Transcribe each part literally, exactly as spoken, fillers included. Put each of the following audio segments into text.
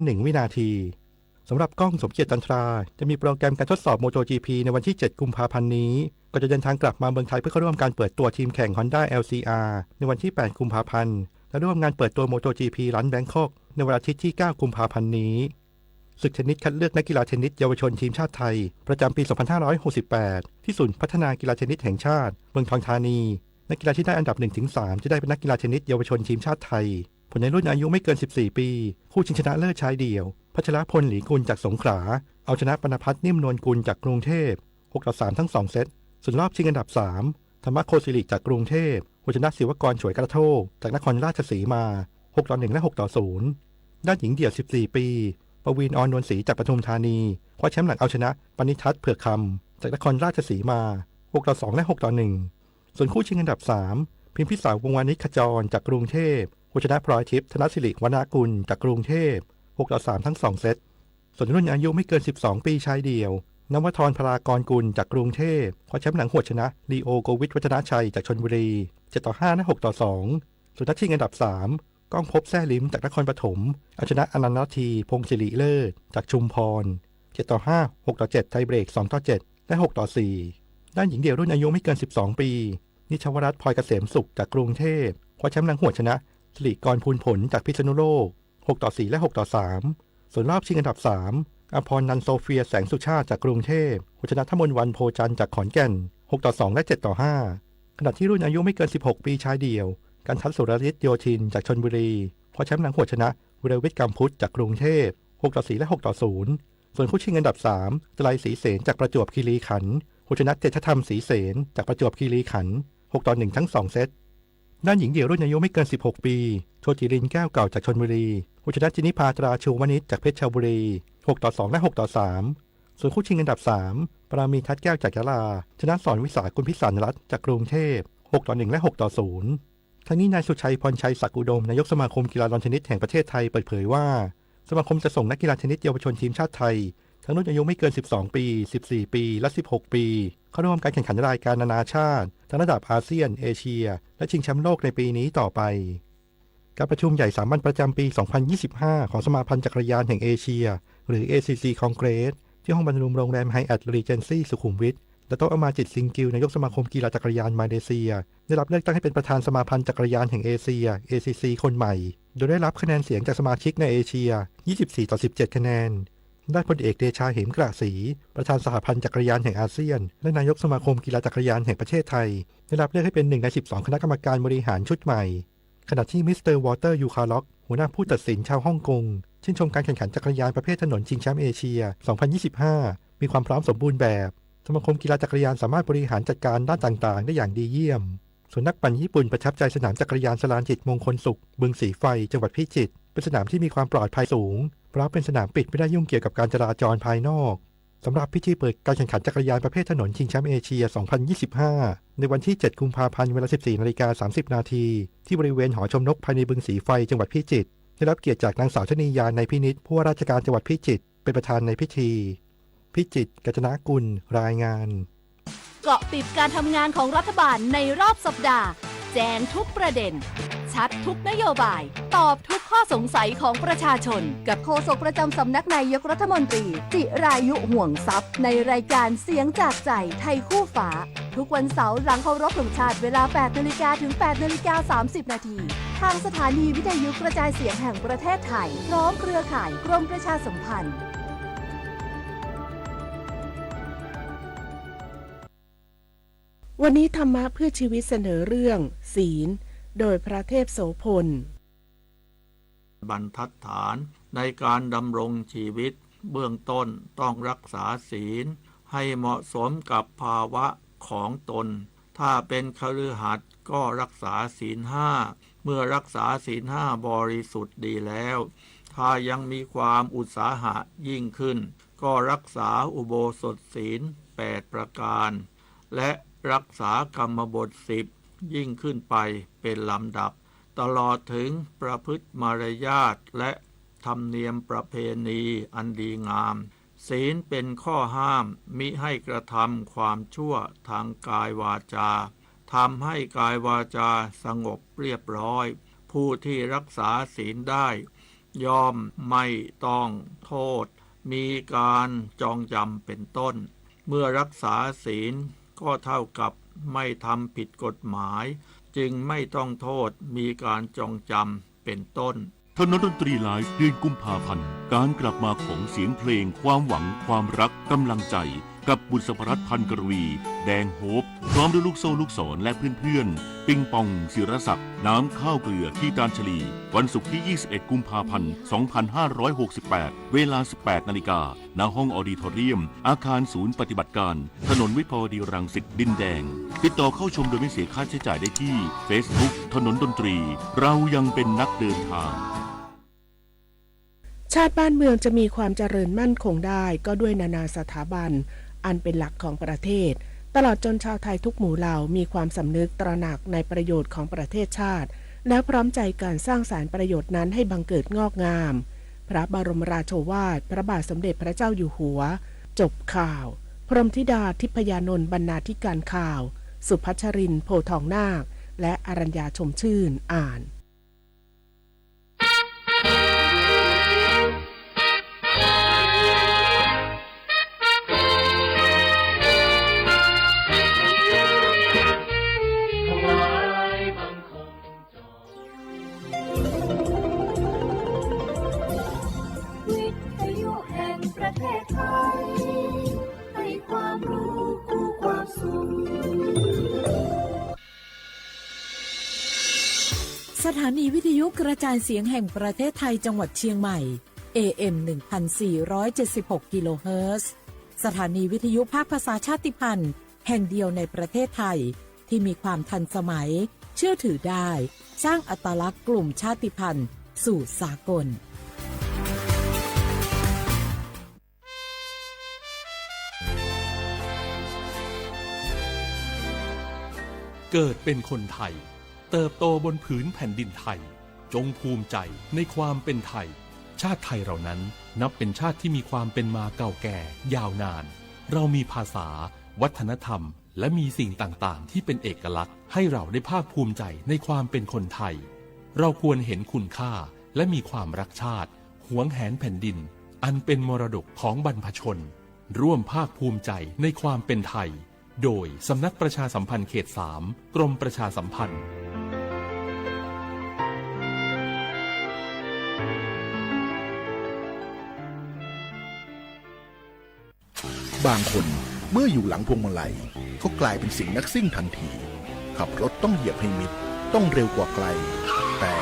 หนึ่งวินาที สำหรับก้อง สมเกียรติ จันทรา จะมีโปรแกรมการทดสอบ โมโตจีพี ในวันที่ เจ็ด กุมภาพันธ์นี้ ก่อนจะเดินทางกลับมาเมืองไทยเพื่อเข้าร่วมการเปิดตัวทีมแข่ง ฮอนด้า แอลซีอาร์ ในวันที่ แปด กุมภาพันธ์ และร่วมงานเปิดตัว โมโตจีพี รันแบงคอก ในวันอาทิตย์ที่ เก้า กุมภาพันธ์นี้ ศึกเทนนิสคัดเลือกนักกีฬาเทนนิสเยาวชนทีมชาติไทย ประจำปี สองพันห้าร้อยหกสิบแปด ที่ศูนย์พัฒนากีฬาเทนนิสแห่งชาติ เมืองทองธานี นักกีฬาที่ได้อันดับ หนึ่งถึงสาม จะได้เป็นนักกีฬาเทนนิสเยาวชนทีมชาติไทย ผลในรุ่นอายุไม่เกิน สิบสี่ ปี คู่ชิงชนะเลิศชายเดี่ยว พัชรพล หลีกุล จากสงขลา เอาชนะปณพัฒน์ นิ่มนวลกุล จากกรุงเทพฯ หกต่อสาม ทั้งสองเซต ส่วนรอบชิงอันดับ สาม ธรรมโคศิริ จากกรุงเทพฯ เอาชนะศิวกร ฉวยกระโทก จากนครราชสีมา หกต่อหนึ่ง และ หกต่อศูนย์ ด้านหญิงเดี่ยว สิบสี่ ปี ประวีณ ออนนวลศรี จากปทุมธานี คว้าแชมป์หลังเอาชนะ ปณิทัศน์ เผือกคำ จากนครราชสีมา หกต่อสอง และ หกต่อหนึ่ง ส่วนคู่ชิงอันดับ สาม พิมพิสาร วงศ์วานิชขจร จากกรุงเทพฯ เอาชนะพลอยทิพย์ ธนสิริวรรณกุล จากกรุงเทพฯ หกต่อสาม ทั้งสองเซต ส่วนรุ่นอายุไม่เกิน สิบสอง ปีชายเดี่ยว นวธร พลากรกุล จากกรุงเทพฯ คว้าแชมป์หลังหวดชนะ ลีโอ โกวิทวัฒนชัย จากชลบุรี เจ็ดต่อห้า และ หกต่อสอง ส่วนนัดชิงอันดับ สาม ก้องภพ แซ่ลิ้ม จากนครปฐม เอาชนะ อนันทนาที พงศิริเลิศ จากชุมพร เจ็ดต่อห้า หกต่อเจ็ด ไทเบรก สองต่อเจ็ด และ หกต่อสี่ ด้านหญิงเดี่ยวรุ่นอายุไม่เกิน สิบสอง ปี นิชวรัตน์ พลอยเกษมสุข จากกรุงเทพฯ คว้าแชมป์หลังหวดชนะ สิริกร ภูลผล จากพิษณุโลก หกต่อสี่ และ หกต่อสาม ส่วนรอบชิงอันดับ สาม อภรณ์นันท์ โซเฟีย แสงสุชาติ จากกรุงเทพฯ เอาชนะ ธมนต์วัน โพจันทร์ จากขอนแก่น หกต่อสอง และ เจ็ดต่อห้า ขณะที่รุ่นอายุไม่เกิน สิบหก ปีชายเดี่ยว กันทัศน์ สุรฤทธิ์โยธิน จากชลบุรี คว้าแชมป์หลังหวดชนะ วิรวิทย์ กำพุทธ จากกรุงเทพฯ หกต่อสี่ และ หกต่อศูนย์ ส่วนคู่ชิงอันดับ สาม ไตรศรีเสน จากประจวบคีรีขันธ์ เอาชนะ เจตธรรม ศรีเสน จากประจวบคีรีขันธ์ หกต่อหนึ่ง ทั้งสองเซต ด้านหญิงเดี่ยวรุ่นอายุไม่เกิน สิบหก ปี โชติรินทร์ แก้วเก่า จากชลบุรี เอาชนะ จินิภา ตราชูวนิช จากเพชรบุรี หกต่อสอง และ หกต่อสาม ส่วนคู่ชิงอันดับ สาม ปรามีทัศน์ แก้ว จากยะลา ชนะ สอนวิสา กุลพิสารรัตน์ จากกรุงเทพฯ หกต่อหนึ่ง และ หกต่อศูนย์ ทั้งนี้นายสุชัย พรชัย ศักดิ์อุดม นายกสมาคมกีฬาลอนเทนนิสแห่งประเทศไทยเปิดเผยว่า สมาคมจะส่งนักกีฬาเทนนิสเยาวชนทีมชาติไทย ทั้งรุ่นอายุไม่เกิน สิบสอง ปี สิบสี่ ปี และ สิบหก ปี เข้าร่วมการแข่งขันรายการนานาชาติ ทั้งระดับอาเซียน เอเชีย และชิงแชมป์โลกในปีนี้ต่อไป การประชุมใหญ่สามัญประจำปี สองพันยี่สิบห้า ของสมาพันธ์จักรยานแห่งเอเชีย หรือ เอซีซี Congress ที่ห้องบอลรูมโรงแรม Hyatt Regency สุขุมวิท ดอกเตอร์ อมาจิต ซิงกิล นายกสมาคมกีฬาจักรยานมาเลเซีย ได้รับเลือกตั้งให้เป็นประธานสมาพันธ์จักรยานแห่งเอเชีย เอซีซี คนใหม่ โดยได้รับคะแนนเสียงจากสมาชิกในเอเชีย ยี่สิบสี่ต่อสิบเจ็ด คะแนน ด้านพลเอก เดชา เหมกระศรี ประธานสหพันธ์จักรยานแห่งอาเซียน และนายกสมาคมกีฬาจักรยานแห่งประเทศไทย ได้รับเลือกให้เป็นหนึ่งใน สิบสอง คณะกรรมการบริหารชุดใหม่ ขณะที่มิสเตอร์ วอลเตอร์ ยูคาล็อก หัวหน้าผู้ตัดสินชาวฮ่องกง ชื่นชมการแข่งขันจักรยานประเภทถนนชิงแชมป์เอเชีย สองพันยี่สิบห้า มีความพร้อมสมบูรณ์แบบ สมาคมกีฬาจักรยานสามารถบริหารจัดการด้านต่างๆ ได้อย่างดีเยี่ยม ส่วนนักปั่นญี่ปุ่นประทับใจสนามจักรยานสลานจิตมงคลสุข บึงสีไฟ จังหวัดพิจิตร เป็นสนามที่มีความปลอดภัยสูง เพราะเป็นสนามปิดไม่ได้ยุ่งเกี่ยวกับการจราจรภายนอก สำหรับพิธีเปิดการแข่งขันจักรยานประเภทถนนชิงแชมป์เอเชีย สองพันยี่สิบห้า ในวันที่ เจ็ด กุมภาพันธ์ เวลา สิบสี่นาฬิกาสามสิบนาที ที่บริเวณหอชมนกภายในบึงสีไฟ จังหวัดพิจิตร ได้รับเกียรติจากนางสาวชนียา ในพินิจ ผู้ว่าราชการจังหวัดพิจิตร เป็นประธานในพิธี พิจิตร กัญจนกุล รายงาน เกาะติดการทำงานของรัฐบาลในรอบสัปดาห์ แจ้งทุกประเด็น ชัดทุกนโยบาย ตอบทุกข้อสงสัยของประชาชน กับโฆษกประจำสำนักนายกรัฐมนตรี จิรายุ ห่วงทรัพย์ ในรายการเสียงจากใจไทยคู่ฟ้า ทุกวันเสาร์หลังเคารพธงชาติเวลา แปดนาฬิกาถึง แปดนาฬิกาสามสิบนาที ทางสถานีวิทยุกระจายเสียงแห่งประเทศไทย พร้อมเครือข่ายกรมประชาสัมพันธ์ วันนี้ธรรมะเพื่อชีวิตเสนอเรื่อง ศีล โดยพระเทพโสภณ บรรทัดฐานในการดำรงชีวิต เบื้องต้นต้องรักษาศีลให้เหมาะสมกับภาวะของตน ถ้าเป็นคฤหัสถ์ก็รักษาศีลห้า เมื่อรักษาศีลห้าบริสุทธิ์ดีแล้ว ถ้ายังมีความอุตสาหะยิ่งขึ้น ก็รักษาอุโบสถศีลแปดประการ และรักษากรรมบทสิบยิ่งขึ้นไปเป็นลำดับ ตลอดถึงประพฤติมารยาทและธรรมเนียมประเพณีอันดีงาม ศีลเป็นข้อห้ามมิให้กระทำความชั่วทางกายวาจา ทำให้กายวาจาสงบเรียบร้อย ผู้ที่รักษาศีลได้ ย่อมไม่ต้องโทษมีการจองจำเป็นต้น เมื่อรักษาศีลก็เท่ากับไม่ทำผิดกฎหมาย จึงไม่ต้องโทษมีการจองจำเป็นต้น ถนนดนตรีไลฟ์ เดือนกุมภาพันธ์ การกลับมาของเสียงเพลง ความหวัง ความรัก กำลังใจ กับบุษบรัตน์ พันกรวี แดงโฮป พร้อมด้วยลูกโซ่ลูกสร และเพื่อนๆ ปิงปอง ศิรศักดิ์ น้ำข้าวเกลือ คีตานชลี วันศุกร์ที่ ยี่สิบเอ็ด กุมภาพันธ์ สองพันห้าร้อยหกสิบแปด เวลา สิบแปดนาฬิกา ณ ห้องออดิทอเรียม อาคารศูนย์ปฏิบัติการ ถนนวิภาวดีรังสิต ดินแดง ติดต่อเข้าชมโดยไม่เสียค่าใช้จ่ายได้ที่ เฟซบุ๊ก ถนนดนตรี เรายังเป็นนักเดินทาง ชาติบ้านเมืองจะมีความเจริญมั่นคงได้ ก็ด้วยนานาสถาบันอันเป็นหลักของประเทศ ตลอดจนชาวไทยทุกหมู่เหล่ามีความสำนึกตระหนักในประโยชน์ของประเทศชาติ แล้วพร้อมใจกันสร้างสรรค์ประโยชน์นั้นให้บังเกิดงอกงาม พระบรมราโชวาท พระบาทสมเด็จพระเจ้าอยู่หัว จบข่าว พรหมธิดา ทิพยานนท์ บรรณาธิการข่าว สุพัชรินทร์ โพธิ์ทองนาค และอรัญญา ชมชื่น อ่าน วิทยุแห่งประเทศไทย ให้ความรู้คู่ความสุข สถานีวิทยุกระจายเสียงแห่งประเทศไทยจังหวัดเชียงใหม่ เอเอ็ม หนึ่งพันสี่ร้อยเจ็ดสิบหก กิโลเฮิรตซ์ สถานีวิทยุภาคภาษาชาติพันธุ์แห่งเดียวในประเทศไทย ที่มีความทันสมัย เชื่อถือได้ สร้างอัตลักษณ์กลุ่มชาติพันธุ์สู่สากล เกิดเป็นคนไทย เติบโตบนผืนแผ่นดินไทย จงภูมิใจในความเป็นไทย ชาติไทยเรานั้นนับเป็นชาติที่มีความเป็นมาเก่าแก่ยาวนาน เรามีภาษา วัฒนธรรม และมีสิ่งต่างๆ ที่เป็นเอกลักษณ์ ให้เราได้ภาคภูมิใจในความเป็นคนไทย เราควรเห็นคุณค่าและมีความรักชาติ หวงแหนแผ่นดิน อันเป็นมรดกของบรรพชน ร่วมภาคภูมิใจในความเป็นไทย โดยสำนักประชาสัมพันธ์เขตสาม กรมประชาสัมพันธ์ บางคนเมื่ออยู่หลังพวงมาลัย ก็กลายเป็นสิ่งนักซิ่งทันที ขับรถต้องเหยียบให้มิด ต้องเร็วกว่าใคร แต่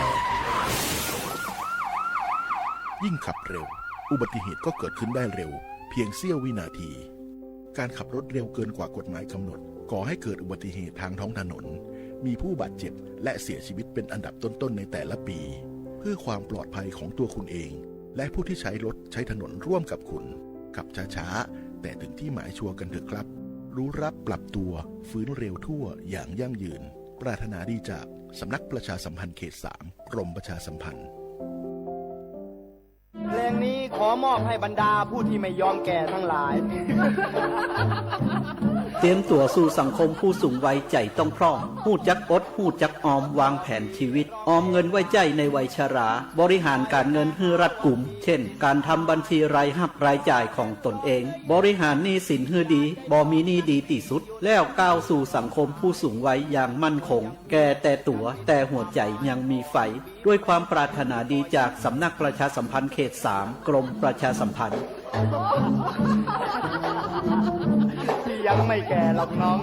ยิ่งขับเร็ว อุบัติเหตุก็เกิดขึ้นได้เร็ว เพียงเสี้ยววินาที การขับรถเร็วเกินกว่ากฎหมายกำหนด ก่อให้เกิดอุบัติเหตุทางท้องถนน มีผู้บาดเจ็บ และเสียชีวิตเป็นอันดับต้นๆ ในแต่ละปี เพื่อความปลอดภัยของตัวคุณเอง และผู้ที่ใช้รถใช้ถนนร่วมกับคุณ ขับช้าๆ แต่ถึงที่หมายชัวร์กันเถอะครับ รู้รักปรับตัว ฟื้นเร็วทั่วอย่างยั่งยืน ปรารถนาดีจากสำนักประชาสัมพันธ์เขตสาม กรมประชาสัมพันธ์ เพลงนี้ขอมอบให้บรรดาผู้ที่ไม่ยอมแก่ทั้งหลาย เตรียมตั๋วสู่สังคมผู้สูงวัย ใจ๋ต้องพร้อม ฮู้จักอด ฮู้จักออม วางแผนชีวิต ออมเงินไว้ใจ๊ในวัยชรา บริหารการเงินหื้อรัดกุม เช่น การทำบัญชีรายฮับรายจ่ายของตนเอง บริหารหนี้สินหื้อดี บ่มีหนี้ดีตี้สุด แล้วก้าวสู่สังคมผู้สูงวัยอย่างมั่นคง แก่แต่ตั๋ว แต่หัวใจ๋ยังมีไฟ ด้วยความปรารถนาดีจากสำนักประชาสัมพันธ์เขตสาม กรมประชาสัมพันธ์ พี่ยังไม่แก่หรอกน้อง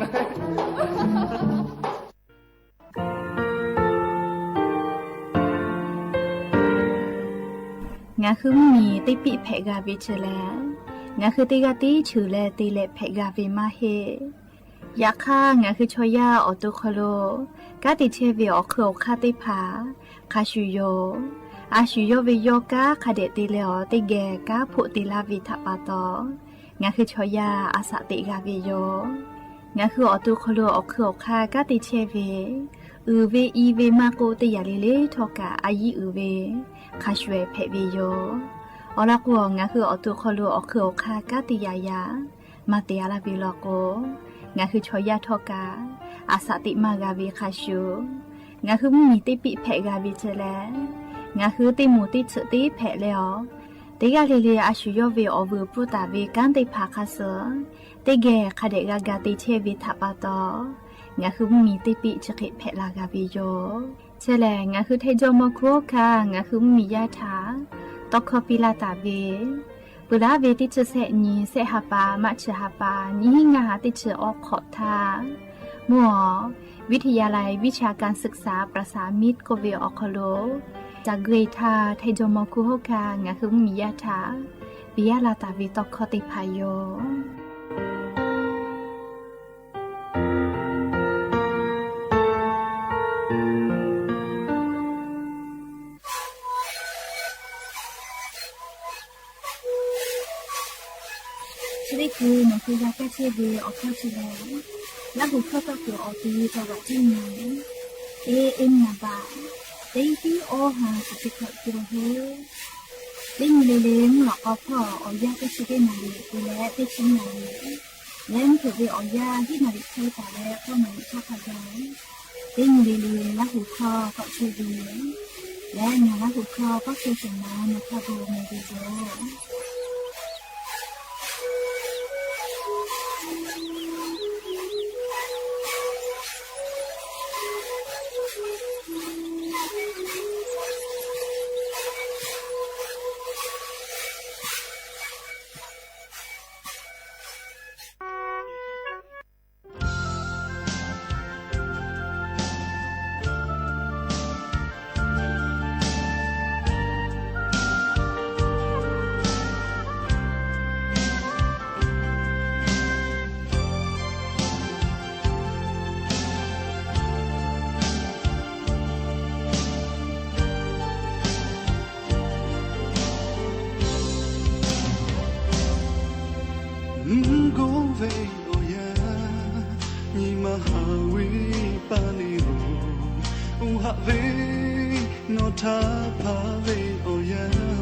ငါဃုမီးမီး တ့ပံၣ်ဖဲးဂၤဝ့ၤဆၢလဲၣ်, ငါဃုတ့ဂၤတ့ဆၢလဲၣ် တ့လဲၣ်ဖဲးဂၤဝ့ၤမးဟ့ၣ် ယခါ ငါဃုဆီယၢ်အီၣ်တိခီလိာ် ကါတံၢ်ထဲဝ့ၤအီၣ်ခုၣ်အီၣ်ခါသ့ၣ်တဖၣ် ခါဆူၣ်ယိာ်, အါဆူၣ်ယိာ်ဝ့ၤယီၤ ကါခးဒဲးတ့လဲၣ်အီၤ တ့ဂဲၤကါဖိးတ့လါဝ့ၤထးပာ်တီၤ, ငါဃုဆီယၢ်အစးတ့ဂၤဝ့ၤယိာ်, ငါဃုအီၣ်တိခီလိာ်အီၣ်ခုၣ်အီၣ်ခါ ကါတံၢ်ထဲဝ့ၤ အုၣ်ဝ့ၤအံၤဝ့ၤမၤကိးတ့ယၤလံလ့ထီၣ်ကး အယံၤအုၣ်ဝ့ၤ ခါဆူၣ်ဖဲးဝ့ၤယိာ်, အီၤလီၤကိး ငါဃုအီၣ်တိခီလိာ်အီၣ်ခုၣ်အီၣ်ခါ ကါတံၢ်ယၤယၤ မၤတ့ၢ်အါလၢဝ့ၤလီၤကိး, ငါဃုဆီယၢ်ထီၣ်ကး အစးတ့မၤဂၤဝ့ၤခါဆူၣ်, ငါဃုမီးမီး တ့ပံၣ်ဖဲးဂၤဝ့ၤဆၢလဲၣ်, ငါဟူတ့ၢ်မူတ့ၢ်ဆူးတ့ၢ်ဖဲးလၢအီၤ, တဂၤလၢ်လၢ်အဆူၣ်ယိၣ်ဝဲအီၤဝဲ ပူၣ်တၢ်ဝဲကၣ်သ့ၣ်တဖၣ်ခါဆၢ, တကဲခါဒဲးဂၤဂၤတ့ထဲဝဲထးပာ်တီၤ, ငါဟူမီတ့ၢ်ပ့းဆံးဃ့ဖဲးလၢ်ဂၤဝဲယိာ်. ဆဲးလဲၣ် ငါဟူထဲယိၤမီၢ်ခူၣ်ဟီၣ်ခါ ငါဟူမီယါထး, တီခီပံလၢ်တၢ်ဝဲ ပူၤလၢဝဲတ့ၢ်ဆူစဲးနံၤ စဲးဟးပာ် မးဆူဟးပာ် နံၣ်ဟံၣ်ငါဟးတ့ၢ်ဆူအီၣ်ခိးထါ, မုၢ်အီၤ ဝိทยาลัยวิชาการศึกษาประสานมิตร ကိးဝဲအီၤခီလိာ်, တၢ်ဂ့ၢ်ထါ ထဲယိၤမီၢ်ခူၣ်ဟီၣ်ခါ ငါဟူမီယါထး, ပံလၢ်တၢ်ဝဲတီခီသ့ၣ်တဖၣ်ယိာ်. ဆံးဘျုး မီၢ်ခူၣ်ဟီၣ်ခါ ကဲဆံးဘျုးအီၤခီဆံးလဲၣ်, လၢဟူၣ်ခီၣ်သီၣ်ကၠိအီၤတံၤ တၢ်ဘၣ်တံၢ်မံၤ အ့ၣ် အ့ၣ် မံၤဘၣ်, တံၤအီၣ်ဟါ တံၤခီၣ်ကၠိဟိ, တံၤမံၤလၢ်လၢ် မုၢ်လီၤကီဖီၣ် အီၣ်ယၣ်တဆံတ့ၢ်နၣ်ရံၣ် ပူၤလၢတဆံနၣ်ရံၣ် လၢမုၢ်ထူၣ်ဝဲအီၣ်ယၣ် ဟံၣ်နၣ်ရံၣ်ဆံတၢ်လၢ ဃိးနၣ်ရံၣ်ဆံခါယီၤ, တံၤမံၤလၢ်လၢ် လၢဟူၣ်ခီၣ်ကၠိဆံးဘျုး, လၢညါလၢဟူၣ်ခီၣ်ကၠိဆံးဘျုး မီၢ်ခူၣ်ဟီၣ်ခါ မ့ၢ်ဂ့ၤယိာ်. မုၢ်ကိးဝဲအီၣ်ယၣ် နံၤမၤဟးဝံၤပာ်န့ၢ်ဧိၤ, အိၣ်ဟးဝဲ နီၢ်ထးဖးဝဲအီၣ်ယၣ်လီၤ.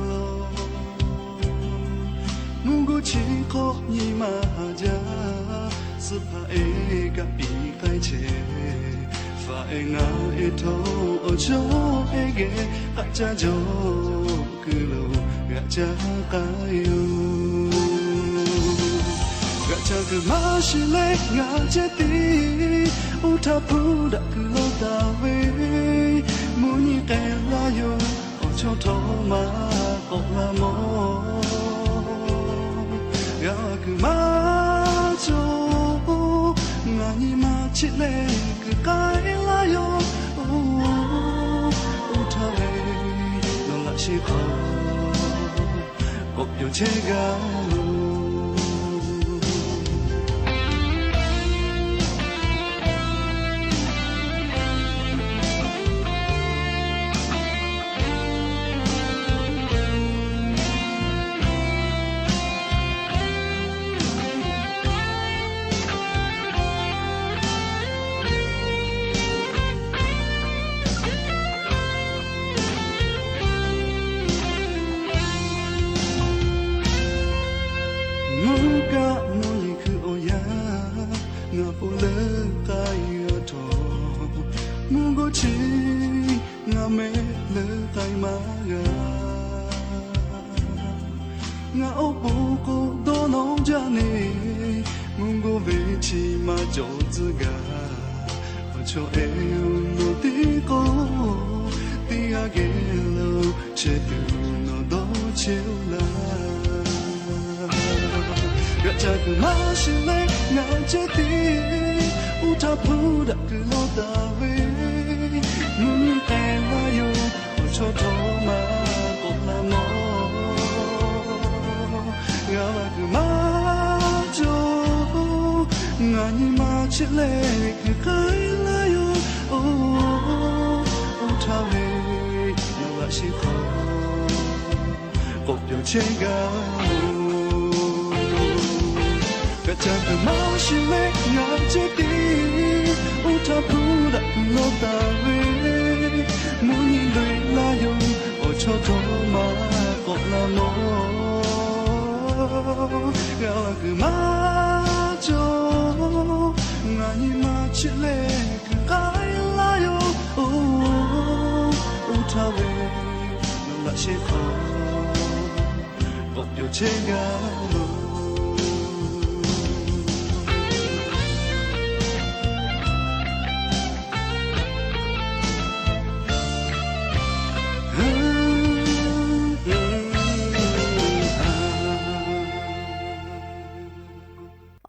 မုၢ်ကိးဆံးခီ နံၤမၤဟးယၣ်, သ့ၣ်ဖးအဲၣ်ကပံးဃာ်ဆဲး, ဖးအဲၣ်ငါအဲၣ်ထီၣ် အီၤဆီအဲၣ်ဂဲၤ အစၢ်ယီၤ ကလုာ် ဂၤစၢ်ဃာ်ယိာ်, ဂၤစၢ်ကမၤရှဲလဲၣ် ဂၤစဲတံၤ, အိၣ်ထးဖုဒၣ်ကုၢ်လီၤတၢ်ဝဲ, မုၢ်နံၤကဲလၢယိာ်, အီၤဆီထီၣ်မၤကိးလၢ်မီၢ်, ဂၤကမၤကၠိ, ငါနံၤမၤဆံးလဲၣ် ကဃာ်လၢ်ယိာ်, အိၣ်ထးဝဲ နီၢ်လၢ်ဆံးခီ ကိးပၠီဆဲးဂၤလီၤ. မုၢ်ကမုၢ်လံၤခုၣ်အီၣ်ယၣ်, ငါပူၤလၢကယၤထီၣ်, မုၢ်ကိးဆံး ငါမဲာ်လၢကယၤမၤဂၤ, ငါအိၣ်ပိာ်ကိးဒီးနီၢ်ယၤန့ၣ်, မုၢ်ကိးဝဲဆံးမၤကၠီၤတဂၤ, အီၤဆီအဲၣ်အီၤနီၢ်တံၤကိး, တံၤအဂ့ၢ်လၢ ဆဲးသူၣ်နီၢ်ဒီးဆဲးလၢ်, ဂၤစၢ်ကမၤရှဲလဲၣ် ဂၤစဲတံၤ, အိၣ်ထးဖုဒၣ်ကုၢ်လီၤတၢ်ဝဲ, မုၢ်နံၤကဲလၢ်ယိာ်, အီၤဆီထီၣ်မၤကိးလၢ်မီၢ်, ဂၤဘၣ်ကမၤကၠိ, ငါနံၤမၤဆံးလဲၣ် ကဃာ်လၢ်ယိာ်, အိၣ်ထးဝဲ နီၢ်လၢ်ဆံးခီ ကိးပၠီဆဲးဂၤလီၤ. ဂၤစၢ်ကမၤရှဲလဲၣ် ဂၤစဲတံၤ, အိၣ်ထးဖုဒၣ်ကုၢ်လီၤတၢ်ဝဲ, မုၢ်နံၤဒွဲၣ်လၢ်ယိာ်, အီၤဆီထီၣ်မၤကိးလၢ်မီၢ်, ဂၤကမၤကၠိ, ငါနံၤမၤဆံးလဲၣ် ကဃာ်လၢ်ယိာ်, အိၣ်ထးဝဲ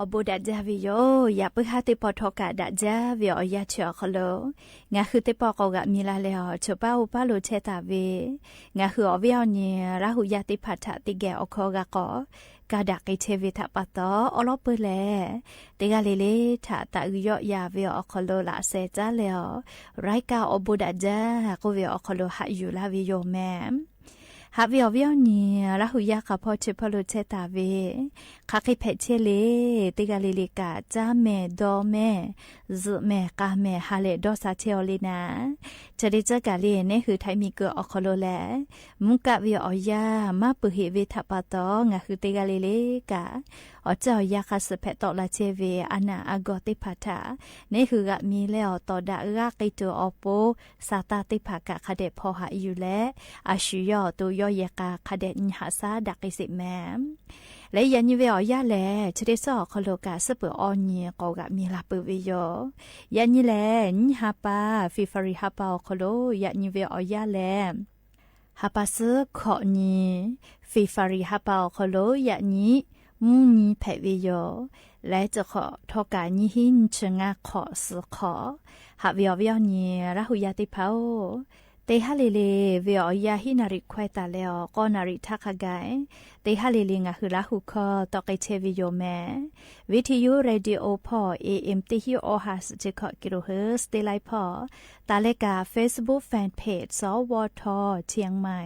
အီၣ်ဘိးဒၣ်ဒၢဝဲယိာ်, ယၢၣ်ပၢဟၢသ့ၣ်ပီၣ်ထီၣ်ကၣ်ဒၣ်ဒၢဝဲအီၤယၢထီၣ်အီၤခီလိာ်, ငါးဟုသ့ၣ်ပီၣ်ကိးဂၤမံၤလၢ်လၢအီၤ ဆိပာ်အိၣ်ပာ်လိာ်ထဲတၢ်ဝဲ, ငါးဟုအီၣ်ဝဲအီၤနံၤ ရၢ်ဟူယၢ်သ့ၣ်တဖၣ်ထၣ် သ့ၣ်ဂဲၤအီၣ်ခီဂၤကီး ကၢ်ဒၣ်က့ၤထဲဝဲထၣ်ပာ်တီၢ်အီၤလီၤပၢၤလဲၣ်, သ့ၣ်ဂၤလံၤလံၤ ထၣ်သးဂုာ်ယီၣ်ယၢ်ဝဲအီၤခီလိာ်လၢအစဲးတၢ်လၢအီၤ, ရၢၣ်ကၢ်အီၣ်ဘိးဒၣ်ဒၢ ကိးဝဲအီၤခီလိာ်ဟးယူၢ်လၢ်ဝဲယိာ်မဲာ် ဟးဝဲအီၣ်ဝဲအီၤနံၤ ရၢ်ဟူယၢ်ဃာ်ဖီထိဖီလိာ်ထဲတၢ်ဝဲ, ခးဃ့ဖဲးဆဲးလံ, သ့ၣ်ဂၤလံၤလံၤကၣ် ကၢ်မဲာ်ဒီးမဲာ် စူးမဲာ်ကၣ်မဲာ် ဟးလဲၣ်ဒီးစၢ်ထဲအီၤလံနၤ, တၢ်ဒ့ၣ်စၢကၣ်လံၤ နဲဟုထၢၣ်မံၤကၢၤအီၤခီလိာ်လဲၣ်, မူကၣ်ဝဲအီၤယၢ် မၤပၢၢ်ဟ့ၣ်ဝဲထၣ်ပာ်တီၢ် ငါးဟုသ့ၣ်ဂၤလံၤလံၤကၣ်, အီၣ်စၢၣ်အီၣ်ယၢ်ဃာ်စၢၣ်ဖဲးတီၣ်လၢ်ထဲဝဲ အနၢ်အဂီၢ်သ့ၣ်တဖၣ်ထၣ်, နဲဟုဂၤမံၤလၢအီၤတီၢ်ဒၣ်ဂၤက့ၤတုၤအီၤပိ စၢ်သးသ့ၣ်တဖၣ်ကၣ်ခါဒဲးဖီဟးယူၢ်လဲၣ်, အဆူၣ်ယီၣ်အသိးယီၣ်ယဲၢ်ကၣ်ခါဒဲး နံၤဟးဆါဒၣ်က့ၤစ့ၢ်မဲာ်, လၢယညံးဝဲအီၤယၢ်လဲၣ်, တၢ်ဒ့ၣ်စၢအီၤခီလိာ်ကၣ် စၢပၢၤအီၤနံၤကိးဂၤမံၤလၢ်ပၢၢ်ဝဲယိာ်, ယညံးလဲၣ်, နံၣ်ဟါပၢ် February ဟါပၢ်အီၤခီလိာ် ယညံးဝဲအီၤယၢ်လဲၣ် ဟါပၢ်စ့ၢ်ခီၣ်နံၤ February ဟါပၢ်အီၤခီလိာ် ယညံး မူနံၤဖဲးဝဲယိာ်, လဲၤစ့ၢ်ခီၣ်ထီၣ်ကၣ်နံၤဟံး နံၣ်ဆံငါခီၣ်စ့ၢ်ခီၣ်, ဟးဝဲအီၣ်ဝဲအီၤနံၤ ရၢ်ဟူယၢ်သ့ၣ်တဖၣ်အိၣ်, သ့ၣ်ဟးလံၤလံၤ ဝဲအီၤယၢ်ဟံးနၣ်ရံၣ်ခွဲးတၢ်လၢအီၤ ဃိးနၣ်ရံၣ်ထးခါဂၤ, သ့ၣ်ဟးလံၤလံၤ ငါးဟုလၢဟူခီ တီၣ်က့ၤထဲဝဲယိာ်မဲာ် ဝံထယု ရေဒီယို ဖီၣ် AM တစ်ဟိုက် အဟါစထီၣ်ခီၣ် ကီလိုဟၢၣ် သ့လၢ်ဖီၣ်, တၢ်လၢကၣ် Facebook Fan Page စဝထ เชียงใหม่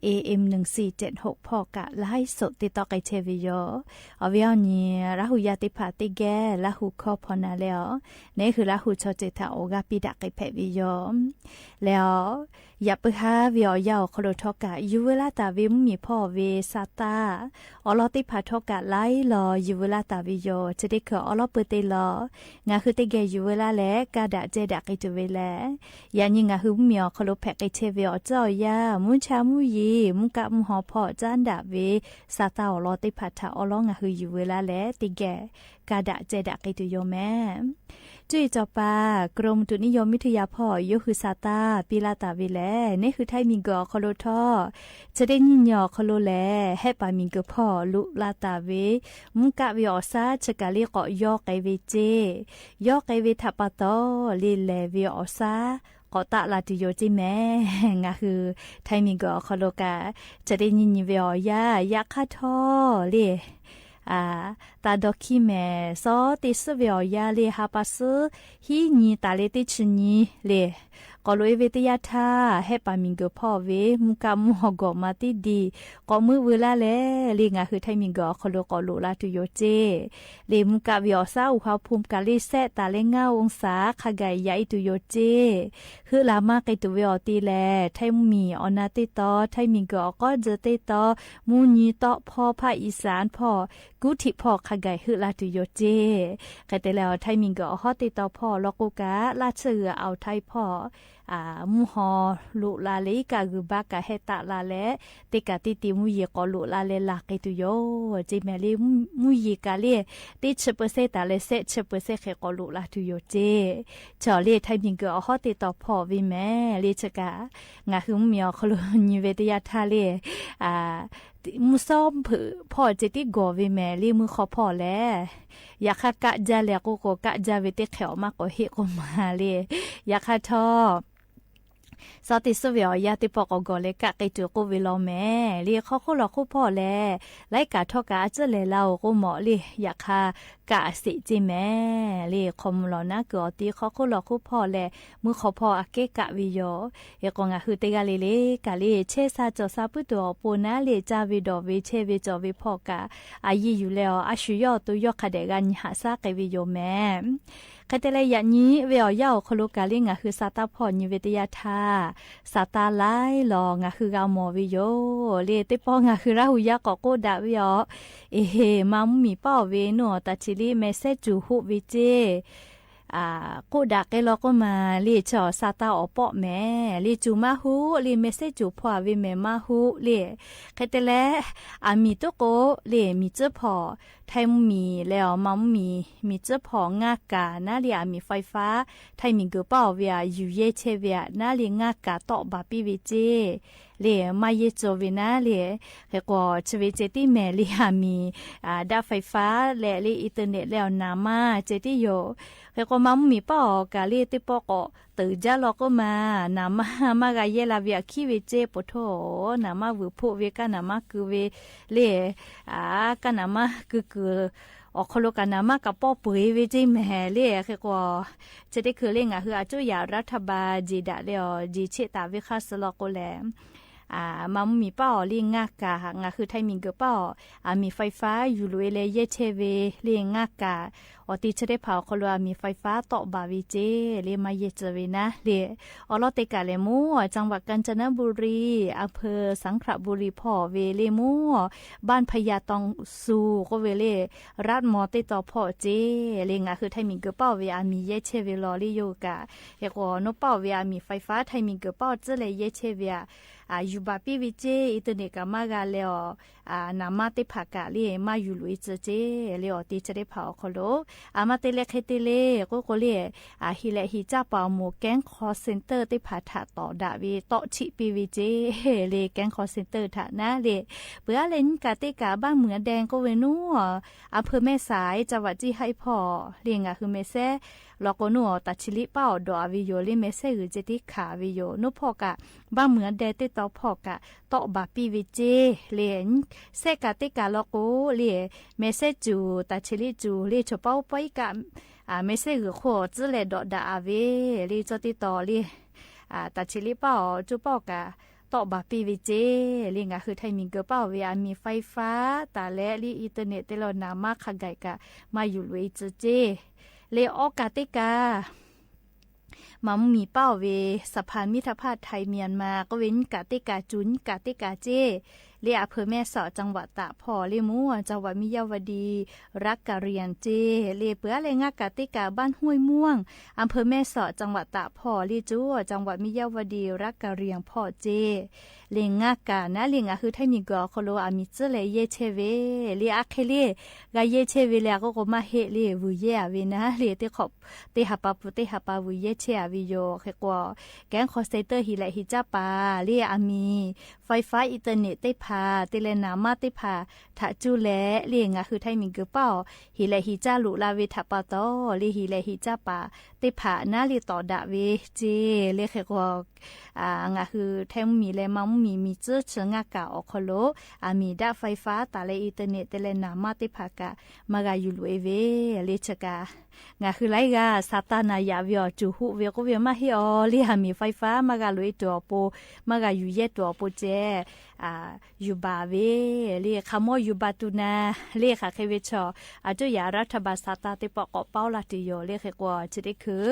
AM หนึ่งสี่เจ็ดหก ဖီၣ်ကၣ် ไลฟ์สด သ့ၣ်တီၣ်က့ၤထဲဝဲယိာ်, အီၣ်ဝဲအီၤနံၤ ရၢ်ဟူယၢ်သ့ၣ်တဖၣ်သ့ၣ်ဂဲၤ လၢဟူခီဖီၣ်နၤလၢအီၤ, နဲဟုလၢဟူဆီၣ်တ့ၢ်ထၣ်အိၣ်ဂၤပံးဒၣ်က့ၤဖဲးဝဲယိာ် လၢအီၤ, ယၢၣ်ပၢဟၢဝဲအီၤယၢ်အီၤခီလိာ်ထီၣ်ကၣ် ယူၢ်ဝဲလၢတၢ်ဝဲ မုၢ်မံၤဖီၣ်ဝဲ စၢ်သး အီလီၤသ့ၣ်တဖၣ်ထီၣ်ကၣ်လၢအံၤလီၤ ယူၢ်ဝဲလၢတၢ်ဝဲယိာ် တၢ်ဒ့ၣ်ကၢ်အီလီၤပၢၤသ့လီၤ, ငါးဟုသ့ၣ်ဂဲၤယူၢ်ဝဲလၢ်လဲၣ် ကၢ်ဒၣ်စဲဒၣ်က့ၤတုၤဝဲလဲၣ်, ယညံးငါးဟုမုၢ်မံၤအီၤခီလိာ်ဖဲးက့ၤထဲဝဲအီၤစၢ်အီၤယၢ် မူဆါမူယံၤ မူကၣ်မူဟီၣ်ဖီၣ် စၢ်ဒၣ်ဝဲ စၢ်သးအီလီၤသ့ၣ်တဖၣ်ထၣ်အီလီၤ ငါးဟုယူၢ်ဝဲလၢ်လဲၣ် သ့ၣ်ဂဲၤ ကၢ်ဒၣ်စဲဒၣ်က့ၤတုၤယိာ်မဲာ် ကၠူၣ်အံၤစီၤပၤ กรมอุตุนิยมวิทยา ဖီၣ် ယိၣ်ဟုစၢ်သး ပံလၢ်တၢ်ဝဲလဲၣ်, နဲဟုထၢၣ်မံၤကၢၤအီၤခီလိာ်ထီၣ်, တၢ်ဒ့ၣ်နံၤနံၤအီၤခီလိာ်လဲၣ်, ဟဲပာ်မံၤကၢၤဖီၣ် လိၣ်လၢ်တၢ်ဝဲ, မူကၣ်ဝဲအီၤစၢ် ဆၢကၣ်လံ ကိးယီက့ၤဝဲစ့ၢ်, ယီက့ၤဝဲထၣ်ပာ်တီၢ် လံလဲၣ်ဝဲအီၤစၢ် ကိးသးလၢ်တုၤယိာ်စ့ၢ်မဲာ်, ငါးဟုထၢၣ်မံၤကၢၤအီၤခီလိာ်ကၣ်, တၢ်ဒ့ၣ်နံၤနံၤဝဲအီၤယၢ်, ယၢ်ခါထီၣ်လံ အ တၢ်ဒီးခံမဲာ် စီၤတ့ၢ်စုဝဲအီၤယၢ်လံ ဟါပၢ်စု ဟံးနံၤတၢ်လၢတ့ၢ်ဆံနံၤလံ, ကိးလိာ်အဝဲသယၢ်ထါ, ဟဲပာ်မံၤကၢၤဖီၣ်ဝဲ, မူကၣ်မူဟီၣ်ဂီၢ်မၤသံဒံး, ကိးမုာ်ဝဲလၢ်လဲၣ်လံ, ငါးဟုထၢၣ်မံၤကၢၤအီၤခီလိာ်ကိးလိၣ်လၢ်တုၤယိာ်စ့ၢ်, လံမူကၣ်ဝဲအီၤစၢ် အူဟၣ်ဖူမ်ကၣ်လံစဲး တၢ်လၢ ငါး องศา ခါဂၤယၤအံၤတုၤယိာ်စ့ၢ်, ဟုးလၢ်မၤက့ၤတုၤဝဲအီၤတ့ၢ်လဲၣ်, ထၢၣ်မံၤအီၤနၤတ့ၢ်တီ, ထၢၣ်မံၤကၢၤအီၤကီၢ်စၢၤတ့ၢ်တီ, မူနံၤတီၣ်ဖီၣ် ဖးအံၣ်စၣ်ဖီၣ် ကူထံၣ်ဖီၣ်ခါဂၤဟုးလၢ်တုၤယိာ်စ့ၢ်, ကဲတဲလဲၣ်အီၤ ထၢၣ်မံၤကၢၤအီၤဟီၣ်တ့ၢ်တီဖီၣ် လီၢ်ကိးကး လၢ်ဆၢဂ့ၤအဝ်ထၢၣ်ဖီၣ်, အ မူဟီၣ်လိၣ်လၢ်လၢ ကၣ်ဂုၤဘါကၣ်ဟဲသးလၢ်လဲၣ်, တ့ၢ်ကၣ်တ့ၢ်တံၢ်မူယံၤကိးလိၣ်လၢ်လဲၣ် လၢ်က့ၤတုၤယိာ်စ့ၢ်မဲာ်လံ, မူယံၤကၣ်လံ တ့ၢ်ဆံးပၢၢ်စ့ၢ်တၢ်လၢ စဲးဆံးပၢၢ်စ့ၢ်ဃဲးကိးလိၣ်လၢ်တုၤယိာ်စ့ၢ်, ဆီၣ်လံ ထၢၣ်မံၤကၢၤအီၤဟီၣ်တ့ၢ်တီဖီၣ်ဝံၤမဲာ်လံ ဆၢကၣ် ငါးဟုမုၢ်မံၤအီၤခီလိာ်နံၤဝဲသယၢ်ထါလံ, အ မုၢ်စီၤဖီၣ်စ့ၢ်တံၢ်ဂီၤဝံၤမဲာ်လံ မုၢ်ဃီဖီၣ်လဲၣ်, ယၢ်ခါကၣ်ဒၢလဲၣ် ကိးကိးကၣ်ဒၢဝဲတ့ၢ်ခဲးအီၤမးကိးဟ့ၣ်ကိးမးလံ, ယၢ်ခါထီၣ် စီၤတ့ၢ်စုဝဲအီၤယၢ်သ့ၣ်ပီၣ်ကိးဂီၤလၢကၣ်က့ၤတုၤကိးဝဲလီၤမဲာ်လံ, ခီခိၣ်လီၤခိၣ်ဖီၣ်လဲၣ်, လၢကၣ်ထီၣ်ကၣ်အစၢၣ်လဲၣ်လၢအိၣ်ကိးမီၣ်လံ, ယၢ်ခါကၣ်အစ့ၣ်စ့ၢ်မဲာ်လံ, ခီမုၢ်လီၤနါကုၤအီၤတံၢ် ခီခိၣ်လီၤခိၣ်ဖီၣ်လဲၣ်, မုၢ်ဃီဖီၣ်အကဲကၣ်ဝံၤယိာ်, အ့ၣ် ကိးငါးဟုသ့ၣ်ဂၤလံၤလံၤ ကၣ်လံ ဆဲးစၢ်ကၠီၣ်စၢ်ပုၢ်တိၢ်အီၤပိာ်နါလံ ကၢ်ဝံၤဒီးဝံၤဆဲးဝံၤကၠီၣ်ဝံၤဖီၣ်ကၣ်, အယံာ်ယူၢ်လၢအီၤ အဆူၣ်ယီၣ်အသိးယီၣ်ခါဒဲးဂၤ နံၤဟးဆါက့ၤဝံၤယိာ်မဲာ် ကဲတဲလဲၣ် ယၢ်နံၤဝဲအီၤယၢ်အီၤခီလိာ်ကၣ်လံ ငါးဟုစၢ်သးဖီၣ်နံၤဝဲသယၢ်ထါ, စၢ်သးလၢ်လီၤ ငါးဟုဂၤမီၢ်ဝံၤယိာ်လံ, သ့ၣ်ပီၣ်ငါးဟုရၢ်ဟူယၢ်ကိးကိးဒၣ်ဝဲအီၤ, အ့ၣ် မါမူမံၤပၢ်အီၤဝဲ နုာ်အီၤတၢ်ထံၣ်လံ မဲာ်ဆဲးစူၣ်ဟူးဝံၤစ့ၢ် อ่า กู้ดะเกลอกู้มา เล่ เจ้า สาตาออกเปาะแหม เล่ จู๋มะฮู้ เล่ แม่ไส้จู๋ผ่อเวแหมมะฮู้ เล่ เกตเล่ อาหมีตุ๊กโก เล่ หมีจื้อผ่อ ไทยหมี แล้ว มะหมี หมีจื้อผ่องากา นา เล่ อาหมีไฟฟ้า ไทยหมีเก๋อเป้าเวีย อยู่เย้แช่เวีย นา เล่ งากา เตาะบ่าปี้เวเจ้ เล่ มาเย้โจเวนา เล่ เฮกั๋ว เชเวเจตี้แหม เล่ อาหมี อ่า ด้าไฟฟ้า และ เล่ อินเทอร์เน็ต แล้ว หนามา เจตี้โย เฮกั๋ว มะหมีเป้า กา เล่ ตี้ปอกก็ ตื่นจ๊ะลอกู้มา หนามา มากาเย้ลาเวีย ขี้เวเจ้ โปโธ หนามา หวือผู้เวก้า หนามา กือเว เล่ อ่า ก้า หนามา กือ กือ ออกคอโลกา หนามา กาป้อเปือยเวเจ้แหม เล่ เฮกั๋ว เจตี้คือ เล่ งา คือ อาจุยา รัฐบาล จีดะ เล่ ออ จีเชตา เวคาสลอกู้แล อ่า มะหมีเป้า เล่ งากา งา คือ ไทยหมีเก๋อเป้า อาหมีไฟฟ้า อยู่ลุย เล่ เย้แช่เว เล่ งากา ออ ตี้เชตี้ผ่า ออกคอโล อาหมีไฟฟ้า เตาะบ่าเวเจ้ เล่ มาเย้เจอเวนา เล่ ออ ลอเตกา เล่ มู้ จังหวัดกาญจนบุรี อำเภอสังขละบุรี ผ่อเว เล่ มู้ บ้านพญาตอง ซู ก็เว เล่ รัฐมอเตอร์ ต่อผ่อเจ้ เล่ งา คือ ไทยหมีเก๋อเป้าเว อาหมีเย้แช่เว ลอ เล่ โยกา เฮกั๋ว โนเป้าเว อาหมีไฟฟ้า ไทยหมีเก๋อเป้า จื้อ เล่ เย้แช่เวีย อ่า อยู่บ่าปี้เวเจ้ อินเทอร์เน็ต กา มากา เล่ ออ อ่า หนามา ตี้ผ่ากา เล่ มาอยู่ลุย เจอเจ้ เล่ ออ ตี้เชตี้ผ่า ออกคอโล อ่า มาเตเล่ เฮเตเล่ ก็ ก็ เล่ อ่า หีแหละหีจ้า ปาหมู่แก๊งคอลเซ็นเตอร์ ตี้ผ่า ถาต่อดะเว เตาะฉิปี้เวเจ้ เล่ แก๊งคอลเซ็นเตอร์ ถานา เล่ เปื้อ เล่ กาเตกา บ้านเหมืองแดง ก็เว นู้ อำเภอแม่สาย จังหวัดเจียงไฮ้ ผ่อ เล่ งา คือ แม่แซ่ ลอกู้ นู้ ตาชิลิเป้า ดอเวโย เล่ แม่แซ่ อือ เจตี้ขาเวโย นู้ ผ่อกา บ้านเหมืองแดง ตี้ต่อผ่อกา เตาะบ่าปี้เวเจ้ เล่ แซ่กาเตกา ลอกู้ เล่ แม่แซ่ จู๋ ตาชิลิ จู๋ เล่ โฉเป้า ป้อยกา อ่า แม่แซ่ อือ โค จื้อ เล่ ดอดา อาเว เล่ จอตี้ต่อ เล่ อ่า ตาชิลิเป้า จู๋ เป้ากา เตาะบ่าปี้เวเจ้ เล่ งา คือ ไทยหมีเก๋อเป้าเว อาหมีไฟฟ้า ต๋าแล เล่ อินเทอร์เน็ต ตี้ลอ หนามา คาไก่กา มาอยู่ลุย เจอเจ้ เล่ ออกาเตกา มะหมีเป้าเว สะพานมิตรภาพไทยเมียนมา ก็เว กาเตกา จู๋ กาเตกาเจ้ เล่ อำเภอแม่สอด จังหวัดตาก ผ่อ เล่ มู้ จังหวัดมิยาวดี รักกะเหรี่ยงเจ้ เล่ เปื้อ เล่ งากาเตกา บ้านห้วยม่วง อำเภอแม่สอด จังหวัดตาก ผ่อ เล่ จู๋ จังหวัดมิยาวดี รักกะเหรี่ยง ผ่อเจ้ เล่ งากานา เล่ งา คือ ไทยหมีเก๋อ โคโล อาหมีจื้อ เล่ เย้แช่เว เล่ อะเค เล่ กาเย้แช่เว เล่ ก็ ก็มาเฮ เล่ วือเย้ อาเวนา เล่ ตี้ขอบ ตี้หาปาปู ตี้หาปา วือเย้แช่ อาเวโย เฮกั๋ว แก๊งคอลเซ็นเตอร์ หีแหละหีจ้าปา เล่ อาหมีไฟฟ้า อินเทอร์เน็ต ตี้ผ่า ตี้แล หนามา ตี้ผ่า ถาจู้แล เล่ งา คือ ไทยหมีเก๋อเป้า หีแหละหีจ้า ลุลาเว ถาปาต่อ เล่ หีแหละหีจ้าปา ตี้ผ่านา เล่ ต่อดะเวเจ้ เล่ เฮกั๋ว อ่า งา คือ ไทยหมี เล่ มะหมี หมีจื้อเชิง งากา ออกคอโล อาหมีด้าไฟฟ้า ต๋าแล อินเทอร์เน็ต ตี้แล หนามา ตี้ผ่ากา มากาอยู่ลุยเว เล่ เชกา งา คือ ไลกา สาตานายาเวีย จู๋ ฮู้เวีย ก็เวีย มาเฮออ เล่ อาหมีไฟฟ้า มากาลุยตั๋วปู มากาอยู่เย้ตั๋วปูเจ้ อ่า อยู่บ่าเว เล่ ขะโมยอยู่บ่าตุ๊นา เล่ ค่ะ เคเวชอ อาจุยา รัฐบาลสาตา ตี้ปอกก็เป้าละตี้โย เล่ เฮกั๋ว เชตี้คือ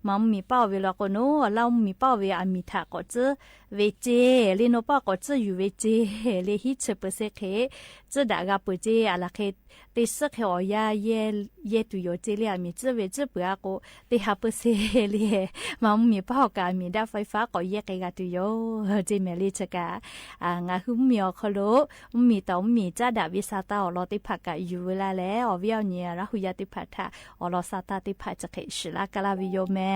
มะหมีเป้าเว ลอโกโน เล่าหมีเป้าเว อาหมีถาก็จื้อเวเจ้ เล่ โนเป้าก็จื้ออยู่เวเจ้ เล่ ฮีเชเปอร์เซเค จื้อดะกาเปิดเจ้ อะละเค ตี้เซิกเฮออ ยาเย้ เย้ตุ๊โยเจ้ เล่ อาหมีจื้อเวจื้อเปือโก ตี้หาเปอร์เซ เล่ มะหมีเป้ากา อาหมีด้าไฟฟ้าก็เย้เกกาตุ๊โย เจ้ แม่ เล่ เชกา อ่า งา คือ หมีออคอโล หมีต่อหมีจ้าดะเวสาตา ออลอตี้ผ่ากาอยู่เวลาแล ออเวียวเนีย ละหุยาตี้ผ่าถา ออลอสาตาตี้ผ่าจะเขะ สิลากาลาวิโยแม่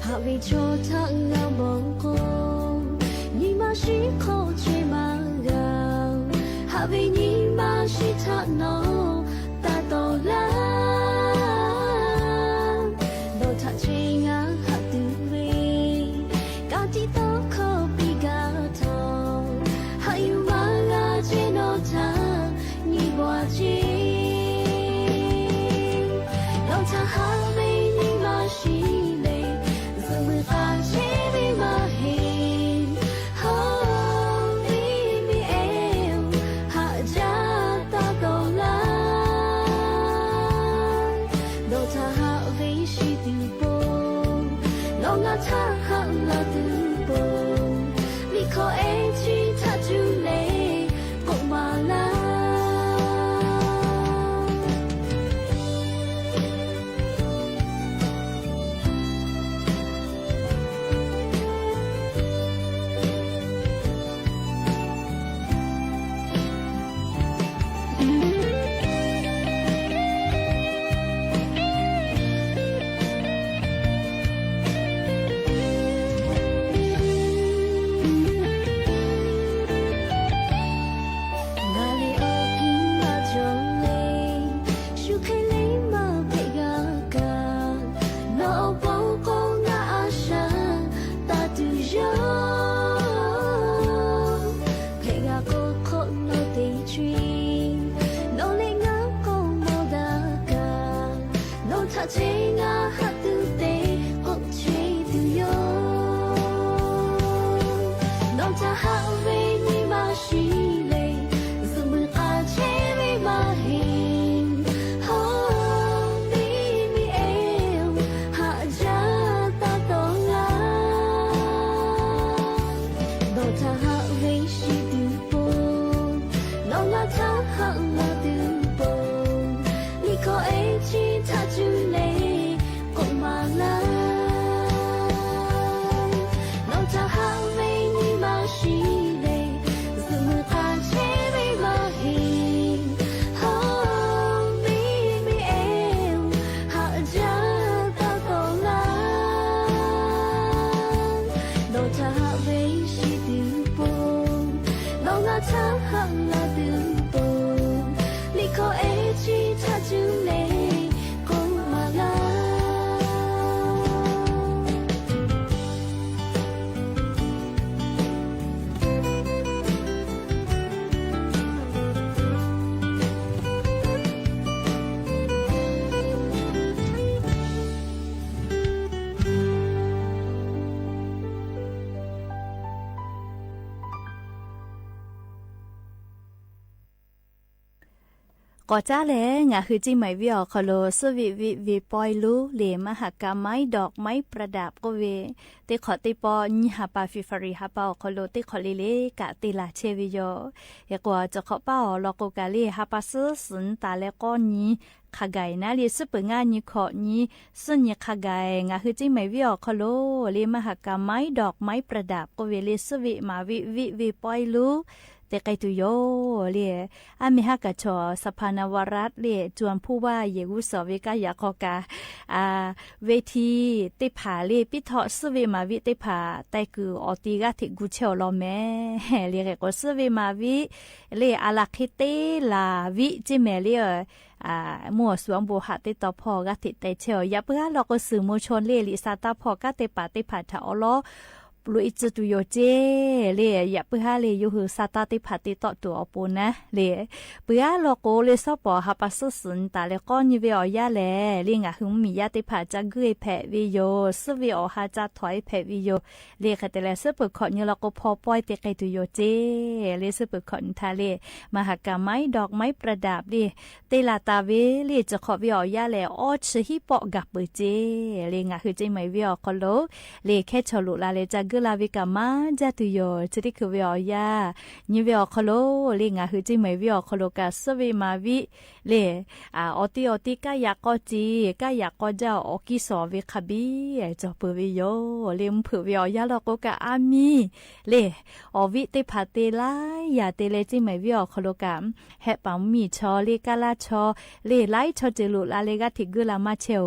หากมีโชว์ทั้งงามมองคง ยิ่งมาชิ ก่อจ๊าแล หงาหื้อเจียงใหม่วิทย์อ่อคอโล ซื้อวิทย์วิทย์วิทย์ปอยลู และมหกรรมไม้ดอกไม้ประดับ ก็เว เต๊ะขอเต๊ะปอ หาปาเฟบรุรี หาปาอ่อคอโล เต๊ะขอเล่ๆ กะเตลาเช่เวยอ เฮกั๋วจะขอป้าอ่อลอโกกาเล่ หาปาซื้อสุนตาและก้อนี้ คาไก่นะ เล่ซื้อเปิดงานนี้ขอนี้ ซื้อนี้คาไก่ หงาหื้อเจียงใหม่วิทย์อ่อคอโล และมหกรรมไม้ดอกไม้ประดับ ก็เว เล่ซื้อวิทย์มาวิทย์วิทย์วิทย์ปอยลู เต๊ะไกลตุยอ เล่ อะ เมฮะกะชอ สภานวรัฐ เล่ จวนผู้ว่า เยาะกุศลเวก้า ยาคอกา อ่า เวทีเต๊ะผา เล่ ปี้เถาะ ซื้อวิทย์มาวิทย์เต๊ะผา ไตก๋อออกตี้กาเต๊ะกู้เช่าลอแม เล่ เฮกั๋วซื้อวิทย์มาวิทย์ เล่ อาราเคเตลาวิทย์ เจียงใหม่ เล่ อ่า มั่วสุมโบหะเต๊ะต่อพ่อกาเต๊ะไตเช่า อย่าเปื้อลอโกสื่อมวลชน เล่ หลีซาต้าพ่อกาเต๊ะป่าเต๊ะผา ถ้าอ่อลอ ลูกอิจจื้อตุยอเจ้ เล่ อย่าเปื้อเล่ ยกหื้อซาต้าเต๊ะผาเต๊ะต่อตั๋วอ่อปูนนะ เล่ เปื้อลอโกเล่ ซ้อป๋อหาปาซื้อสุนตาและก้อนี้เวอออย่าแล เล่ หงาหื้อมีย่าเต๊ะผาจะเกื้อแผะเวยอ ซื้อเวออหาจะถอยแผะเวยอ เล่ ใครแต่แลซื้อเปิดขอนี้ลอโกพอปอยเต๊ะไกลตุยอเจ้ เล่ ซื้อเปิดขอนี้ทา เล่ มหกรรมไม้ดอกไม้ประดับ เล่ เตลาตาเว เล่ จะขอเวอออย่าแล อ้อชื่อฮี่เปาะกะเป๋อเจ้ เล่ หงาหื้อเจียงใหม่วิทย์อ่อคอโล เล่ แค่ชอลุลาแลจะเกื้อลาเวกามา จ้าตุยอ จะได้คือเวอออย่า นี้เวออคอโล เล่ หงาหื้อเจียงใหม่วิทย์อ่อคอโลกา ซื้อวิทย์มาวิทย์ เล่ อ่า ออกตี้ออกตี้ ก้าอยากก้อจี ก้าอยากก้อเจ้า ออกกี้สอเวคาบี จ่อเปิดเวยอ เล่ มึงเผิดเวอออย่าลอโกกาอามี เล่ ออกวิทย์เต๊ะผาเตลาย อย่าเตลาเจียงใหม่วิทย์อ่อคอโลกา แฮะป๋ามีชอ เล่ ก้าลาชอ เล่ ไล่ชอเจอลุลาแลกาเต๊ะเกื้อลามาเช่า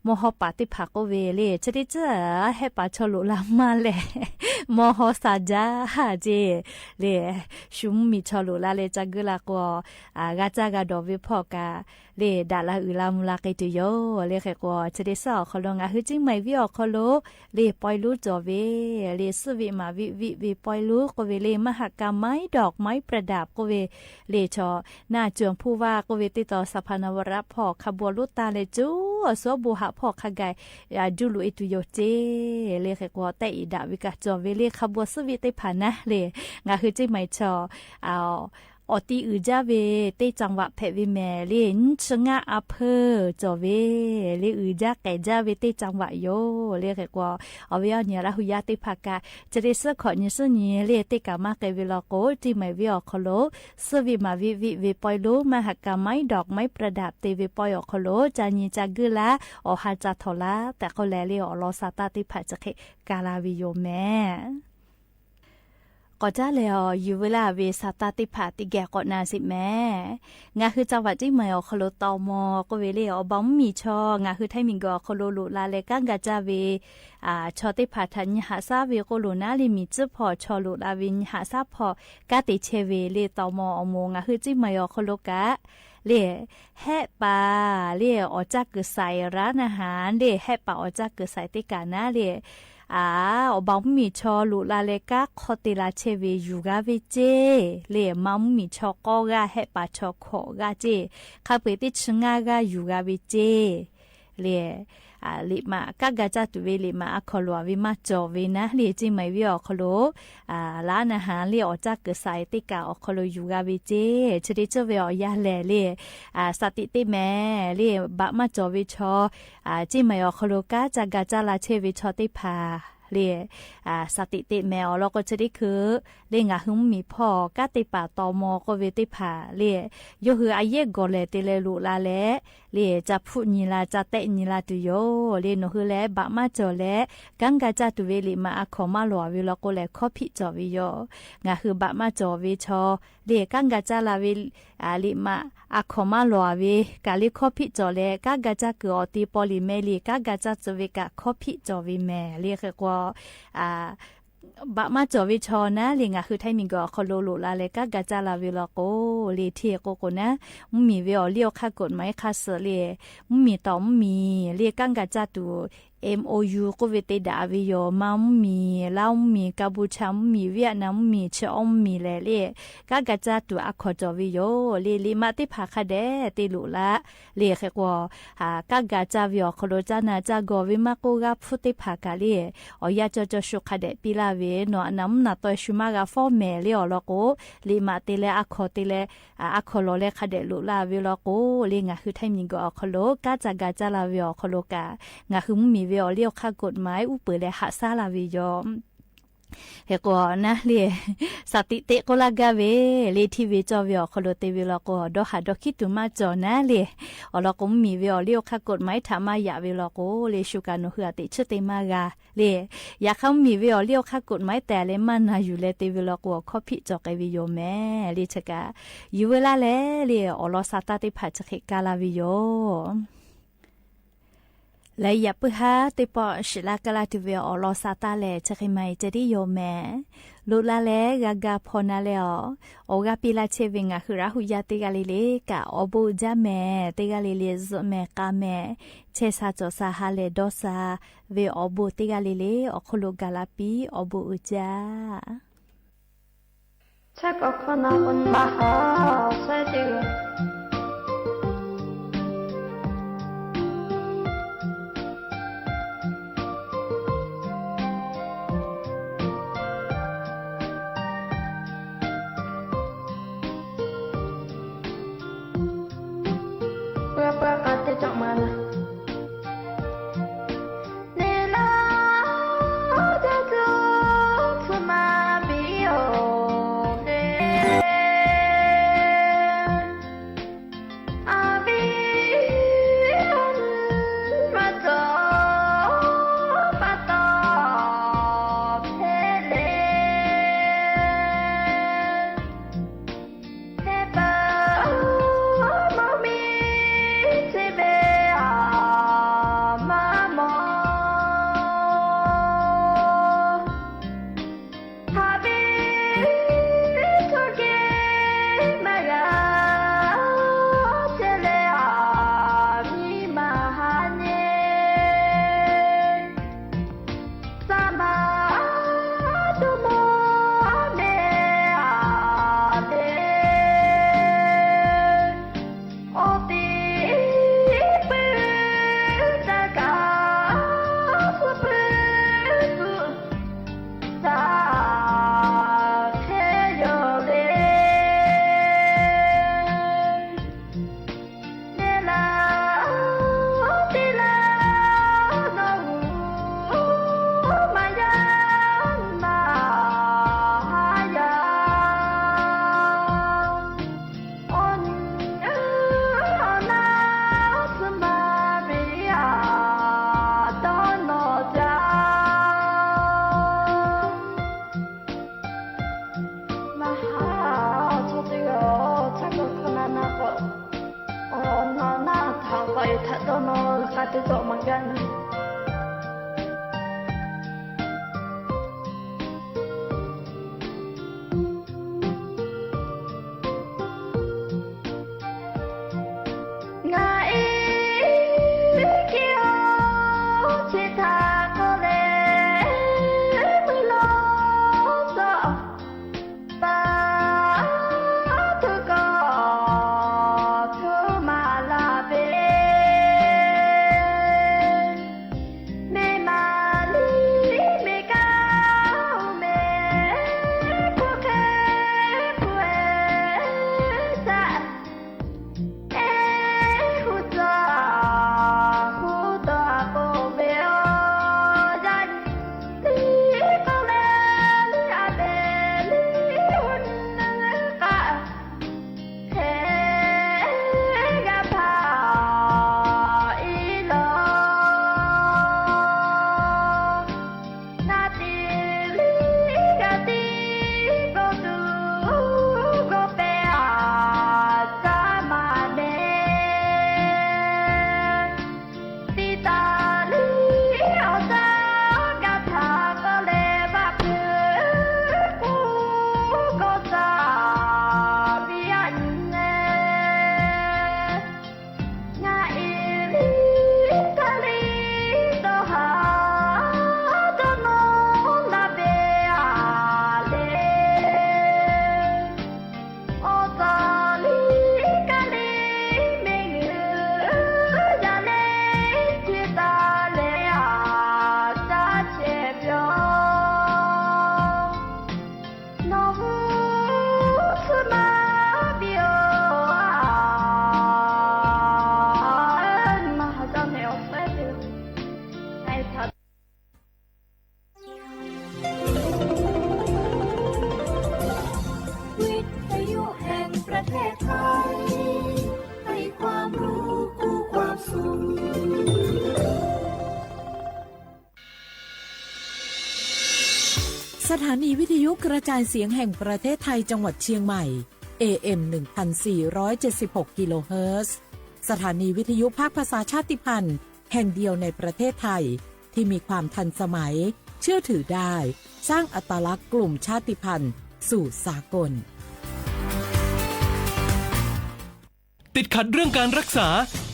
มอฮอป่าเต๊ะผาก็เว เล่ จะได้เจ้อ แฮะป๋าชอลุลามาแล มอฮอสาจ้า เจ้ เล่ ชุมมีชอลุลาแลจะเกื้อลากั๋ว อ่า กาจ้ากาดอเวพ่อกา เล่ ดาลาอือลามูลาไกลตุยอ เล่ ใครกั๋ว จะได้ซ้ออ่อคอโล หงาหื้อเจียงใหม่วิทย์อ่อคอโล เล่ ปอยลูจ่อเว เล่ ซื้อวิทย์มาวิทย์วิทย์วิทย์ปอยลู ก็เว เล่ มหกรรมไม้ดอกไม้ประดับ ก็เว เล่ ชอ หน้าจวนผู้ว่า ก็เว เต๊ะต่อสภานวรัฐพ่อ ขบวนลูกตาแลจู๊ สวมโบหะพ่อคาไก่ อ่า จูลุเอตุยอเจ้ เล่ ใครกั๋ว เต๊ะอีดาเวกาจ่อเว เล่ ขบวนซื้อวิทย์เต๊ะผานะ เล่ หงาหื้อเจียงใหม่ชอ อ่า ออกตี้อื่นจ้าเว เต๊ะจังหวัดแผะเวแหม เล่ ชะงะอำเภอจ่อเว เล่ อื่นจ้าแก่จ้าเว เต๊ะจังหวัดยอ เล่ ใครกั๋ว เอาเวออนี้ละหื้ออย่าเต๊ะผากา จะได้ซื้อขอนี้ซื้อนี้ เล่ เต๊ะกามาแก่เวลอโก เจียงใหม่วิทย์อ่อคอโล ซื้อวิทย์มาวิทย์วิทย์วิทย์ปอยลู มหกรรมไม้ดอกไม้ประดับ เต๊ะวิทย์ปอยอ่อคอโล จะนี้จะเกื้อลา ออกหาจะถอยละ แต่ก็แล เล่ อ่อลอซาต้าเต๊ะผาจะเขะกาลาเวยอแม ก่อจ้าแล อยู่เวลาเวซาต้าเต๊ะผาตี้แก่ก่อนนาสิแม หงาหื้อจังหวัดเจียงใหม่อ่อคอโล ตม ก็เว เล่ อ่อบ่าวมีชอ หงาหื้อไทยมีก่อคอโลลุลาแลก้างกาจ้าเว อ่า ชอเต๊ะผาถ้านี้หาซาเวโกลุนา เล่ มีจื้อผ่อชอลุลาเว หาซาผ่อกาเต๊ะเช่าเว เล่ ตม อ่อโม หงาหื้อเจียงใหม่อ่อคอโลกา เล่ แฮะป๋า เล่ ออกจากเกิดใส่ร้านอาหาร เล่ แฮะป๋าออกจากเกิดใส่เต๊ะกานะ เล่ อ่า อ่อบ่าวมีชอลุลาแลก้า คอเตลาเช่าเว อยู่กาเวเจ้ เล่ บ่าวมีชอก้อกา แฮะป๋าชอขอกาเจ้ ข้าเป๋ยตี้ชะงะกา อยู่กาเวเจ้ เล่ อ่า เล่ มาก้างกาจ้าตั๋วเว เล่ มาอะขอหลัวเว มาจ่อเวนะ เล่ เจียงใหม่วิทย์อ่อคอโล อ่า ร้านอาหาร เล่ ออกจากเกิดใส่เต๊ะกาอ่อคอโล อยู่กาเวเจ้ จะได้เจ้าเวอออย่าแล เล่ อ่า สติเต๊ะแม เล่ บ่ามาจ่อเวชอ อ่า เจียงใหม่อ่อคอโลกา จากกาจ้าลาเช่าเวชอเต๊ะผา เล่ อ่า สติเต๊ะแม อ่อลอโกจะได้คือ เล่ หงาหื้อมีพ่อกาเต๊ะป่า ตม ก็เวเต๊ะผา เล่ ยกหื้ออาเยียะก่อแลเต๊ะแลลุลาแล เล่ จะพูดนี้ละ จะเต๊ะนี้ละตุยอ เล่ หนอหื้อแล บ่ามาจ่อแล ก้างกาจ้าตั๋วเว เล่ มาอะขอมาหลัวเวลอโกแล ขอผิดจ่อเวยอ หงาหื้อบ่ามาจ่อเวชอ เล่ ก้างกาจ้าลาเว อ่า เล่ มาอะขอมาหลัวเว กาเล่ ขอผิดจ่อแล ก้างกาจ้าเกิดออกตี้ปอหลีแม่ เล่ ก้างกาจ้าตั๋วเวกา ขอผิดจ่อเวแม เล่ ใครกั๋ว อ่า บ่ามาจ่อเวชอนะ เล่ หงาหื้อไทยมีก่อคอโลลุลาแลก้างกาจ้าลาเวลอโก เล่ เท่โกโกนะ บ่มีเวออเลี้ยวค่ากฎหมายค่าเสือ เล่ บ่มีต่อบ่มี เล่ ก้างกาจ้าตั๋ว เอ็มโอยู ကူ๊ดเวย์ เตดะเวย์ยอ มาวมီ ลาวมီ กาพูชามီ เวียดนามมီ เชออมมี แหละ เล่ ก้ากัจจ๋าตั๋วอะคอร์ดจ๋อเวย์ยอ เล่ เล่ มะเต๊ผาคาแดะ เตลุละ เล่ เขกว่า หา ก้ากัจจ๋าเวย์ออคอโล จ๋านาจ๋ากอเวย์มะ โกก้าพูดเต๊ผากา เล่ อ๋อ ยาจอจอ ชูคาแดะ ปี้ละเวย์ เนาะ อะนามนาตอย ชูมากา ฟอร์แมต เล่ ออ ลอโก เล่ มะเต๊แล อะคอร์ดเต๊แล อะ อะคอร์ดลอแล คาแดะลุละเวย์ลอโก เล่ งาฮื้อไทยมีกออคอโล ก้าจ๋ากาจ๋าละเวย์ออคอโลกา งาฮื้อมะมีเวย์ออ เล่าค่ากฎหมาย อู้เปิดแล หาซ่าละเวย์ยอ เขกว่านะ เล่ สติเต๊โกลาก้าเวย์ เล่ ตี้เวย์จอเวย์ออคอโล เตเวย์ลอโก ดอหาดอคิดตั๋วมาจอนะ เล่ ออ ลอโก มะมีเวย์ออ เล่าค่ากฎหมาย ถามมาหยาเวย์ลอโก เล่ ชูกาหนอ หื้ออะเต๊อะ เชิดเต๊มากา เล่ ยาค่ำมะมีเวย์ออ เล่าค่ากฎหมาย แต่เล่ มะนาอยู่แล เตเวย์ลอโก ข้อผิดจ๋อแกเวย์ยอ แม่ เล่ เชิกา อยู่เวลาแล เล่ ออ ลอซาตาเต๊ผา เชิกเขกาละเวย์ยอ และยาปื้อหาเต๊ปอ สิลากาลา ตี้เวย์ออ ลอซาตาแล เชิกเขกาใหม่ จะได้ยอ แม่ ลุละแล กากาพอนาแลออ ออกาปี้ละเชเวย์ งาฮื้อราหูยาเต๊กาเล่เล่กา ออโบจาแม่ เต๊กาเล่เล่ แม่กาแม่ เชสาจ๋อสาหาแล ดอสา เวย์ออโบเต๊กาเล่เล่ ออคอโลกาละปี้ ออโบอือจา ชักออกคอนาคนมาหาใส่ติว เปื้อเปื้อกัดเตจอกมาละ มาหา โทษที อ๋อ ชักออกคอนานาก่อ อ๋อ นอนาถาไปถาตอนอ คาติโตะเหมือนกัน ถานีวิทยุกระจายเสียงแห่งประเทศไทยจังหวัดเชียงใหม่ เอ เอ็ม หนึ่งพันสี่ร้อยเจ็ดสิบหก กิโลเฮิรตซ์ สถานีวิทยุภาคภาษาชาติพันธุ์แห่งเดียวในประเทศไทย ที่มีความทันสมัย เชื่อถือได้ สร้างอัตลักษณ์กลุ่มชาติพันธุ์สู่สากล ติดขัดเรื่องการรักษา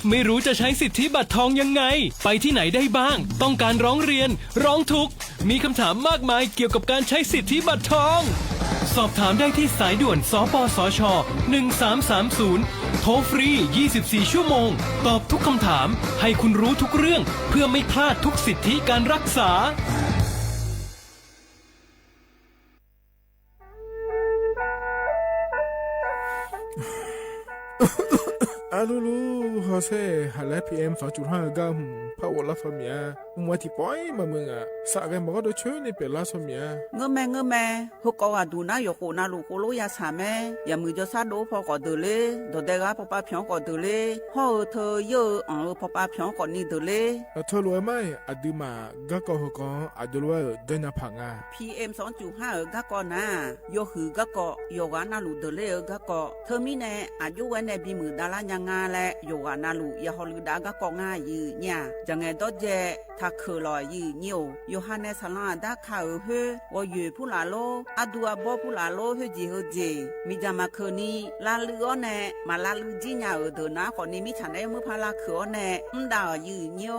ไม่รู้จะใช้สิทธิบัตรทองยังไง ไปที่ไหนได้บ้าง ต้องการร้องเรียน ร้องทุกข์ มีคำถามมากมายเกี่ยวกับการใช้สิทธิบัตรทอง สอบถามได้ที่สายด่วน สปสช หนึ่งสามสามศูนย์ โทรฟรี ยี่สิบสี่ ชั่วโมง ตอบทุกคำถาม ให้คุณรู้ทุกเรื่อง เพื่อไม่พลาดทุกสิทธิการรักษา อะลูลู ฮอเซ่ หันแล พีเอ็ม สองจุดห้า เออก้า หืม ผ้าโอดล้าซอเมีย อืม ว่าตี้ป๋อยมาเมืองอะ สะแกมบอกว่าโดยช่วยในเป๋นล้าซอเมีย เงอะแม เงอะแม เฮอก็ว่าดูนะ อย่าโขนะลูกโคโลยาสาแม อย่ามือจอซาโดพอก็เดินเลย ดอแดกาพอปาเผียงก็เดินเลย ฮอเออเธอเยอะ อ่องเออพอปาเผียงก็นี่เดินเลย เออ เธอรู้ไหม อะดื้อมา ก้าก็เฮอก็ อะดูรู้ว่าเออ เดินนาผางา พีเอ็ม สองจุดห้า เออ ก้าก็นะ ยอหือก้าก็ ยอหวานาลูกเดินเลยเออ ก้าก็ เธอมีแน่ อะยุไว้ในบีหมื่นดาลาร์ยางาแล ยอหวานาลูก อย่าฮอลือดาก้าก็งายื้อเนี่ย จะไงดอแจ ถ้าเขอหล่อยื้อเนี่ย โยฮันเนสสาลองอาด้าข้าเออเฮ้อ วอเหยื่อผู้หลาโล อะดูอะบอผู้หลาโล เฮ้อจีเฮอเจ มีจามาเขอนี้ ลาลืออ้อแน่ มาลาลือจี้เนี่ยเออ เดินนาขอนี้ มิฉะนั้นเมื่อพาลาเขออ้อแน่ อืมดายื้อเนี่ย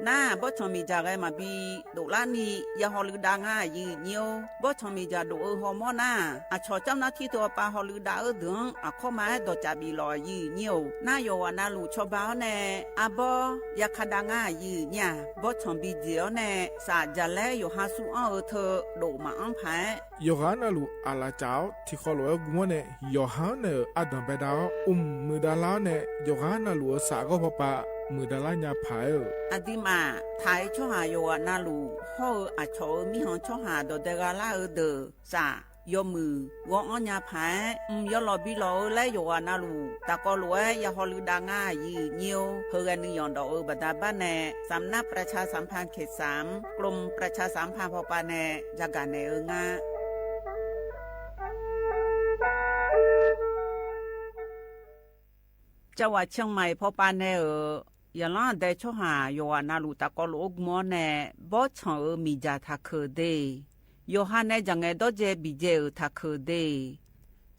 น้า บอสชองมีจ่าแกมาบี โดละนี่ อย่าฮอลือดางายื้อเยียว บอสชองมีจ่าโดเออฮอมอน้า อะชอเจ้าหน้าตี้ตัวปาฮอลือดาเออเดือง อะเข้ามาให้ดอกจ่าบีหล่อยื้อเยียว น้า ยอหวานาลูกชอบาอ้อแน่ อะบอ อย่าคาดางายื้อเนี่ย บอสชองบีเจียวแน่ สาจ่าแล ยอหาสู้อ้อเออเธอ โดมาอ้างผาย ยอหวานาลูก อะลาเจ้า ตี้คอหลวงเออกั๋วเนี่ย ยอหาเนี่ย อะดำไปดาว อุ้มหมื่นดาลาร์เนี่ย ยอหวานาลูก สาก็พอปา หมื่นดาลาร์ยาผายเออ อะดื้อมา ถ้าเอชอบหายอหวานาลูก ฮอเออ อะชอเออ มิหางชอบหาดอแดกาลาเออเดอ สา ยอหมื่น วออ้อยาผาย อืม ยอหล่อบีหล่อเออ แลยอหวานาลูก ตาก็หลวง อย่าฮอลือดางายื้อเยียว เฮอแกนึ่งหย่อนดอกเออ บาดาบ้านแน่ สำนักประชาสัมพันธ์เขตสาม กรมประชาสัมพันธ์พอปาแน่ จะกาแน่เอองา จังหวัดเชียงใหม่พอปาแน่เออ อย่าล้อแดชอบหายอหวานาลูก ตาก็หลวงมอแน่ บอสชองเออ มีจ่าถ้าเขอเด ยอหาแน่ จะไงดอแจบีเจเออ ถ้าเขอเด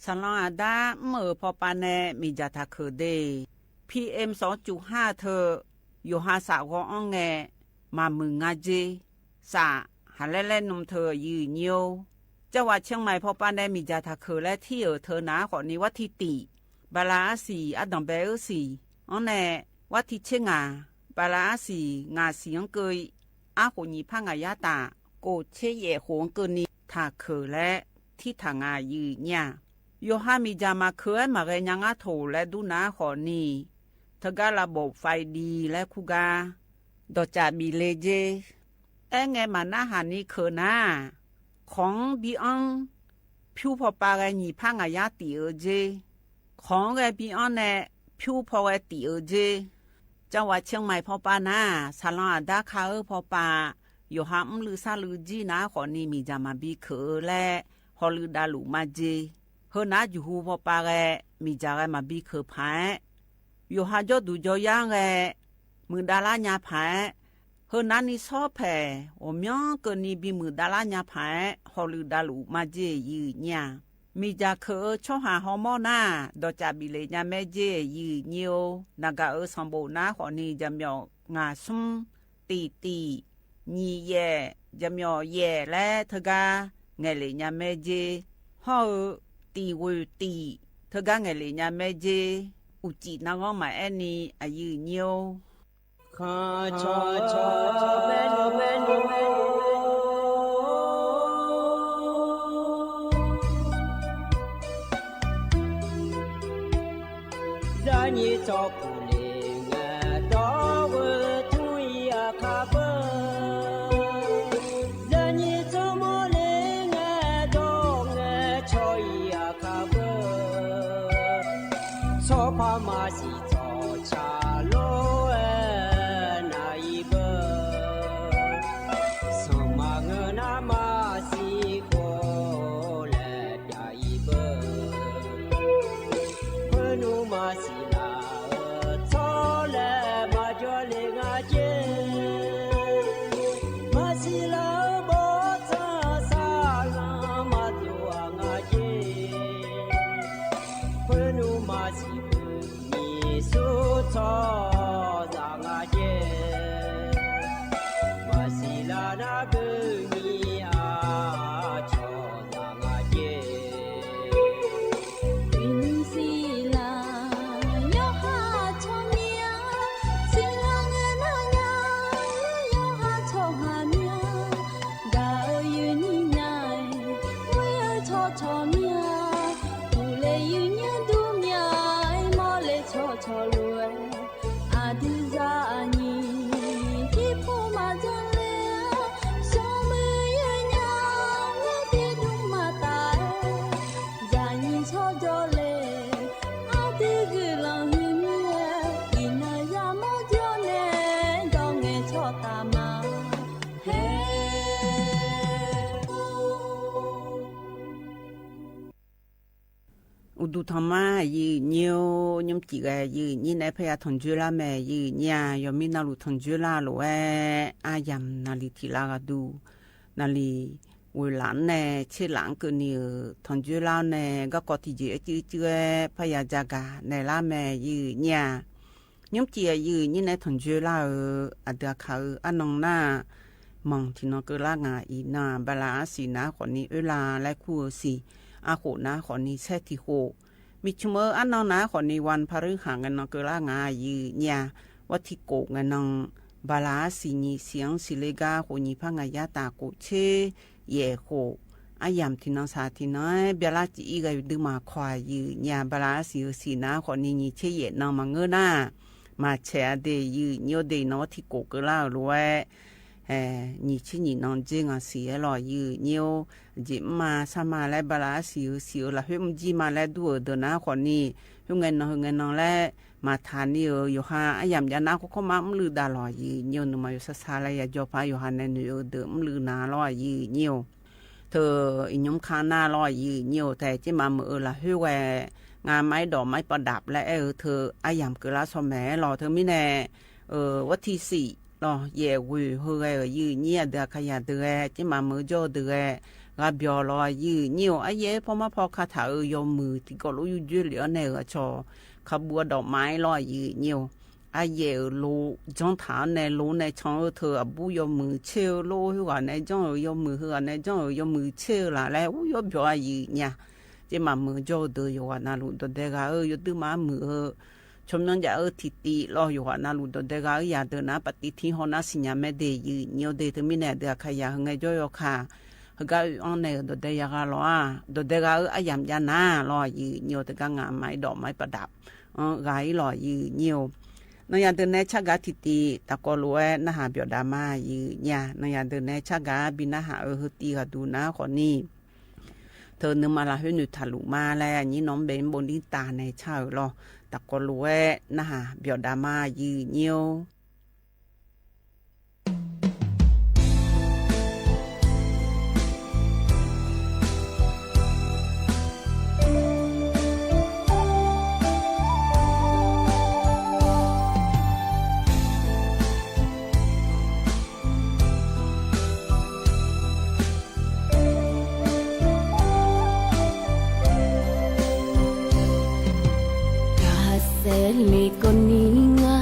สาลองอาด้า อืมเออ พอปาแน่ มีจ่าถ้าเขอเด พีเอ็ม สองจุดห้า เธอ ยอหาสาก็อ้องแง มามืองาเจ สา หาแลแลนมเธอยื้อเยียว จังหวัดเชียงใหม่พอปาแน่ มีจ่าถ้าเขอแล ตี้เออเธอนาขอนี้ วัดตี้ตี๋ บาลาอาสี่ อะดำแบเออสี่ อ้อแน่ วัดตี้เชงา บาลาอาสี่ งาสี่อังเกย อะโขหยีผ้างายาตา โกเชแหย่โขอังเกยนี้ ถ้าเขอแล ตี้ถ้างายื้อเนี่ย ยอหามีจ่ามาเขอมาแกยังอาโถแลดูนาขอนี้ เธอการะบบไฟดีแลคู่กา ดอกจ่าบีเลเจ แอ้ไงมานาหานี้เขอนา ของบีอ้อง ผิวพอปาแกหยีผ้างายาตี๋เออเจ ของแกบีอ้องแน่ ผิวพอแกตี๋เออเจ จังหวัดเชียงใหม่พอปานา สาลองอาด้าข้าเออพอปา ยอหาอืมลือซาลือจี้นาขอนี้ มีจ่ามาบีเขอแล ฮอลือดาลูกมาเจ เฮอนาอยู่ฮูพอปาแก มีจ่าแกมาบีเขอผาย ยอหาจ้อดูจ้อยังแก หมื่นดาลาร์ยาผาย เฮอนานี้ซ้อแผ่ โอเมียงเกอนี้ บีหมื่นดาลาร์ยาผาย ฮอลือดาลูกมาเจยื้อเนี่ย มีจ่าเขอเออชอบหาฮอมอนา ดอกจ่าบีเลญาแม่เจยื้อเยียว นากาเออ สองโบนาขอนี้ จะเมียว งาซุ่ม ตี๋ตี๋ หยีแหย่ จะเมียวแหย่แล เธอกา แงเหลญาแม่เจ ฮอเออ ตี๋วือตี๋ เธอกา แงเหลญาแม่เจ อุจิ นางอ้อมหมายแอ้นี้ อะยื้อเยียว အိၣ်ဒူၣ်ထီၣ်မး ယိုဝ်းညိဝ်း ညီမ့ၢ်တံၢ်ဂဲၤ ယိုဝ်းညိဝ်း နဲဖဲယၤထီၣ်စၢၤလၢ်မဲာ် ယိုဝ်းညိဝ်း ယီၤမံနၤလူၢ်ထီၣ်စၢၤလၢ်လိၤဝဲ အါယၢမ်ၢ်နၤလံထံၣ်လၢ်ဂၤဒူၣ် နၤလံ ဝ့ၢ်လၢ်နဲ ဆ့လၢ်ကၢၢ်နံၣ်ဧၢ ထီၣ်စၢၤလၢ်နဲ ကီၢ်ကီၢ်ထံၣ်ကၠံအစုစုဝဲ ဖဲယၤစၢ်ဂၤ နဲလၢ်မဲာ် ယိုဝ်းညိဝ်း ညီမ့ၢ်တံၢ်ဂဲၤ ယိုဝ်းညိဝ်း နဲထီၣ်စၢၤလၢ်ဧၢ အဒုးအခါဧၢ အနီၢ်နၢ် မီၢ်ထံၣ်နီၢ်ကၢၢ်လၢ်ငါအံၤနၢ် ဘၣ်လၢအစံးနၤဃီန့ၣ် အၢလၢ်လၢခူၣ်ဧၢစံး အဃိးနၤဃီန့ၣ် ဆဲးထံၣ်ဃိး မ့ၢ်ဆိမိၣ်အၢ အနီၢ်နၤဃီန့ၣ် ဝၢၼ်ဖါရူၣ်ဟၣ် ငဲၤနီၢ်ကၢၢ်လၢ်ငါ ယိုဝ်းညိဝ်း ဝဲထံၣ်ကိး ငဲၤနီၢ် ဘၣ်လၢအစံးနံၣ် စံးအီစံးလ့ကါဃိးနံၣ် ဖးငါယါတၢ်ကိးဆ့ ယဲၢ်ဃိး အါယၢမ်ၢ်ထံၣ်နီၢ်ဆၣ်ထံၣ်နီၢ် ဘၣ်လၢစံးအံၤဂၤ ယဒုးမၤခွါ ယိုဝ်းညိဝ်း ဘၣ်လၢအစံးဧၢစံးနၤဃီန့ၣ် နံၣ်ဆ့ယဲၢ်နီၢ်မၤငၢၢ်နၤ မၤဆဲးအဒ့ၣ် ယိုဝ်းညိဝ်း ဒ့ၣ်နီၢ်ဝဲထံၣ်ကိးကၢၢ်လၢ်ဧၢလိၤဝဲ နံၣ်ဆ့နံၣ်နီၢ် ကၠ့ငါစံးအလီၢ် ယိုဝ်းညိဝ်း ကၠ့မးဆၣ်မးလၢ ဘၣ်လၢအစံးဧၢစံးဧၢ လၢဟ့ၣ်မုၢ်ကၠံမးလၢ ဒူၣ်ဧၢဒၢးနၤဃီန့ၣ် ဟ့ၣ်ငဲၤနီၢ် ဟ့ၣ်ငဲၤနီၢ်လၢ မၤထးန့ၢ်ဧၢ ယိၤဟၣ် အါယၢမ်ၢ်ယါနၤ ခိခိမး မုၢ်လုၢ်ဒၣ်လီၤ ယိုဝ်းညိဝ်း နမၤယိၤဆါဆါလၢ ယၤကၠီၤဖး ယိၤဟၣ်နဲနုာ်ဧၢဒၢး မုၢ်လုၢ်နၤလီၤ ယိုဝ်းညိဝ်း ထၢၣ် အံၤညီခါနၤလီၤ ယိုဝ်းညိဝ်း တဲကၠ့မးမုၢ်အၢ လၢဟ့ၣ်ဝဲ ငါမၤအ့ၣ်ဒိးမၤအ့ၣ်ပဒၣ်လၢအဲၣ်ဧၢ ထၢၣ် အါယၢမ်ၢ်ကၢၢ်လၢ်ဆီမဲာ်လီၤ ထၢၣ်မံန့ၣ် ဝဲထံၣ်စံးလီၤ ယဲၢ်ဝ့ၢ်ဟ့ၣ်ဂဲၤဧၢ ယိုဝ်းညိဝ်း အဒုးအခါယၤဒၢးဂဲၤ ကၠ့မးမုၢ်ကၠီဒၢးဂဲၤ ဂၤဘျီလီၤ ယိုဝ်းညိဝ်း အယဲၢ်ဖီမါဖီခါထၣ်ဧၢ ယီၤမုၢ် ထံကီၢ်လိယုၢ်ယုၢ်လံအီၤနဲၣ်ဧၢ ဆီ ခါဘူအဒိးမၤအ့ၣ်လီၤ ယိုဝ်းညိဝ်း အယဲၢ်ဧၢ လိၤ ကၠီထၣ်အီၤနဲၣ် လိၤနဲၣ် ဆီဧၢ ထၢၣ် အဘူယီၤမုၢ်ဆ့ဧၢ လိၤဟ့ၣ်ဂၤနဲၣ် ကၠီဧၢ ယီၤမုၢ် ဟ့ၣ်ဂၤနဲၣ် ကၠီဧၢ ယီၤမုၢ်ဆ့ဧၢလၢ်လဲၣ် အူယီၤဘျီ ယိုဝ်းညိဝ်း ကၠ့မးမုၢ်ကၠီဒၢး ယိၤဟၣ်နၤလူၢ်ဒီးဒဲဂၤဧၢ ယိၤဒုးမးမုၢ်ဧၢ ဆိမိၣ်ယၤအၢထံၣ်တံၢ်လီၤ ယိၤဟၣ်နၤလူၢ်ဒီး ဒဲဂၤဧၢ ယၤဒၢးနၤ ပတံထံဟီၣ်နၤ စံၣ်ညါမဲဒၣ် ယိုဝ်းညိဝ်း ဒၢးထၢၣ်မံန့ၣ် အဒုးအခါယၤ ဟ့ၣ်ငဲၤကၠီယီၤခါ ဟ့ၣ်ဂၤအုၣ်အီၤနဲၣ် ဒီးဒဲယၤဂၤလီၤဧါ ဒီးဒဲဂၤဧၢ အါယၢမ်ၢ်ယါနၤလီၤ ယိုဝ်းညိဝ်း တဂၤငါမၤအ့ၣ်ဒိးမၤအ့ၣ်ပဒၣ် ဂၤအံၤလီၤ ယိုဝ်းညိဝ်း နီၢ်ယၤဒၢးနဲဆၢ်ဂၤထံၣ်တံၢ် တၢ်ကိးလိာ်ဝဲ နၢ်ဟၣ်ဘျီၣ်ဒၣ်မး ယိုဝ်းညိဝ်း နီၢ်ယၤဒၢးနဲဆၢ်ဂၤ ဘံၣ်နၢ်ဟၣ်အၢ ဟၢတံၢ်ဂၤဒူၣ်နၤဃီန့ၣ် ထၢၣ် နမၤလၢဟ့ၣ်နုာ်ထၣ်လူၤမးလၢ အညိနီၢ်ဘ့ၣ်ဘိလံတၢ်နဲဆၢ်ဧၢလီၤ တၢ်ကိးလိာ်ဝဲ နၢ်ဟၣ်ဘျီၣ်ဒၣ်မး ယိုဝ်းညိဝ်း ကစဲးလ့ကိးနံၤငါ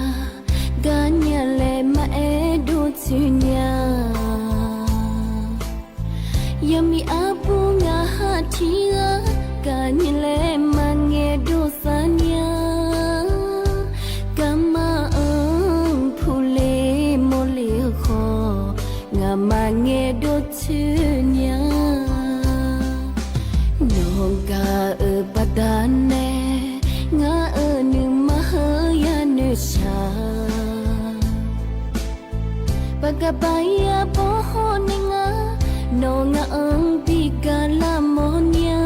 ကညးလဲၤမၤအဲၣ်ဒိးဆူညါ ယမံၤအပူၤ ငါဟးထံဂၤ ကညးလဲၤမၤငဲၤဒိးသးညါ ကမၤအၢဖူလ့မိၢ်လ့ဃီ ငါမၤငဲၤဒိးဆူညါ နီၢ်ကၢ်ဧၢ ဘၣ်တၢ်နဲ ငါအၢနုာ်မၤဟ့ၣ်ယၤနုာ်ဆၢ ပကဘၣ်ယၤဘီဟီၣ်န့ၣ်ငါ နီၢ်ငါအၢဘံၣ်ကလးမီၢ်ညါ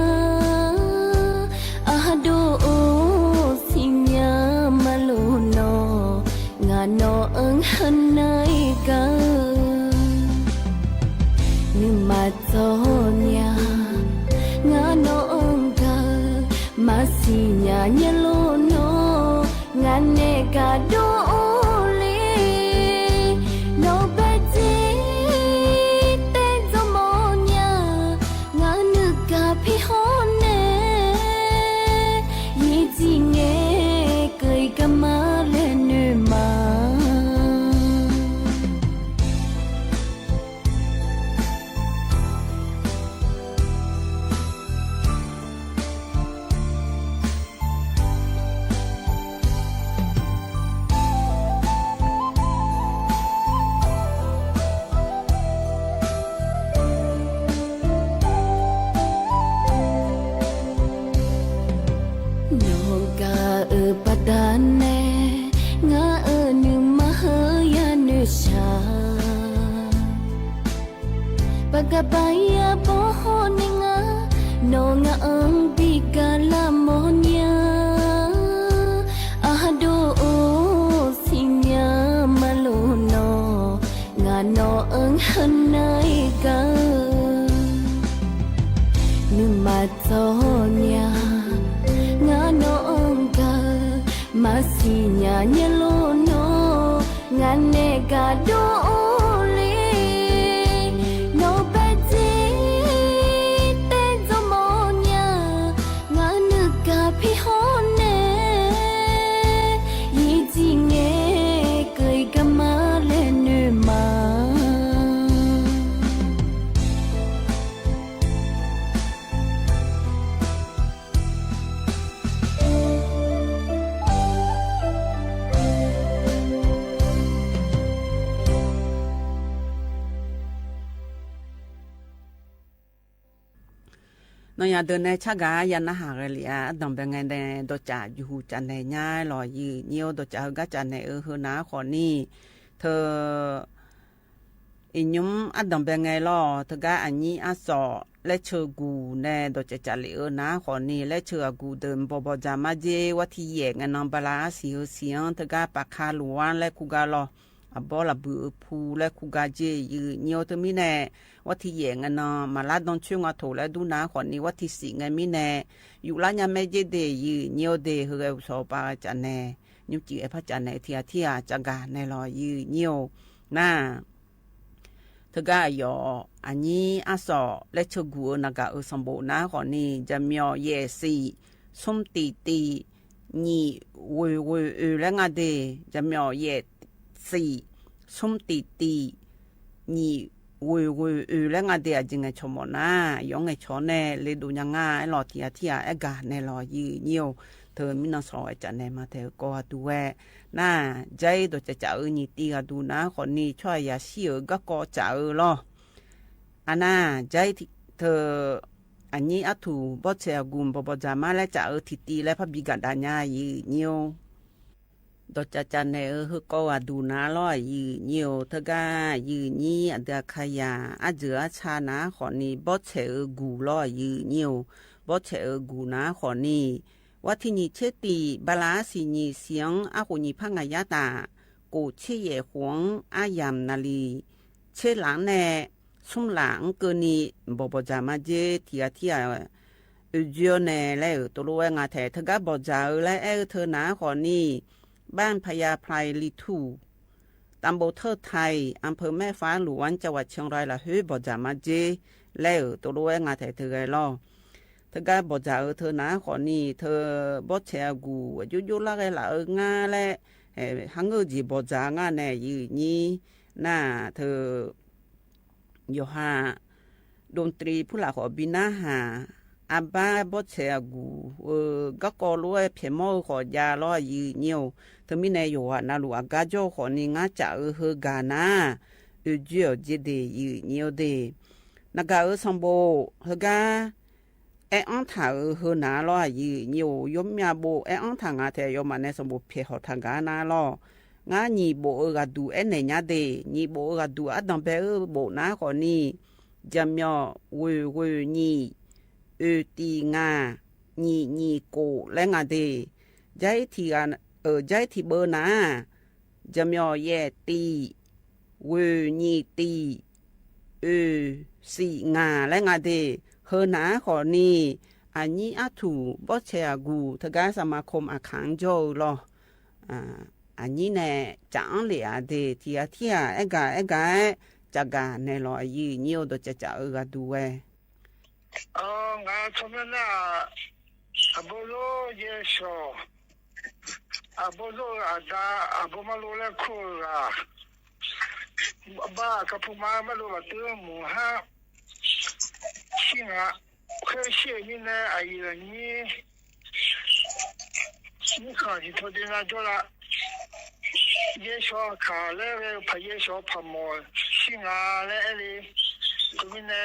အဟးဒိးအိၣ်ဆံညါမၤလိနီၢ် ငါနီၢ်အၢဟါနၤကၢ နမၤတီညါ ငါနီၢ်အၢကၢ မၤဆံညါညါလိနီၢ် ငါနဲကဒိးအိၣ်လံ ကဘၣ်ယၤဘီဟီၣ်န့ၣ် ငါနီၢ်ငါအၢၣ်ဘံၣ်ကၢ်လၢ်မီၢ်ညါ, အဟးဒိၣ်အိၣ် စံၣ်ညါမၤလိနီၢ် ငါနီၢ်အၢၣ်ဟၢၣ်နၤကၢ် နုၢ်မၤ စီညါ ငါနီၢ်အၢၣ်ကၢ် မၤစံၣ်ညါညါလိနီၢ် ငါနဲၣ်ကၢ်ဒိၣ်အိၣ်လံ နီၢ်ဘဲၣ်စံၣ် တဲစိမီၢ်ညါ ငါနုၢ်ကၢ်ဖံဟီၣ်နဲၣ် ယံာ်တံၢ်ငဲ ကၢၢ်ကမၤလဲၣ်နုၢ်မၤ နီၢ်ယၤဒၢးနဲဆါဂၤ ယနၢ်ဟးဂဲၤလံ အဒိၣ်ဘဲၣ်ငဲၤဒဲး ဒီးစံၣ်ယူၢ်ဟူၣ်စံၣ်နဲၣ်ညါလီၤ ယံာ်ညိ ဒီးစံၣ်ဟူၣ်ဂၤစံၣ်နဲၣ်အၢ ဟၢနၤဃီနံၤ ထၢ အံၤညုမ်အဒိၣ်ဘဲၣ်ငဲၤလီၤ ထၢဂၤအနံအစီၣ် လဲဆၢၣ်ဂူၢ်နဲ ဒီးစံၣ်စံၣ်လံအၢနၤဃီနံၤ လဲဆၢၣ်အဂူၢ်ဒီး ဘီၣ်ဘီၣ်စၢ်မါစ့ ဝဲထံယဲၢ် ငဲၤနီၢ်ဘလါစံၣ်ဟၢၣ်စံၣ်အၢ ထၢဂၤပာ်ခါလူၢ်ဝါလဲၤခူၣ်ဂၤလီၤ အဘီလၢ်ဘုၣ်အဖူလဲၤခူၣ်ဂၤစ့ ယံာ်ညိ ထၢမံၤနဲ ဝဲထံယဲၢ် ငဲၤနီၢ်မၤလါဒီဆၢငါထိၣ်လဲၤဒူနၤဃီနံၤ ဝဲထံစံၣ် ငဲၤမံၤနဲ ယူၢ်လါညါမဲစ့ဒ့ၣ် ယံာ်ညိဒ့ၣ် ဟၢဂဲၤပစီၤပၤစံၣ်နဲၣ် ညိစံၣ်အဲၣ်ဖးစံၣ်နဲၣ် ထံဂၤထံဂၤစံၣ်ဂၤနဲလီၤ ယံာ်ညိ နၤ ထၢဂၤအယီၢ် အနံအစီၣ် လဲဆၢၣ်ဂူၢ်အၢ နဂၤအၢ စီၤဘိၣ်နၤဃီနံၤ ယမီၣ်ယဲၢ်စံၣ် သုတံၣ်တံၣ် နံၣ်ဝ့ၢ်ဝ့ၢ်အၢ လဲငါဒ့ၣ် ယမီၣ်ယဲၢ်စံၣ် သုတံၣ်တံၣ် နံၣ်ဝ့ၢ်ဝ့ၢ်အၢ လဲငါဒ့ၣ် အယံၤငဲၤဆီၣ်မီၣ်နၤ ယီၤငဲၤဆီၣ်နဲ လ့ဒိၣ်ညါငါ အဲၣ်လီၤထံဂၤထံဂၤ အဲၣ်ဂၤနဲလီၤ ယံာ်ညိ ထၢမံၤနီၢ်စီၤဝဲစံၣ်နဲၣ် မၤထဲကိးဂၤဒူဝဲ နၤ ယဲအံၤဒီးစံၣ်စံၣ်အၢ နံၣ်တံၢ်ဂၤဒူနၤဃီနံၤ ဆီၣ်ယၤစံၣ်အၢ ဂၤကီစံၣ်အၢလီၤ အနၤ ယဲအံၤထၢ အနံအထူၣ် ဘီၣ်ဆဲးအဂူၢ် ဘီၣ်ဘီၣ်စၢ်မါလဲစံၣ်အၢ ထံၣ်တံၢ်လၢဖးဘံကဒါညါ ယံာ်ညိ ဒီးစံၣ်စံၣ်နဲအၢ ဟၢကိးဂၤဒူနၤလီၤ ယံာ်ညိ ထၢဂၤ ယံာ်ညိ အဒုးအခါယၤ အစၢၤအဆါနၤဃီနံၤ ဘီၣ်ဆဲးအဂူၢ်လီၤ ယံာ်ညိ ဘီၣ်ဆဲးအဂူၢ်နၤဃီနံၤ ဝဲထံနံၣ်ဆ့တံၢ် ဘလါစံၣ်နံၣ်စံၣ်အၢ အဃိၣ်နံၣ်ဖးငါယါတၢ် ကိၣ်ဆ့ယဲၢ်ဃိၣ် အါယၢ်နၣ်ရံၣ် ဆ့လးနဲ သုးလးအကၢၢ်နံၤ ဘီၣ်ဘီၣ်စၢ်မါစ့ ထံဂၤထံဂၤ အၢၣ်ယၢၤနဲလဲၣ် တိလိဝဲငါထဲ ထၢဂၤဘီၣ်စၢ်အၢ လၢအဲၣ်အၢထၢနၤဃီနံၤ บ้านพญาไพรลีทู่ ตำบลเทิดไทย อำเภอแม่ฟ้าหลวง จังหวัดเชียงราย လၢဟၢဘီၣ်စၢ်မါစ့ လဲၣ် တိလိဝဲငါထဲ ထၢဂၤလီၤ ထၢဂၤဘီၣ်စၢ်အၢထၢနၤဃီနံၤ ထၢဘီၣ်ဆဲးအဂူၢ် အယိယိလၢဂဲၤလၢအၢငါလဲၣ် ဟးငၢၢ်ယံၤဘီၣ်စၢ်ငါနဲ ယံာ်ညိ နၤ ထၢ ယိၤဟၣ် ဒိၣ်တြံၤဖုလၢ်ဃီဘံနါဟၣ် အဘါဘီၣ်ဆဲးအဂူၢ် ဂၤကီလိဝဲဖဲမီၢ်အၢဃီယါလီၤ ယံာ်ညိ ထၢမံၤနဲ ယိၤဟၣ်နၢ်လူၢ်အဂၤကၠီဃီနံၤ ငါစံၣ်အၢဟၢဂၤနၤ အၢၣ်ယၢၤအီၤစ့ဒ့ၣ် ယံာ်ညိဒ့ၣ် နဂၤအၢစီၤဘိၣ် ဟၢဂၤ အဲၣ်အီထၢ်အၢဟၢနၤလီၤ ယံာ်ညိ ယိၤမၠၣ်ဘိၣ် အဲၣ်အီထၢ်ငါထဲ ယိၤမးနဲ စီၤဘိၣ်ဖဲးဟီၣ်ထၢ်ဂၤနၤလီၤ ငါညံၣ်ဘိၣ်အၢဂၤဒူၣ်အဲၣ်နဲၣ်ညါဒ့ၣ် ညံၣ်ဘိၣ်အၢဂၤဒူၣ်အဒိၣ်ဘဲၣ်အၢဘိၣ်နၤဃီနံၤ ယမီၣ်ဝ့ၢ်ဝ့ၢ်ညံၣ် အၢၣ်တံၢ်ငါ ညံၣ်ညံၣ်ကိၣ်လဲငါဒ့ၣ် ယဲထံၣ်ဂၤ အၢ ယဲထံၣ်ဘၢနၤ ယမီၣ်ယဲၢ်တံၢ် ဝ့ၢ်ညံၣ်တံၢ် အၢၣ်စံၣ်ငါလဲငါဒ့ၣ် ဟၢနၤဃီနံၤ အနံအထူၣ် ဘီၣ်ဆဲးအဂူၢ် ထၢဂၤစမၤခိၣ်အခၣ်ကၠီအၢလီၤ အနံနဲ စံၣ်အီလံအဒ့ၣ် ထံဂၤထံဂၤ အဲၣ်ဂၤအဲၣ်ဂၤ စံၣ်ဂၤနဲလီၤ ယံာ်ညိဒီးစံၣ်စံၣ်အၢဂၤဒူဝဲ အ ငါဆီၣ်မၢနၢ် အဘိလိယဲၢ်စီၤ အဘိလိအဒါ အဘိမၢလိလၢခိၣ်ဂၤ ဘၣ်ကဖူမါမၢလိဘၣ်တၢ်မုၢ်ဟါ ဆံငါ ခဲဆံမံၤနဲ အယံၤလၢနံၤ နံၤခီၣ်ယံၤထိၣ်ဒ့နၤကၠီလၢ ယဲၢ်စီၤခါလၢဂဲၤဖးယဲၢ်စီၤဖးမီၣ် ဆံငါလၢအဲၣ်လံ ကမံၤနဲ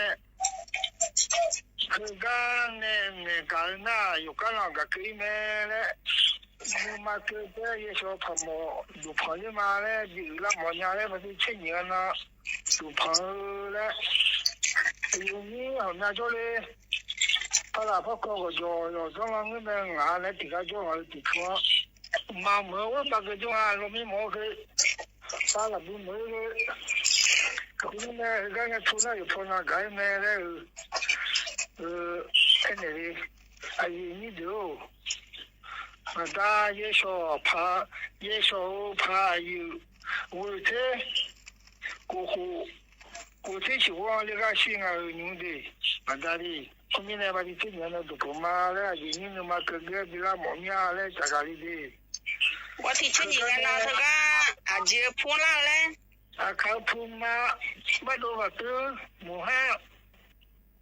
ကဂၤနဲနဲကၤနၢ် ယိၤကါနီၢ်ဂၤက့ၤအံၤမဲလဲၣ် မၤက့ၤတဲယဲၢ်စီၤဖးမီၣ် ဒိၣ်ဖီၣ်လံမးလဲၣ် ဒ်အုၣ်လၢမီၣ်ညါလဲၣ် မၤသ့ဆ့ၣ်နံၣ်အနၤ ဒိၣ်ဖီၣ်လၢ အယုၢ်နံၣ် အမ့ၢ်ကၠီလၢ ဖဲလၢဖီခိၣ်ကီၢ်ကၠီၣ် ယီၤစီလီၤ ငိုၼ်းမ့ၢ်ငါလၢတံၢ်ကၠီၣ် လၢတံၢ်ထွဲ မၤမုာ်ဝဲပာ်ကၠီၣ် လီမံမီၢ်က့ သးလၢဘုမုာ်က့ အဃိန့ၣ် ဟဲကါန့ၣ် ထိၣ်နၢ်ယဖိနၢ်ကါမ့ၢ်လၢ အဲန့ၣ်လံ အယုၢ်နံၣ်ဒုး မတၤ ယဲၢ်စီၤဖး ယဲၢ်စီၤအိၣ်ဖးအယုၢ် ဝ့ၢ်ထ့ ကိၣ်ဃိၣ် ကိၣ်ထ့ဆံးဝီလၢဂၤ ဆံးငါအုၣ်နုၤဒ့ၣ် မတၤဒ့ၣ် ခီမ့ၢ်န့ၣ် ပှၤတဆ့ညါန့ၣ် ဒိၣ်ပိာ်မးလၢအယုၢ်နံၣ် နမၤကဂဲၤဘံလၢမီၣ်မၠါလၢတၢ်ဂၤလံဒ့ၣ် ပှၤတဆ့ညါန့ၣ် တဂၤ အယုၢ်ဖူလၢ်လဲၣ် အခါဖူမး ဘၣ်ဒိဘၣ်တုၤ မုၢ်ဟါ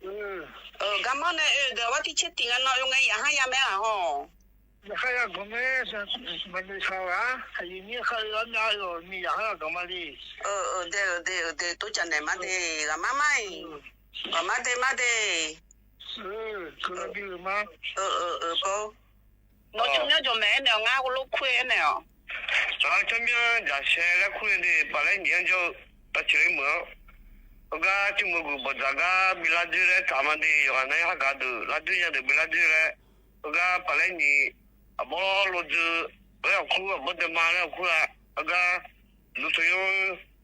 အၢ ဂၤမီၢ်န့ၣ် အၢ ဒီးဝဲတဆ့တံၢ်ဂၤနီၤ ယိၤန့ၣ်ယဟါယၤမ့ၢ်ဧါဟီ ယဟါယၤဂီၤမ့ၢ် မၤန့ၢ်ဆၢဝဲ အယုၢ်နံၣ်ဟါယၤမ့ၢ် အၢ မ့ၢ်ယဟါယၤဂီၤမးလံ အၢ အၢ ဒ့ၣ် အၢ ဒ့ၣ် အၢ ဒ့ၣ် တိစၢ်န့ၣ်မးဒ့ၣ် ဂၤမါမါအံၤ ဂၤမါဒ့ၣ်မါဒ့ၣ် အၢ ကလီၤဘံမး အၢ အၢ အၢ ဘိ နီၢ်ဆိမိၣ်ကၠီၣ်မဲာ်န့ၣ် ငါကလိခွ့န့ၣ်ဧါ နီၢ်ဆိမိၣ်ကၠီၣ်မဲာ်လဲၤခွ့ဒ့ၣ် ပာ်လၢညံၣ်ကၠီၣ် တၢ်ဆံးလၢမုာ် အဂၤ ထံမုၢ်ဂုၢ်ဘီၣ်ဒၣ်ဂၤ ဘံလါဒုးလၢတၢ်မၤဒ့ၣ် ယိၤဂၤန့ၣ် ဟးဂၤဒုး လါဒုးညါဒုး ဘံလါဒုးလၢ အဂၤ ပာ်လၢညံၣ် အဘီလိာ်ဒုး လၢအီၣ်ခူ အဘီဒဲးမါလၢအီၣ်ခူလၢ အဂၤ ဒူထိၣ်ယိ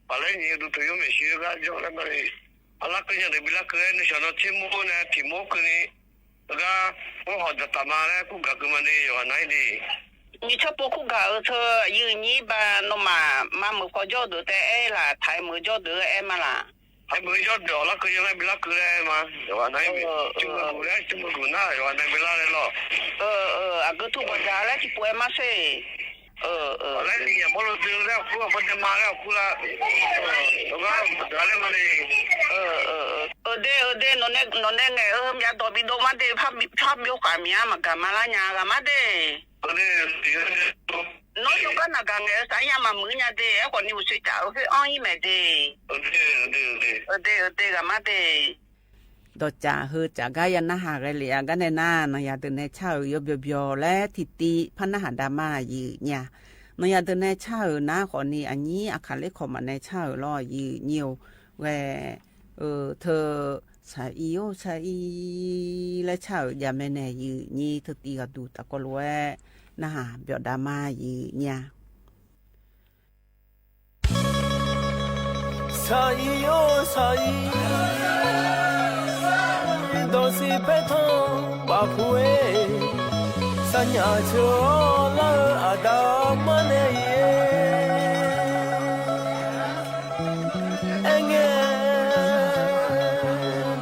ပာ်လၢညံၣ် ဒူထိၣ်ယိမ့ၢ်ဆံး အဂၤ ကၠီၣ်လဲၣ်မးန့ၣ် အလါကၠီၣ်ညါဒုး ဘံလါကၠီၣ်လၢ နဆၢနီၤထံမိၢ်န့ၣ် ထံမိၢ်ကၠီၣ်န့ၣ် အဂၤ အိၣ်ဟီၣ်ဒီးတၢ်မၤလၢ ကူၣ်ကၤကမၤဒ့ၣ် ယိၤဂၤန့ၣ်ဒ့ၣ် မ့ၢ်ဆၢဖိကူၣ်ကၤအၢ ထၢ ယုၢ်နံၣ်ဘၣ်နီၢ်မး မၤမုာ်ဃီကၠီၣ်ဒုး တအဲၣ်လၢ ထဲးမုာ်ကၠီၣ်ဒုး အဲၣ်မးလၢ ထဲးမုာ်ကၠီၣ်ဒုး အီၣ်လါကၠီၣ်လဲၣ် ဘံလါကၠီၣ်လဲၣ်မး ယိၤဂၤန့ၣ်မ့ၢ် ထံမုၢ်ဂုၢ်လဲၣ် ထံမုၢ်ဂုၢ်နၤ ယိၤဂၤန့ၣ် ဘံလါလဲၣ်လီၤ အၢ အၢ အကထူၣ်ပှၤဒၣ်လၢထံပှဲၤမးစ့ၢ် အၢ အၢ လၢနံၣ်အဘီလိာ်ဒုးလၢအီၣ်ခူ အဘီဒဲးမါလၢအီၣ်ခူလၢ အဂၤ ဒၣ်လဲၣ်မးန့ၣ် အၢ အၢ အၢ ဒ့ၣ် အၢ ဒ့ၣ် နီၢ်နဲ နီၢ်နဲငဲၤဧၢ မၠါဒီးဘံဒိၣ်မးဒ့ၣ် ဖးဘံ ဖးဘံဃာ်မၠါ မၤဂၤမးလၢညါ ဂၤမးဒ့ၣ် နီၢ်ဆိကနၤဂၤငဲၤဧၢ သးယါမၤမုာ်ညါဒ့ၣ် အဲၣ်ကိးနံၤအိၣ်စ့ၢ်ကီး ဟ့ၣ်အီၣ်အံၤမဲာ်ဒ့ၣ် အၢ ဒ့ၣ် အၢ ဒ့ၣ် ဂၤမးဒ့ၣ် ဒီးကၠးဟၢကၠးဂၤယၤနၢ်ဟးရဲလံ အဂၤန့ၣ်နၤ နီၢ်ယၤဒုးနဲဆၢအုၣ် ယိယိဘျီဘျီလၢထံၣ်တံၢ် ဖးနၢ်ဟးဒါမးယုၢ်ညါ နီၢ်ယၤဒုးနဲဆၢအုၣ်နၤ ဃိးနံၣ်အနံၣ်အခါလၢခီမးနဲဆၢအုၣ်လီၤ ယုၢ်ညါဝဲ အၢ ထၢ ဆၢအံၤဧိ ဆၢအံၤ လၢဆၢအုၣ်ယၤမဲာ်နဲၣ် ယုၢ်ညါ ထၢတံၢ်ဂၤဒူၣ်တၢ်ကီလီၤဝဲ နၢ်ဟးဘျီဒါမးယုၢ်ညါ ဆၢအံၤဧိ ဆၢအံၤ ဒီးစံးဖဲထီၣ်ဘၣ်ဖုးဝဲ ဆၢညါဆၢအီၤလၢအဒါမးနဲၣ်အံၤ အဲၣ်ငဲ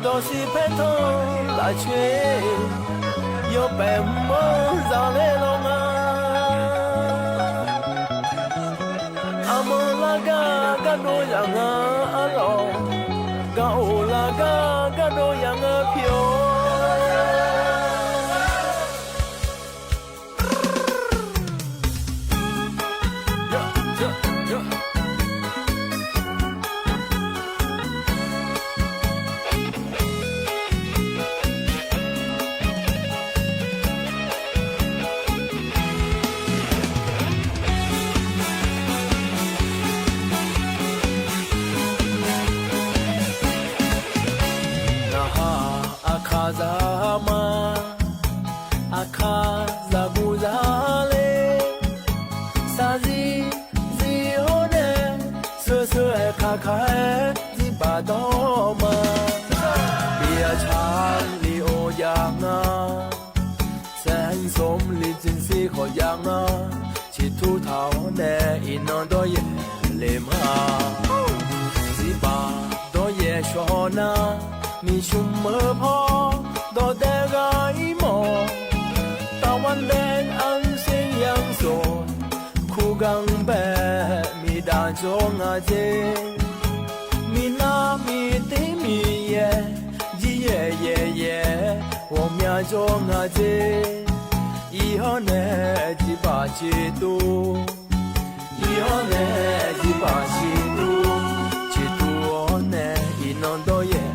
ဒီးစံးဖဲထီၣ်လၢဆွ့ ယိးပဲာ်မုၢ်စၢ်လဲလီၤမး အမုၢ်လၢ်ဂၤ ကဒိၣ်ယၤငါအလီၢ် ကအိၣ်လၢ်ဂၤ ကဒိၣ်ယၤငါဖျိ နဟးအခါစၢ်မး အခါစၢ်ဘူၣ်စၢ်လဲ စၢ်စံး စံးဟီန့ၣ် စၢၢ်စၢၢ်အခါခါ စံးဘၣ်ဒီးမး ဘီယာချါလံအိၣ်ယၤငါ စဲၣ်စိမ်လံစ့ၣ်စ့ၣ်ဃီယၤငါ ဆံးထူၣ်ထီၣ်န့ၣ် အံၤနီၢ်ဒီးယဲၢ်လဲၤမး စံးဘၣ်ဒီးယဲၢ်ဆိၣ်နၤ မ့ၢ်ဆိမိၢ်ဖီ ဒီးဒဲးဂၤအံၤမး တၢ်ဝဲဒဲးအံၤစ့ၢ်ယံၤစိၤ ခူၣ်ကၢ်ဘဲး မ့ၢ်ဒၣ်ကၠီငါစ့ၢ် မ့ၢ်နၤမ့ၢ်တ့မ့ၢ်ယဲၢ် ယံၤယဲၢ်ယဲၢ်ယဲၢ် ဂီၤမးကၠီငါစ့ၢ် အံၤဟီန့ၣ် စံးဘၣ်ဆံးထူၣ် အံၤဟီန့ၣ် စံးဘၣ်ဆံးထူၣ် ဆံးထူၣ်ဟီန့ၣ် အံၤနီၢ်ဒီးယဲၢ်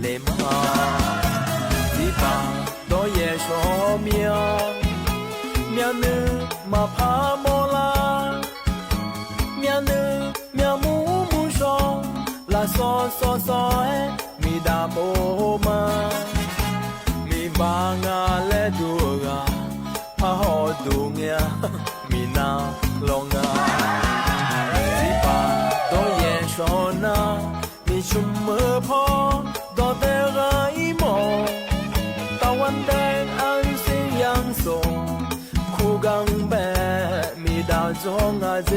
လဲၤမး စံးဘၣ်ဒီးယဲၢ်ဆိၣ်မး မးနုၤမၤဖးမီၢ်လၢ် မးနုၤမးမူမူဆိၣ် စောစောစောအဲ မီးဒါဘိမး မီးဘၣ်ငါလဲၤဒူဂၤ ဖးဟီၣ်ဒူငဲ မီးနၤလီၤငါ စံးဘၣ်ဒီးယဲၢ်ဆီနၤ မီးဆိမိၣ်ဖီ ဒီးတဲဂၤအံၤမီၢ် ตะวันแดงอันสิ้นยังโสด คู่กันแบบไม่ได้จองอาเจ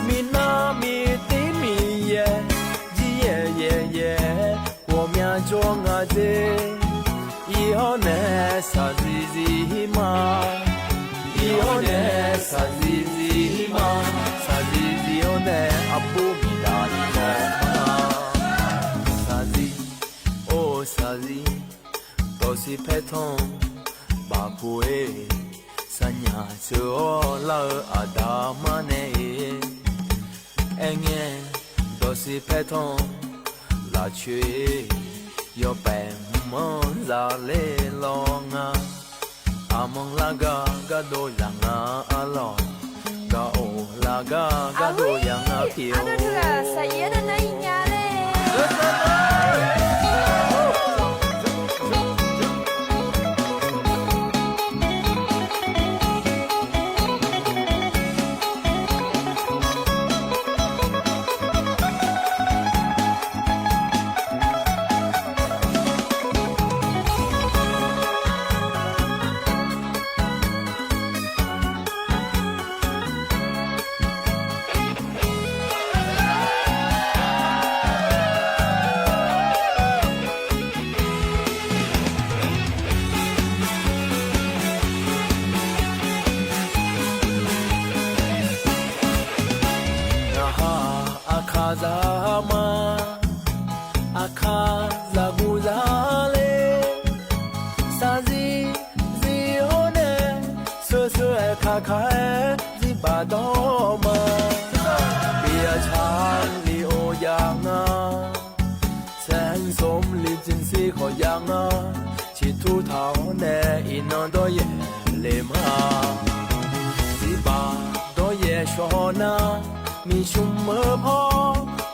มีหน้ามีตีมีแย่ ยี่แย่แย่แย่ หัวเมียจองอาเจ อีฮอแน่สาซีซีมา อีฮอแน่สาซีซีมา สาซีซีฮอแน่อะปูมีดาอีมอมา สาซี โอ้สาซี ဒီးစံးဖဲထီၣ် ဘၣ်ဖှိၣ်ဧၢ စၢ်ညါစၢၤအီၤလၢအတၢ်မၤနဲအံၤ အဲၣ်ငဲ ဒီးစံးဖဲထီၣ် လၢဆၢ ယီၤပဲာ်မီၢ်စၢ်လဲၤလီၤငါ အမီၢ်လၢဂၤ ကဒီးယၤငါအလီၢ် ကအိၣ်လၢဂၤ ကဒီးယၤငါဖံးအိၣ် အဒိၣ်ထူၣ် စၢ်အံၤဒိၣ်နၢ်အံၤညါလဲၣ် အခါစၢ်မၤ အခါစၢ်ကူစၢ်လဲၤ စၢ်စံး စံးဟီန့ၣ် ဆၢဆၢအခါခါ စံးဘၣ်ဒီးမၤ ပယီၤဆၣ်လံအိၣ်ယၤငါ ဆဲးစိမ်လံ ကၠ့ၣ်စ့ၣ်ဃီယၤငါ ဆံးထူၣ်ထီၣ်န့ၣ် အံၤနီၢ်ဒီးယဲၢ်လဲၤမၤ စံးဘၣ်ဒီးယဲၢ်ဆီနၤ မီးဆိမိၣ်ဖီ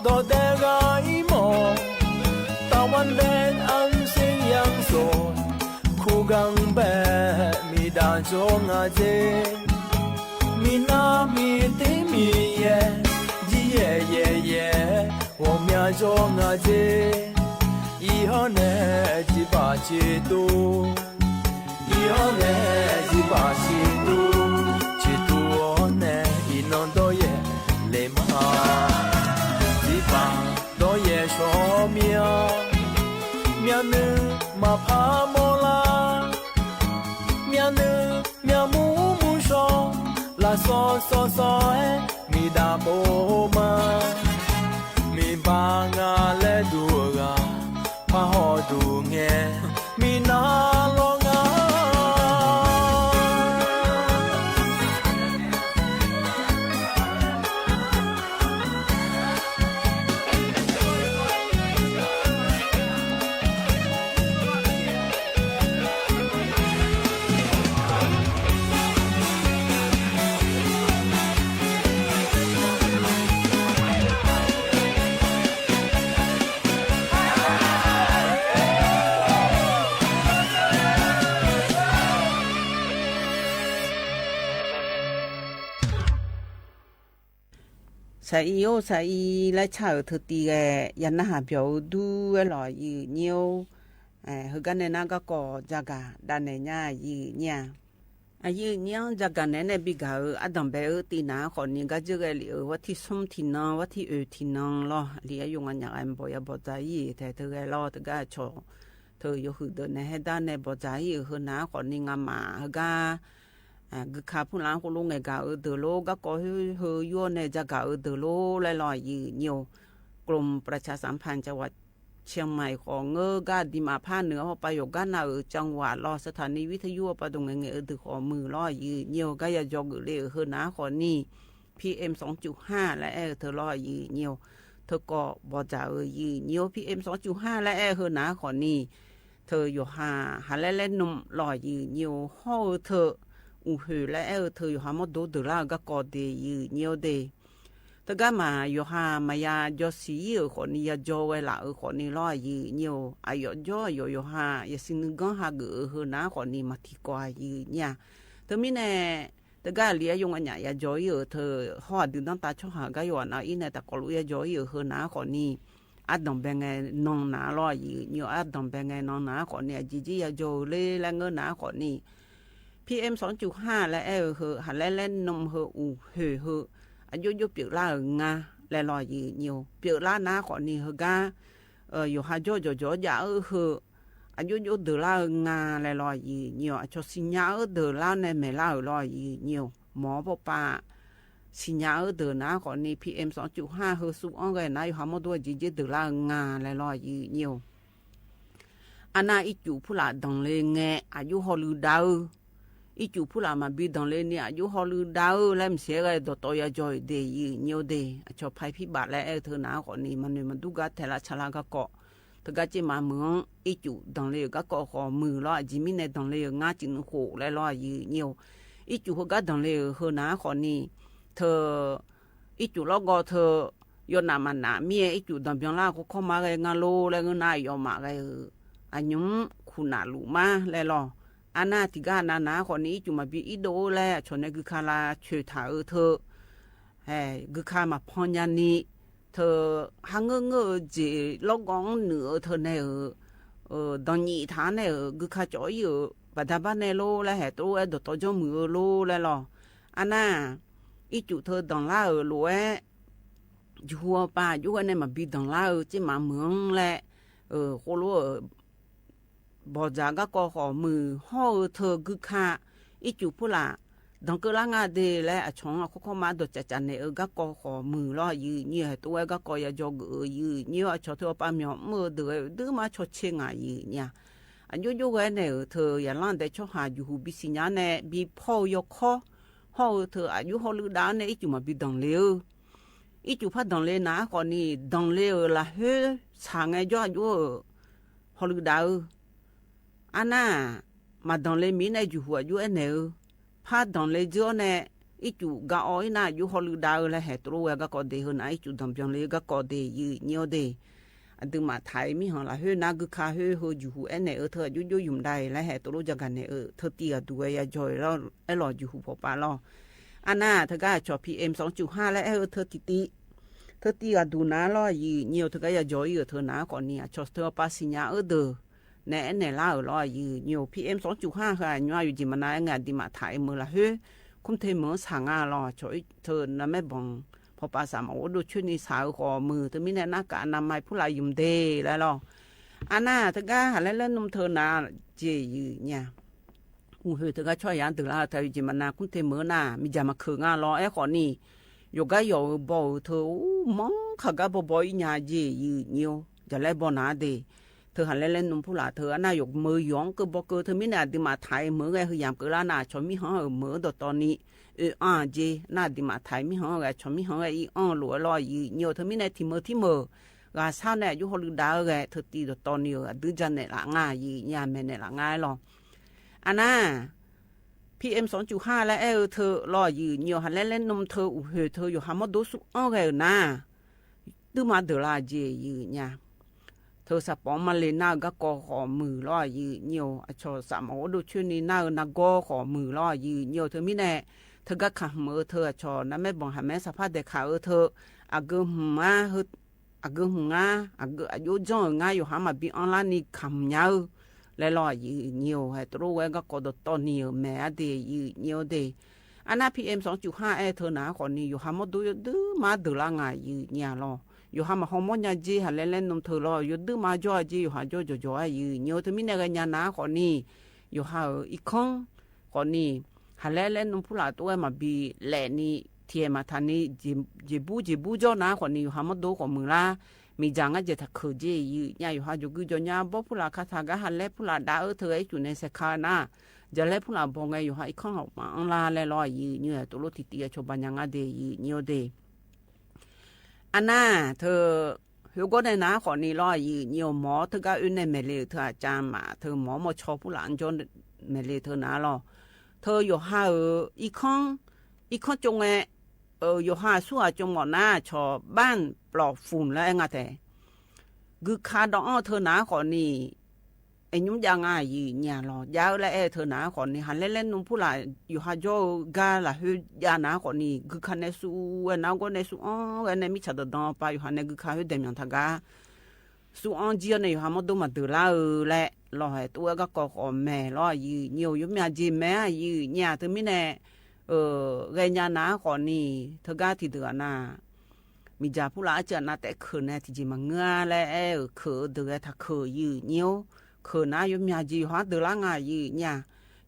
ဒီးတဲဂၤအံၤမီၢ် ตะวันแดงอันสิ้นยังโสด คู่กันแบบไม่ได้จองอาเจ มีหน้ามีตีมีแย่ ยี่แย่แย่แย่ หัวเมียจองอาเจ อีฮอแน่จิบาจิตู อีฮอแน่จิบาจิตู จิตูฮอแน่ อีน้องโตแย่เลมา จิบาโตแย่ชอเมีย เมียนึ่งมาพาโมลา เมียนึ่ง เมียหมูหมูชอ ละซอซอซอเอ มีดาโบมา มีบางาและดูรา พาหอดูแง มีนาลองา ဆၢအံၤအိၣ် ဆၢအံၤ လၢဆၢအၢ ထုးတံၢ်ဂဲၤ ယနၢ်ဟးပျီၤအုဒူဝဲလီၤ ယုၢ်ညိ ဟဲကါနဲၣ် နၢ်ကီၢ်ကီၢ် ကၠၢ်ကၤ ဒၣ်နဲၣ်ညါ ယုၢ်ညိ အယုၢ်ညိ ကၠၢ်ကၤနဲၣ်န့ၣ် ဘံၣ်ကၤအု အဒိၣ်ဘဲအု တံၢ်နၤဃီနံၤ ကၠၢ်ကၤဂဲၤလံအု ဝဲထံၣ်ဆိမ်ထံၣ်နၤ ဝဲထံၣ်အုၣ်ထံၣ်နၤလီၤ လံအယုၢ် ငါညၣ်ဂဲၤဘီယၤဘီၣ်စၢ်အံၤ ထဲထုးဂဲၤလီၤ တဂၤဆီၣ် ထုးယိၤဟုၣ်ဒၢးနဲၣ် ဟဲဒၣ်နဲၣ် ဘီၣ်စၢ်အံၤ ဟုးနၤဃီနံၤ ငါမၤ ဟဲကါ ဂုၢ်ခါဖုၣ်လၢဟူလိၤ ငဲၤကၤအုဒုးလိၤ ကၠၢ်ကီၢ်ဟုး ဟုးယိၤန့ၣ် ကၠၢ်ကၤအုဒုးလိၤ လဲၤလီၤ ယုၢ်ညိ กรมประชาสัมพันธ์จังหวัดเชียงใหม่ ဃီ ငၢၢ်ဂၤဒံးမး ภาคเหนือ ဟီၣ်ပယီၤကၣ်နၢ်အု จังหวัด လီၤ สถานีวิทยุ ပှၤဒိၣ်ငဲၤငဲၤအုဒုးဃီမုၢ်လီၤ ယုၢ်ညိ ကါယၤယီၤဂုာ်လံအု ဟုးနၤဃီနံၤ PM สองจุดห้า လၢအဲၣ်အုထုးလီၤ ယုၢ်ညိ ထုးကီၢ်ဘီၣ်စၢ်အု ယုၢ်ညိ PM สองจุดห้า လၢအဲၣ်ဟုးနၤဃီနံၤ ထုးယိၤဟၣ် ဟးလဲလဲနုာ်လီၤ ယုၢ်ညိ ဟီၣ်အုထုး အုၣ်ဟုၣ်လၢအဲၣ်အုထုး ယိၤဟၣ်မီၢ်ဒိဒုးလၢအကၢ်ကီၢ်ဒ့ၣ် ယုၢ်ညိဒ့ၣ် တၢ်ဂၤမး ယွၤဟႃမၤယၤ ယွၤစံးယိၼ်းၶေၣ်နံၣ် ယၤယီဝဲလၢ်ဧိၤ ၶေၣ်နံၣ်လီၤ ယိုဝ်းညိုဝ်း အယီၣ်ယီၣ် ယွၤဟႃ ယၤစံးနုၢ်ဂီၢ်ဟးဂုာ်ဧိၤ ဟၢၣ်နၤ ခီၣ်နံၣ်မၤထံၣ်ကွၢ်ယိုဝ်းညိုဝ်း တမံၤန့ၣ် တၢ်ဂၤလံ အယိၣ်အညၣ် ယၤယီအံၤဧိၤ ထၢၣ်ဟီၣ်ဒုးဒီတၢ်ဆီၣ်ဟး ကါယွၤနၤအံၤန့ၣ် တၢ်ကီလူး ယၤယီအံၤဧိၤ ဟၢၣ်နၤ ခီၣ်နံၣ် အဒိၣ်ဘဲငဲနွံနၤလီၤ ယိုဝ်းညိုဝ်း အဒိၣ်ဘဲငဲနွံနၤ ခီၣ်နံၣ် အယံာ်ယံာ် ယၤယီဧိၤလၢ လၢငၢၢ်နၤ ခီၣ်နံၣ် PM သွင်จุดห้า လၢအဲၣ်ဧိၤ ဟၢၣ် ဟးလဲလဲနုၢ်ဧိၤ ဟၢၣ် အူၣ်ဟၢၣ်ဧိၤ အယိၣ်ယိၣ်ပၠိၣ်လၢဧိၤ ငါ လဲၤလီၤ ယိုဝ်းညိုဝ်း ပၠိၣ်လၢနၤ ခီၣ်နံၣ် ဟၢၣ်ဂၤ ယွၤဟႃ ယီၣ်ယီၣ်ယီၣ်ယၤဧိၤ ဟၢၣ် အယိၣ်ယိၣ်ဒၢၣ်လၢဧိၤ ငါ လဲၤလီၤ ယိုဝ်းညိုဝ်း အဆီၣ် စံၣ်ညါဧိၤဒၢၣ်လၢနဲမဲာ်လၢဧိၤလီၤ ယိုဝ်းညိုဝ်း မ်ပှၤပာ် စံၣ်ညါဧိၤဒၢၣ်နၤ ခီၣ်နံၣ် PM သွင်จุดห้า ဟၢၣ် စူၣ်အီၣ်ဂဲၤနၤ ယွၤဟၣ်မီၣ်ဒိၣ် အယံာ်ယံာ်ဒၢၣ်လၢဧိၤ ငါ လဲၤလီၤယိုဝ်းညိုဝ်း အနၢ် အီၣ်ကူၣ်ဖုလၢ် ဒိၣ်လ့ငဲ အယိၣ်ဟီၣ်လုၢ်ဒၢၣ်ဧိၤ အီၣ်ကူၣ်ဖုလၢ် မၤဘံဒိၣ်လ့န့ၣ် အယိၣ်ဟီၣ်လုၢ်ဒၢၣ်ဧိၤ လၢမုၢ်ဆ့ၣ်ဂဲၤ ဒိၣ်တီၢ်ယၤယီအံၤဒ့ၣ် ယိုဝ်းညိုဝ်းဒ့ၣ် အဆီၣ်ဖဲဖံဘၣ်လၢအဲၣ်ထၢၣ်နၤ ခီၣ်နံၣ် မၤနၢၤမၤဒူဂၤထဲလၢဆါလၢဂၤကီၢ် တဂၤက့မးမုၢ် အီၣ်ကူၣ်ဒိၣ်လ့ဧိၤ ဂၤကီၢ်ဃီမုၢ်လီၤ အယံာ်မံးနံး ဒိၣ်လ့ဧိၤ ငါစံးနုၢ်ဃိၣ်လၢလီၤ ယိုဝ်းညိုဝ်း အီၣ်ကူၣ်ဟၢၣ်ဂၤဒိၣ်လ့ဧိၤ ဟၢၣ်နၤ ခီၣ်နံၣ် ထၢၣ် အီၣ်ကူၣ်လီၤဂီၤထၢၣ် ယိၣ်နးမးနး မ့ၢ်အီၣ်ကူၣ်ဒိၣ်ဘၠီလၢ ခီခီမးဂဲၤ ငါလိၤလၢ ငၢၼ်းနၤယီၣ်မးဂဲၤဧိၤ အညိမ်ခူၣ်နၢ်လူၤမး လဲၤလီၤ အနၢ် တံၢ်ဂၤနၤနၤ ခီၣ်နံၣ် အီၣ်ကူၣ်မၤဘံအီၣ်ဒိၣ်လၢ အဆီၣ်န့ၣ် ဂုၢ်ခါလၢဆၢထၢၣ်ဧိၤထၢၣ် ဂုၢ်ခါမၤဖီညါနံၤ ထၢၣ် ဟးငၢၢ်ငၢၢ်ဧိၤ စ့ၢ်လီၤဂီၤနုာ်ဧိၤ ထၢၣ်န့ၣ်ဧိၤ ဒီးညံးထါန့ၣ်ဧိၤ ဂုၢ်ခါကၠီအီၣ်ဧိၤ ဘၣ်ဒါဘၣ်နဲၣ်လိၤလၢ ဟဲတအိၣ်ဝဲ ဒိၣ်တီၢ်ယီၢ်မုၢ်ဧိၤလိၤ လဲၤလီၤ အနၢ် အီၣ်ကူၣ်ထၢၣ်ဒိၣ်လၢဧိၤလိၤဝဲ ယဟူအပၢ် ယိၣ်ဝဲန့ၣ် မၤဘံဒိၣ်လၢဧိၤ က့မးမုၢ်လၢ ဃိလိ ဘီၣ်စၢ် ဂၤကီၢ်ဃီမုၢ် ဟီၣ်ဧိၤထၢၣ် ဂုၢ်ခါ အီၣ်ကူၣ်ဖုလၢ် ဒီးကၢလၢငါဒ့ၣ်လၢ အဆီၣ်အခီခီမး ဒီးကၠးကၠးန့ၣ်ဧိၤ ဂၤကီၢ်ဃီမုၢ်လီၤ ယိုဝ်းညိုဝ်း ဟဲတအိၣ်ဝဲ ဂၤကီၢ်ယၤယီဂုာ်ဧိၤ ယိုဝ်းညိုဝ်း အဆီၣ်ထၢၣ်အပၢ်မၠီၣ်မုၣ်ဧိၤ ဒုးဝဲဒုးမး ဆီၣ်ဆ့ငါ ယိုဝ်းညိုဝ်း အယိၣ်ယိၣ်ဂဲၤန့ၣ်ဧိၤ ထၢၣ်ယၤလီၤဒဲးဆီၣ်ဟး ယဟူဘံစံၣ်ညါန့ၣ် ဘံဖီဧိၤယီၤခီ ဟီၣ်ဧိၤထၢၣ် အယိၣ်ဟီၣ်လုၢ်ဒၢၣ်န့ၣ် အီၣ်ကူၣ်မၤဘံဒိၣ်လ့ဧိၤ အီၣ်ကူၣ်ဖးဒိၣ်လ့နၤ ခီၣ်နံၣ် ဒိၣ်လ့ဧိၤ လၢဟၢၣ် ဆၣ်ငဲယီၣ် အယိၣ်ဟီၣ်လုၢ်ဒၢၣ်ဧိၤ အနၢ် မၤဒိၣ်လ့မံၤန့ၣ် ယဟူအယိၣ်အဲၣ်နဲၣ်ဧိၤ ဖးဒိၣ်လ့ယီၣ်န့ၣ် အီၣ်ကူၣ်ဂၤအီၤအံၤနၤ အယိၣ်ဟီၣ်လုၢ်ဒၢၣ်ဧိၤ လၢ ဟဲတအိၣ်ဝဲ ဂၤကီၢ်ဒ့ၣ် ဟၢၣ်နၤ အီၣ်ကူၣ်ဒိၣ်ဘၠီလ့ ဂၤကီၢ်ဒ့ၣ် ယိုဝ်းညိုဝ်းဒ့ၣ် အဒုးမးထဲမံၤဟၢ်လၢဟၢၣ်နၤ ဂုၢ်ခါဟၢၣ်ဟၢၣ် ယဟူအဲၣ်နဲၣ်ဧိၤ ထၢၣ်အယိၣ်ယိၣ်ယုမ်ၢ်ဒၣ်အံၤ လၢဟဲတအိၣ်ယၤဂၤနဲၣ်ဧိၤ ထၢၣ်တံၢ်ဂၤဒူဝဲ ယၤယီအံၤလီၤ အဲၣ်လီၤ ယဟူဖီပာ်လီၤ အနၢ် ထၢၣ်ဂၤအဆီၣ် PM သွင်จุดห้า လၢအဲၣ်ဧိၤ ထၢၣ်တံၢ်တံၢ် ထၢၣ်တံၢ်ဂၤဒူနၤလီၤ ယိုဝ်းညိုဝ်း ထၢၣ်ဂၤယၤယီအံၤဧိၤ ထၢၣ်နၤ ခီၣ်နံၣ် အဆီၣ်ထၢၣ်အပၢ်စံၣ်ညါဧိၤဒၢၣ် နဲၣ်အဲၣ်နဲၣ်လၢဧိၤလီၤ ယိုဝ်းညိုဝ်း PM သွင်จุดห้า ဟၢၣ် အညွၣ်ယိၤကၠံမနၤ အဲၣ်ငဲၢ် အဒုးမးထဲအံၤမုၢ်လၢဟၢၣ် ခူမ်ထဲမုၢ်ဆၣ်ငါလီၤ ဆီၣ်ထၢၣ်နမဲာ်ဘီၣ် ဖီပာ်စၣ်မၤအိၣ်ဒိၣ်ဆၢန့ၣ် ဆၣ်ဧိၤဃီမုၢ် တမံၤန့ၣ် နၢ်ကးနၢ်မၤဖုလၢယုမ်ၢ်ဒ့ၣ်လၢလီၤ အနၢ် ထၢၣ်ဂၤ ဟးလဲလဲနုၢ်ထၢၣ်နၤ က့ယိုဝ်းညိုဝ်း အူၣ်ဟၢၣ် ထၢၣ်ဂၤဆီၣ်ယၤဒုးလၢ ထၢၣ်ယိၤကၠံမနၤ ခူမ်ထဲမုၢ်နၤ မ့ၢ်ယၤမၤခုၣ်ငါလီၤ အဲၣ်ဃီၣ်နံၣ် ယိၤဂၤယီၤဧိၤဘီဧိၤ ထၢၣ် အူမီၢ်ခါဂၤဘီဘီအံၤညါ က့ယိုဝ်းညိုဝ်း ယၤလဲဘီနၤဒ့ၣ် ထၢၣ်ဟးလဲလဲနုၢ်ဖုလၢ် ထၢၣ် အနၢ် ယိၤမုၢ်ယီၤကၢဘီကၢ တမံၤန့ၣ် အဒုးမးထဲမုၢ်ဂဲၤ ဟၢၣ်ယၤကၢလၢနၤ ဆီၣ်မံဟၢအီၤမုၢ်ဒီးတီၤနံၤ အၢၣ်အါက့ နၢ် အဒုးမးထဲမံဟၢဂဲၤ ဆီၣ်မံဟၢဂဲၤ အံၤအီၣ်လိာ်ဝဲလီၤ ယိုဝ်းညိုဝ်း တမံၤန့ၣ် ထံၣ်မုၢ်ထံၣ်မုၢ် ဂၤဆါန့ၣ် အယိၣ်ဟီၣ်လုၢ်ဒၢၣ်ဂဲၤ ထၢၣ်တံၢ်ဒီးတီၤနံၤ အဒုးကၠၢ်နဲၣ်လၢငါ ယိုဝ်းညိုဝ်း မဲာ်နဲၣ်လၢငါလီၤ အနၢ် PM သွင်จุดห้า လၢအဲၣ်ဧိၤထၢၣ်လီၤ ယိုဝ်းညိုဝ်း ဟးလဲလဲနုၢ်ထၢၣ် အူၣ်ဟၢၣ်ထၢၣ် ယိၤဟၣ်မီၣ်ဒိၣ်စူၣ်အီၣ်ဂဲၤဧိၤနၤ ဒုးမးဒၢၣ်လၢက့ ယိုဝ်းညိုဝ်း ထၢၣ်စးပီမၤလ့ၤနၤ ဂၤကီၢ်ဃီမုၢ်လီၤ ယိုဝ်းညိုဝ်း အဆီၣ်စးမၤအိၣ်ဒိၣ်ဆၢန့ၣ် နၤဧိၤနၤကီၢ်ဃီမုၢ်လီၤ ယိုဝ်းညိုဝ်း တမံၤန့ၣ် ထၢၣ်ဂၤခးမုၢ်ထၢၣ် အဆီၣ် နမဲာ်ဘီၣ်ဟးမဲာ် စးဖးဒဲးခးဧိၤထၢၣ် အဂုာ်မုၢ်ဧါ အဂုာ်မုၢ်ဧါ အဂုာ်အယိၣ်ကၠီဧိၤ ငါယိၤဟၣ်မၤဘံအီၤလၢနံၤ ခးမုၢ်ညါဧိၤ လဲၤလီၤ ယိုဝ်းညိုဝ်း ဟဲတအိၣ်ဝဲ ဂၤကီၢ်ဒီးတီၤနံၤဧိၤ မဲာ်အါဒ့ၣ် ယိုဝ်းညိုဝ်းဒ့ၣ် အနၢ် PM သွင်จุดห้า အဲၣ်ထၢၣ်နၤ ခီၣ်နံၣ် ယိၤဟၣ်မီၣ်ဒိၣ်ယိၣ်ဒုးမးဒၢၣ်လၢငါ ယိုဝ်းညိုဝ်းလီၤ ယိၤဟၣ်မၤဟီၣ်မီၣ်ညါက့ ဟးလဲလဲနုၢ်ထၢၣ်လီၤ ယိၤဒုးမးကၠီက့ ယိၤဟၣ်ကၠီကၠီကၠီ ယိုဝ်းညိုဝ်း တမံၤန့ၣ်ဂဲၤညါနၤ ခီၣ်နံၣ် ယိၤဟၣ်ဧိၤ အံၤခီၣ် ခီၣ်နံၣ် ဟးလဲလဲနုၢ်ဖုလၢ် တအိၣ်ဝဲမၤဘံလဲၣ်နံၤ ထံၣ်မၤထဲနံၤ ယ့ၣ်ဘူၣ်ယ့ၣ်ဘူၣ်ကၠီနၤ ခီၣ်နံၣ် ယိၤဟၣ်မီၣ်ဒိၣ်ဃီမုၢ်လၢ မ့ၢ်ယၤငါယဲၢ်ထးခုၣ်က့ ယိုဝ်းညိုဝ်း ယိၤဟၣ်ယိၤဂုၢ်ယိၤညါ ဘီဖုလၢ်ခါထၢၣ်ဂၤ ဟးလဲဖုလၢ်ဒၣ်ဧိၤထၢၣ် အံၤကူၣ်န့ၣ် စဲးခါနၤ ယၤလဲဖုလၢ်ဘီငဲၤ ယိၤဟၣ်အံၤခီၣ်မၤအီၤလၢလဲၤလီၤ ယိုဝ်းညိုဝ်း တအိၣ်လၢထံၣ်တံၢ်အဆီၣ်ဘၣ်ညါငါဒ့ၣ် ယိုဝ်းညိုဝ်းဒ့ၣ် အနၢ် ထၢၣ် ဟၢၣ်ဂီၢ်န့ၣ်နၤ ခီၣ်နံၣ်လီၤ ယိုဝ်းညိုဝ်း မ်ထၢၣ်ဂၤအၢန့ၣ် မဲာ်လ့ၤထၢၣ်အကၢမး ထၢၣ်မ်မီၢ်ဆီဖုလၢ်အကၠီ မဲာ်လ့ၤထၢၣ်နၤလီၤ ထၢၣ်ယိၤဟၣ်ဧိၤ အံၤခီၣ် အံၤခီၣ်ကၠီငဲၤ ယိၤဟၣ် ဆူၣ် အကၠိမီၣ်နၢ် ชาวบ้านปลอดฝุ่น လၢအဲၣ်ငါတဲ ဂုာ်ခါဒီးအီၣ် เธอ နၢ်ဃီၤနံၤ အဲၣ်ညွံးယါငါ ယုၢ်ညါလီၤ ယါဧၢ လၢအဲၣ် เธอ နၢ်ဃီၤနံၤ ဟးလဲလဲနုၢ်ဖုလၢ် ယိၤဟၣ်ကၠိဂၤလၢ်ဟၢယါနၢ်ဃီၤနံၤ ဂုာ်ခါနဲဆူ ဝဲနၢ်ဂီၢ်နဲဆူအီၣ် ဝဲနဲမ့ၢ်ဆၣ်တဒီပၢ် ယိၤဟၣ်နဲ ဂုာ်ခါဟၢဒဲးမၠီၣ်ထါဂၤ ဆူအီၣ်ကၠံအီၣ်န့ၣ် ယိၤဟၣ်မီၢ်ဒိၣ်မၤဒၢးလၢအၢလဲၣ် လီၤဟဲတအိၣ်ဝဲကၢ်ကီၢ်ဃီမဲာ်လီၤ ယုၢ်ညါ ယိၤမၠါကၠ့မဲာ် ယုၢ်ညါ တမံၤန့ၣ် ဂဲၤညါနၢ်ဃီၤနံၤ เธอ ဂၤထံၣ်ဒုးဂၤနၢ် မ့ၢ်ယါဖုလၢ်အစၢနၢ်တဲ เธอ နဲ ထံၣ်ကၠ့မၤငၢၢ်လၢအဲၣ်ဧၢ เธอ ဒုးဂဲၤထါ เธอ ယုၢ်ညါ เธอ နၢ် ယိၤမၠါကၠ့ ယိၤဟၣ်ဒုးလၢငါ ယုၢ်ညါ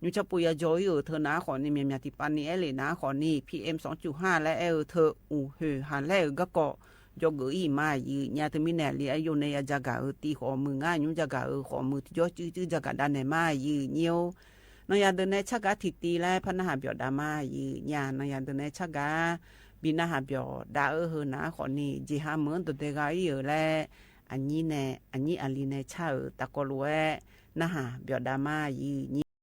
ညူဆၣ်ပူၤယါကၠီအံၤဧၢ เธอ နၢ်ဃီၤနံၤ မၠၣ်မၠၣ်တံၢ်ပာ်နံၤ အဲၣ်လံနၢ်ဃီၤနံၤ PM สองจุดห้า လၢအဲၣ်ဧၢ เธอ အူၣ်ဟုၣ်ဟးလဲၣ်ဧၢ ကၢ်ကီၢ် ကၠီဂုာ်အံၤမး ယုၢ်ညါ တမံၤန့ၣ် လံအယိၤန့ၣ် ယၤကၠီဂၤဧၢ တံၢ်ဃီမုၢ် ငါညူဆၣ်ကၠီဂၤဧၢ ဃီမုၢ်တယီစုစုကၠီဂၤဒၣ်နဲမး ယုၢ်ညါ နီၢ်ယၤဒုးနဲဆၣ်ဂၤထံၣ်တံၢ်လၢဖဲနၢ်ဟးဘျီၣ်ဒၣ်မး ယုၢ်ညါ နီၢ်ယၤဒုးနဲဆၣ်ဂၤ ဘံၣ်နၢ်ဟးဘျီၣ်ဒၣ်အၢ เธอ နၢ်ဃီၤနံၤ ကၠ့ဟါမုၢ် ဒိၣ်ဒဲးဂၤအံၤဧၢ လၢအနံၤန့ၣ် အနံၤအလံၤန့ၣ်ဆၣ်ဧၢ တၢ်ကိးလိာ်ဝဲ နၢ်ဟးဘျီၣ်ဒၣ်မး ယုၢ်ညါ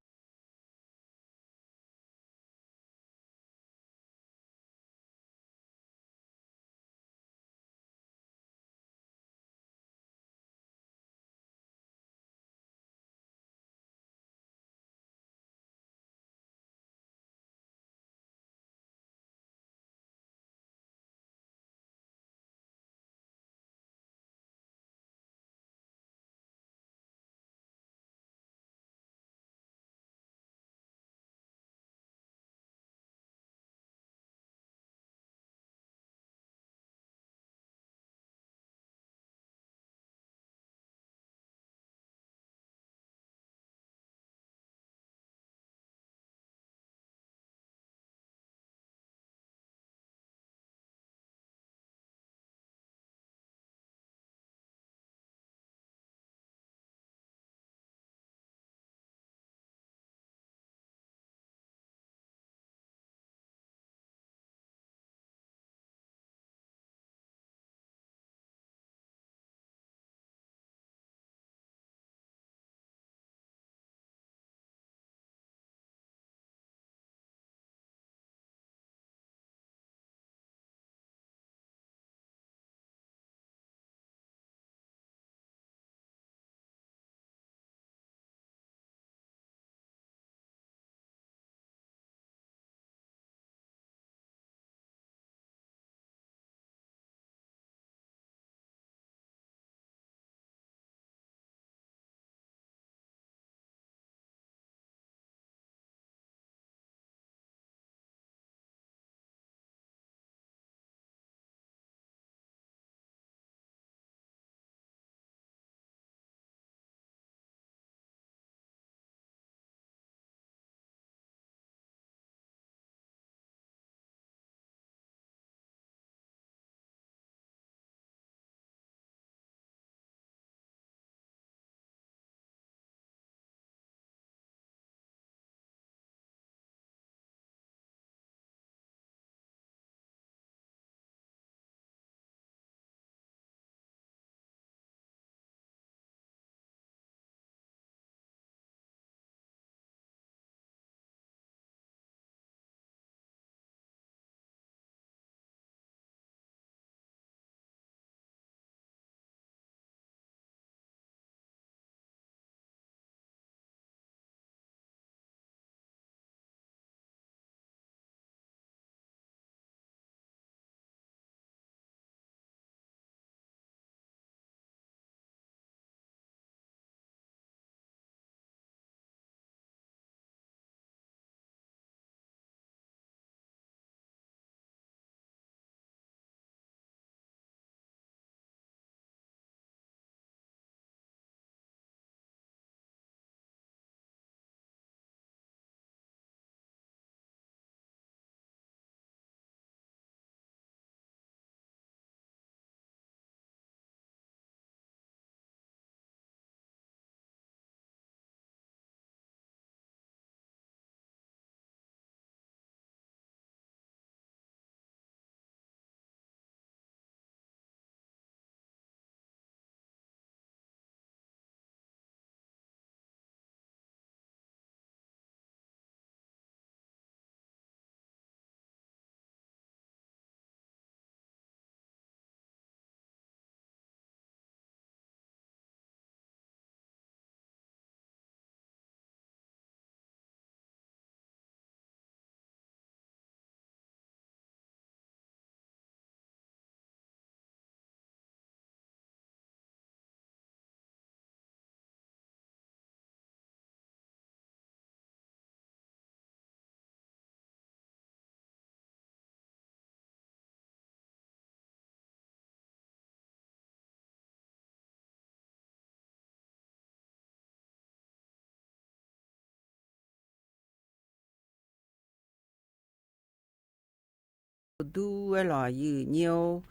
ဒူဝဲလီၤ ယုၢ်ညိၣ်ဧၢ. ထၢ ဝၼ်းထီႉဢဵတ်း ငဲၢ်နံၣ်လီၤ ယုၢ်ညိၣ်ဧၢ, ဝၼ်းထီၣ်ဢဵတ်း ငဲၢ်နံၣ် နၤ ဃိးနံၣ်. ထၢ အၤ စီၤ အိၣ်ကၢၼ် နမံၤလိၼ် ဟီၣ် စမၤခီုမ် တီၣ်တၢင် မလ့ၢ် စးကိၣ် လၢ ငါ ထဲ ဝၼ်းထီၣ်အဵတ်း ငဲၢ်နံၣ် ဘျီ သီၣ်ညီၣ် သၣ်ယီၣ်ဃိး နၢလိာ် ထၢ နၤ ဃိးနံၣ် မံဟီၣ်ဆီဟၣ် မ အၤ မလ့ၢ်ဧၢ အနံၣ်ဒ့ လၢ မံဟီၣ်ဆီဟၣ် ဃိၣ်လိယုၢ်ဒူၣ် နၤ ယုၢ်ညိၣ်ဧၢ. ထၢ မံဟီၣ်ဆီဟၣ်ဧၢ မလ့ၢ်ဧၢ အနံၣ်ဒ့ လၢလီၤ ယုၢ်ညိၣ်ဧၢ. ကါယကၢ်နဲၣ် အဢုဟၢဂၤ နၤ ဃိးနံၣ် ထၢ ကါ รองศาสตราจารย์ เชี่ยวชาญพิเศษ လီၤ ในแพทย์อิ่มใจ ชิตาพนารักษ์ လၢ ခု ငါ ထဲ အယီၣ် နၤ ဃိးနံၣ် မလ့ၢ် ပပၤ သ့ၣ်ညါ အဢၢ ထၢ ကါ မဟာวิทยาลัยจังหวัดเชียงใหม่ ပပၤ မၠီၣ်မၢ် နၤ လီၤ. ဂၤနဲၣ် ကါ ဂၤနဲၣ် အၢ နၤ ဃိးနံၣ် မလ့ၢ် ဟၢ နၤ အၤ ကၠ့ ယုၢ်ညိၣ်ဧၢ. နၢ်ကီၢ်ထၢ အဆံဆူၣ်နံၣ် ယိၤဟၣ်မီၣ်ဒိ အၢ အၢ ထၢ လီၤ. ဆံဆူၣ်သၢနံၣ် ယိၤဟၣ်မီၣ်ဒိ အၢ အၢ နၢ်ကီၢ် အၤ ကၠ့ ယုၢ်ညိၣ်ဧၢ. မၤနၢၤကါ သံ အၢ နၢ်ကီၢ် အၤ ကၠ့ ယုၢ်ညိၣ်ဧၢ. ခါနၣ် မံဟီၣ်ဆီဟၣ် ထၢ ကါ မလ့ၢ်ပၠိၣ်န့ၣ် သံ အၢ ထၢ ယိၤမၠၣ် သံ အၢ လိာ် ထံၣ်ကၠီၣ် သၣ်ထံၣ်ကၠီၣ် ယီၣ်ဃိး နၢလိာ် ဖးပၠိၣ် ဒါလၢ နၤ ကၠ့ လၢ အၢ တရိဝဲ နၤ ထဲ ထၢ မံန့ၣ် ဝၼ်းထီၣ်အဵတ်း ငဲၢ်နံၣ် နၤ လီၤ ယုၢ်ညိၣ်ဧၢ. ယိၤမၠၣ် ကၠ့ အၢ ကါကီၢ် ယၤ ကါ ဂၤ နၤ ထဲ မံဟီၣ်ဆီဟၣ်ဧၢ မလ့ၢ် နၤ အၢ ကါကီၢ် ဟၢ နၤ ဃိးနံၣ် ယိၤဟၣ်မီၣ်ဒိ ငဲၢ်ဂဲၤဒိၣ်ထီၣ် အၢ ကါကီၢ် ဃိးမုၢ် လီၤ ယုၢ်ညိၣ်ဧၢ. ထၢ မလ့ၢ် ထၢ နၤ ဃိးနံၣ် ယိၤဟၣ် ယိၤဟၣ် ဃိးခၢမ်ၣ်ညါ အၢ လီၤ ယုၢ်ညိၣ်ဧၢ. မလ့ၢ် ထၢ နၤ ဃိးနံၣ် ထၢ ကၠၣ်ကါဒီးကါနဲၣ် ဃိးအံၤ အၤ ကၠ့ ယုၢ်ညိၣ်ဧၢ. ထၢ မံန့ၣ် အၢ မလ့ၢ် အၢ အနံၣ် နၤ ဃိးနံၣ် ယိၤမၠၣ် ကၠ့ ကါဂၤ အၢ လိာ် ဟၢ နၤ ဃိးနံၣ် ထၢ ကါ အၤ စီၤ สาธารณสุข ပပၤ န့ၣ် လီၤ အဃိ ညီၣ်ဖး ငါ ယါတၢ် ကိၣ်ဆ့ ငါ ဃိုင် ဆီဆ့ ဂဲၤလံ အီၤ န့ၣ် အၢ မလ့ၢ်ပၠိၣ် အၢ ထၢ နၤ ဃိးနံၣ် ထၢ ယမံအဘူး ယမံအဘူး ပၠိၣ် အၢ ထၢ နၤ ဃိးနံၣ် နၤ ကၠ့ ယၤ နၤ ကၠ့ ယုၢ်ညိၣ်ဧၢ. နၤ ကၠ့ ယၤ အၢ ထၢ နၤ ဃိးနံၣ် အံၤ သီၣ်နံၣ် ပၠိၣ်မၠၣ် အၢ ထၢ နၤ ဃိးနံၣ် အၣ် ဆှၢ မလ့ၢ် နၤ အၢ ကၠ့ အၣ် ဆှၢ မလ့ၢ် နၤ အၢ ထၢ နၤ ဃိးနံၣ် အဃိ ညီၣ်ဖး ငါ ယါတၢ် ကိၣ်ဆ့ ငါ ဃိုင် နၤ လီၤ. ဆူၣ်မုၢ်ယဲၢ်ဖး ငါ ယါတၢ် နၤ ဆ့ ဂုၢ်ဝါ နၤ နၤ ကၠ့ ယုၢ်ညိၣ်ဧၢ. အနၢ် ယၤ အၢ ကၠီ ဆီၣ် ကၠ့ ဒ့ၣ် ယုၢ်ညိၣ်ဒ့ၣ် ယၤ အၢ ကၠီ ဆီၣ် နၤ ထံၣ်မုၢ် ညီၣ်ဖး ဂုၢ် ယါတၢ် နၤ ဆ့ ကိၣ်ဝါ နၤ နၤ ကၠ့ နၤ ကိး နၤ အၣ် ဆီၣ် မလ့ၢ် လမ်းစာ လၢ နၤ ယမံအဘူး အၣ် ကၠ့ လီၤ ဘီၣ်အူ ဘီၣ်အူ ဒီးဒီး ဒီးတီၤ နၤ ကၠ့ ဆၣ်ပီၣ် ဒီးတီၤ နၤ ကၠ့ ဒ့ၣ် ယုၢ်ညိၣ်ဒ့ၣ် ဟၢ ကါ မလ့ၢ် နၤ ဟၢ နၤ လီၤ ယုၢ်ညိၣ်ဧၢ. ထၢ မံန့ၣ် အၢ မလ့ၢ် တၢ်အိၣ်နီၢ် လၢ အၢ ထၢ နၤ ယမံအဘူး ထၢ ဆီဟၣ် လီၤ ယုၢ်ညိၣ် ပၠိၣ်မၠၣ် ကၠ့ နၤ ကၠ့ လၢ အၢ တရိဝဲ နၤ မလ့ၢ် ထၢ နၤ ကၠ့ ယုၢ်ညိၣ်ဧၢ. အဘၢၣ်အမီၢ် ယိၤဟၣ်မီၣ်ဒိ ယၤ အၢ လၢ အၢ နၤ ဃိးနံၣ် ထံၣ်ကၠီၣ် အၣ် ကၠ့ အၣ် ကၠ့ အၣ် ထံၣ်ဖီထံၣ်ဖီ အံၤ အၣ် ကၠ့ ယုၢ်ညိၣ်ဒ့ၣ် ထၢ မံန့ၣ် အၢ ယိၤဟၣ်မီၣ်ဒိ လၢ ဟၢ နၤ လီၤ ယုၢ်ညိၣ်ဧၢ ဝဲ မလ့ၢ်ပၠိၣ် နၤ ဃိးနံၣ် ယိၤဟၣ် ယူၢ်ဟူအပၤ န့ၣ် ဟီၣ်မီၢ် နၤ ခိခိၣ်မၤလၤ စး ဃိးဒီး နၤ န့ၣ် ယုၢ်ညိၣ် ယူၢ်ဟူအပၤ န့ၣ် မ့ၢ်ဟီၣ်မီၢ် နၤ ဃိးနံၣ် အၣ် ကၠ့ ပၠိၣ် စၢ နၤ ဃိးနံၣ် ဆံဃာ် ဆီၣ် နၤ န့ၣ် ယုၢ်ညိၣ် ထၢ မံန့ၣ် ထံၣ်ဒုၣ်ဂၤ နၤ မလ့ၢ်ပၠိၣ် အၢ ထၢ နၤ လီၤ ယုၢ်ညိၣ်ဧၢ. ဖါထူကၢမ် လၢ နၤ ထဲ ဖါထူကၢမ် လၢ အၢ ထၢ အဒဲးလံ နၤ န့ၣ် ယိၤဟၣ် အၣ် အမၤဒါပၠိၣ် အဖံးအဘီပၠိၣ် နၤ ယၤ ပၠိၣ် နၤ အၢ လၢလီၤ. အၢ ဃိးနံၣ် ထံၣ်ဒုၣ်ဂၤ နၤ နၤ ဟီၣ် ကၠ့ ကၠ့ ဂၤ န့ၣ် အၢ အိၣ်ဆဲး ဝိုၣ်ညိၣ် ကၠ့ ဂၤ န့ၣ် အံၤ အၣ် ကၠ့ ယုၢ်ညိၣ် ထၢ ယၤ ဆံဖုလၢ ယိၤမၠၣ် ကၠ့ အၢ ထၢ လီၤ လၢလီၤ ယုၢ်ညိၣ်ဧၢ ဟဲ တအိၣ် ပၠိၣ်လၢ နၤ အၣ် ကၠ့ နၤ ထံၣ်ဒုၣ်ဂၤ နၤ နၤ ဃိးနံၣ် ထၢ ကါ ရိၣ်ဖၠူၣ်နၢင်း လၢ နၤ ယုၢ်ညိၣ်ဒ့ၣ် အၢ မလ့ၢ်ဖၠူၣ်နၢင်း လၢ အၢ ထၢ လီၤ ယုၢ်ညိၣ်ဧၢ ဟဲ တဂၤ ဃိး ပၠိၣ် နၤ ကၠ့ ဒ့ၣ် ယုၢ်ညိၣ်ဒ့ၣ် ထၢ မံန့ၣ် အၢ ဟၢ နၤ လီၤ ယုၢ်ညိၣ်ဧၢ. ယိၤဟၣ် ဟီၣ် ကၠ့ ကၠ့ ဂၤ ကၠ့ ဒ့ၣ် ယုၢ်ညိၣ်ဒ့ၣ် ဆၣ်ကၠံ ကၠ့ ယၤ အၢ ဆၣ်ကၠံ အၣ် ကၠ့ ကၠ့ ကၠ့ န့ၣ် ယိၤဟၣ် အိၣ်ကမ်လင်ကၢၢ် လၢ မၤဂဲၤ အၢ ထၢ ဂဲၤ အၢ ယၤ အၢ ကၠီ ဆီၣ် အၣ် ကၠ့ လီၤ ယၤ အၢ ကၠီ ဆီ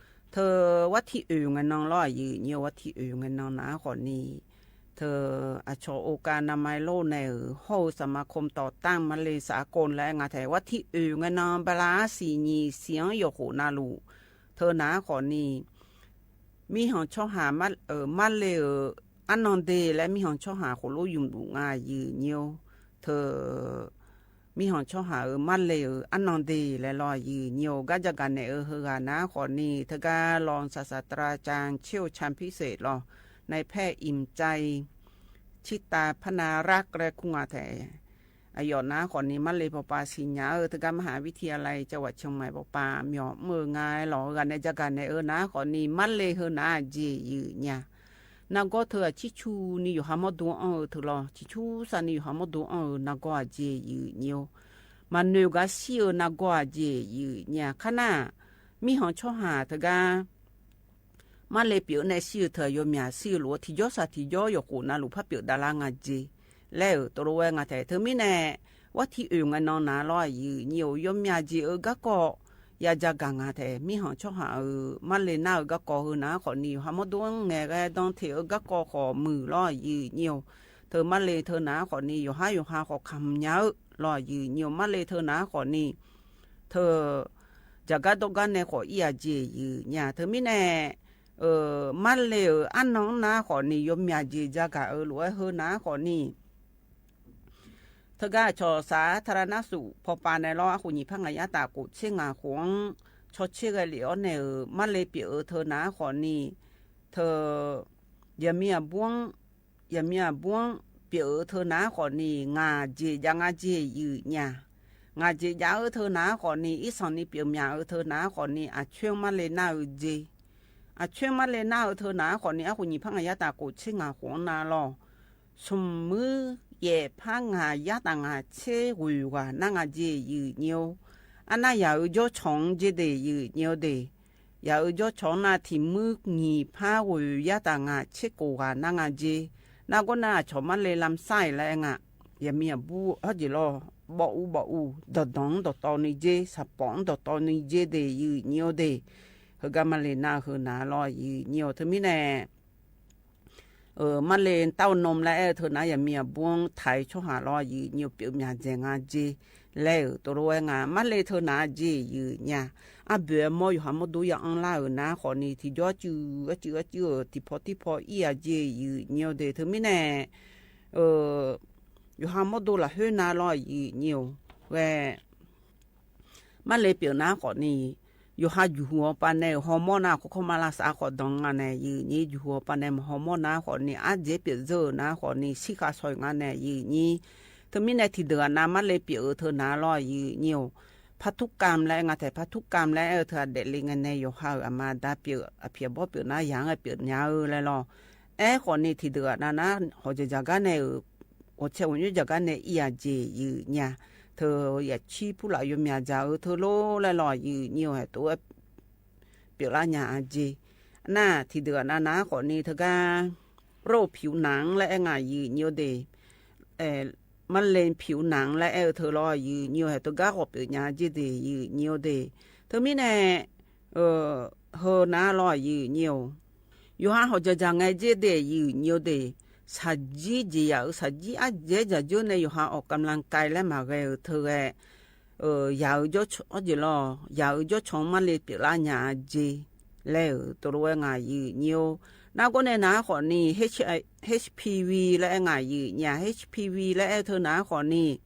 ၣ် မလ့ၢ်ပၠိၣ်လၢ နၤ အၣ် ကၠ့ လၢ အၢ တရိဝဲ နၤ ယုၢ်ညိၣ်ဧၢ. နၤ ကိး နၤ နၤ ဃိးနံၣ် H- အၣ် HPV လၢ နၤ ယုၢ်ညိၣ် HPV လၢ အၢ ထၢ နၤ ဃိးနံၣ်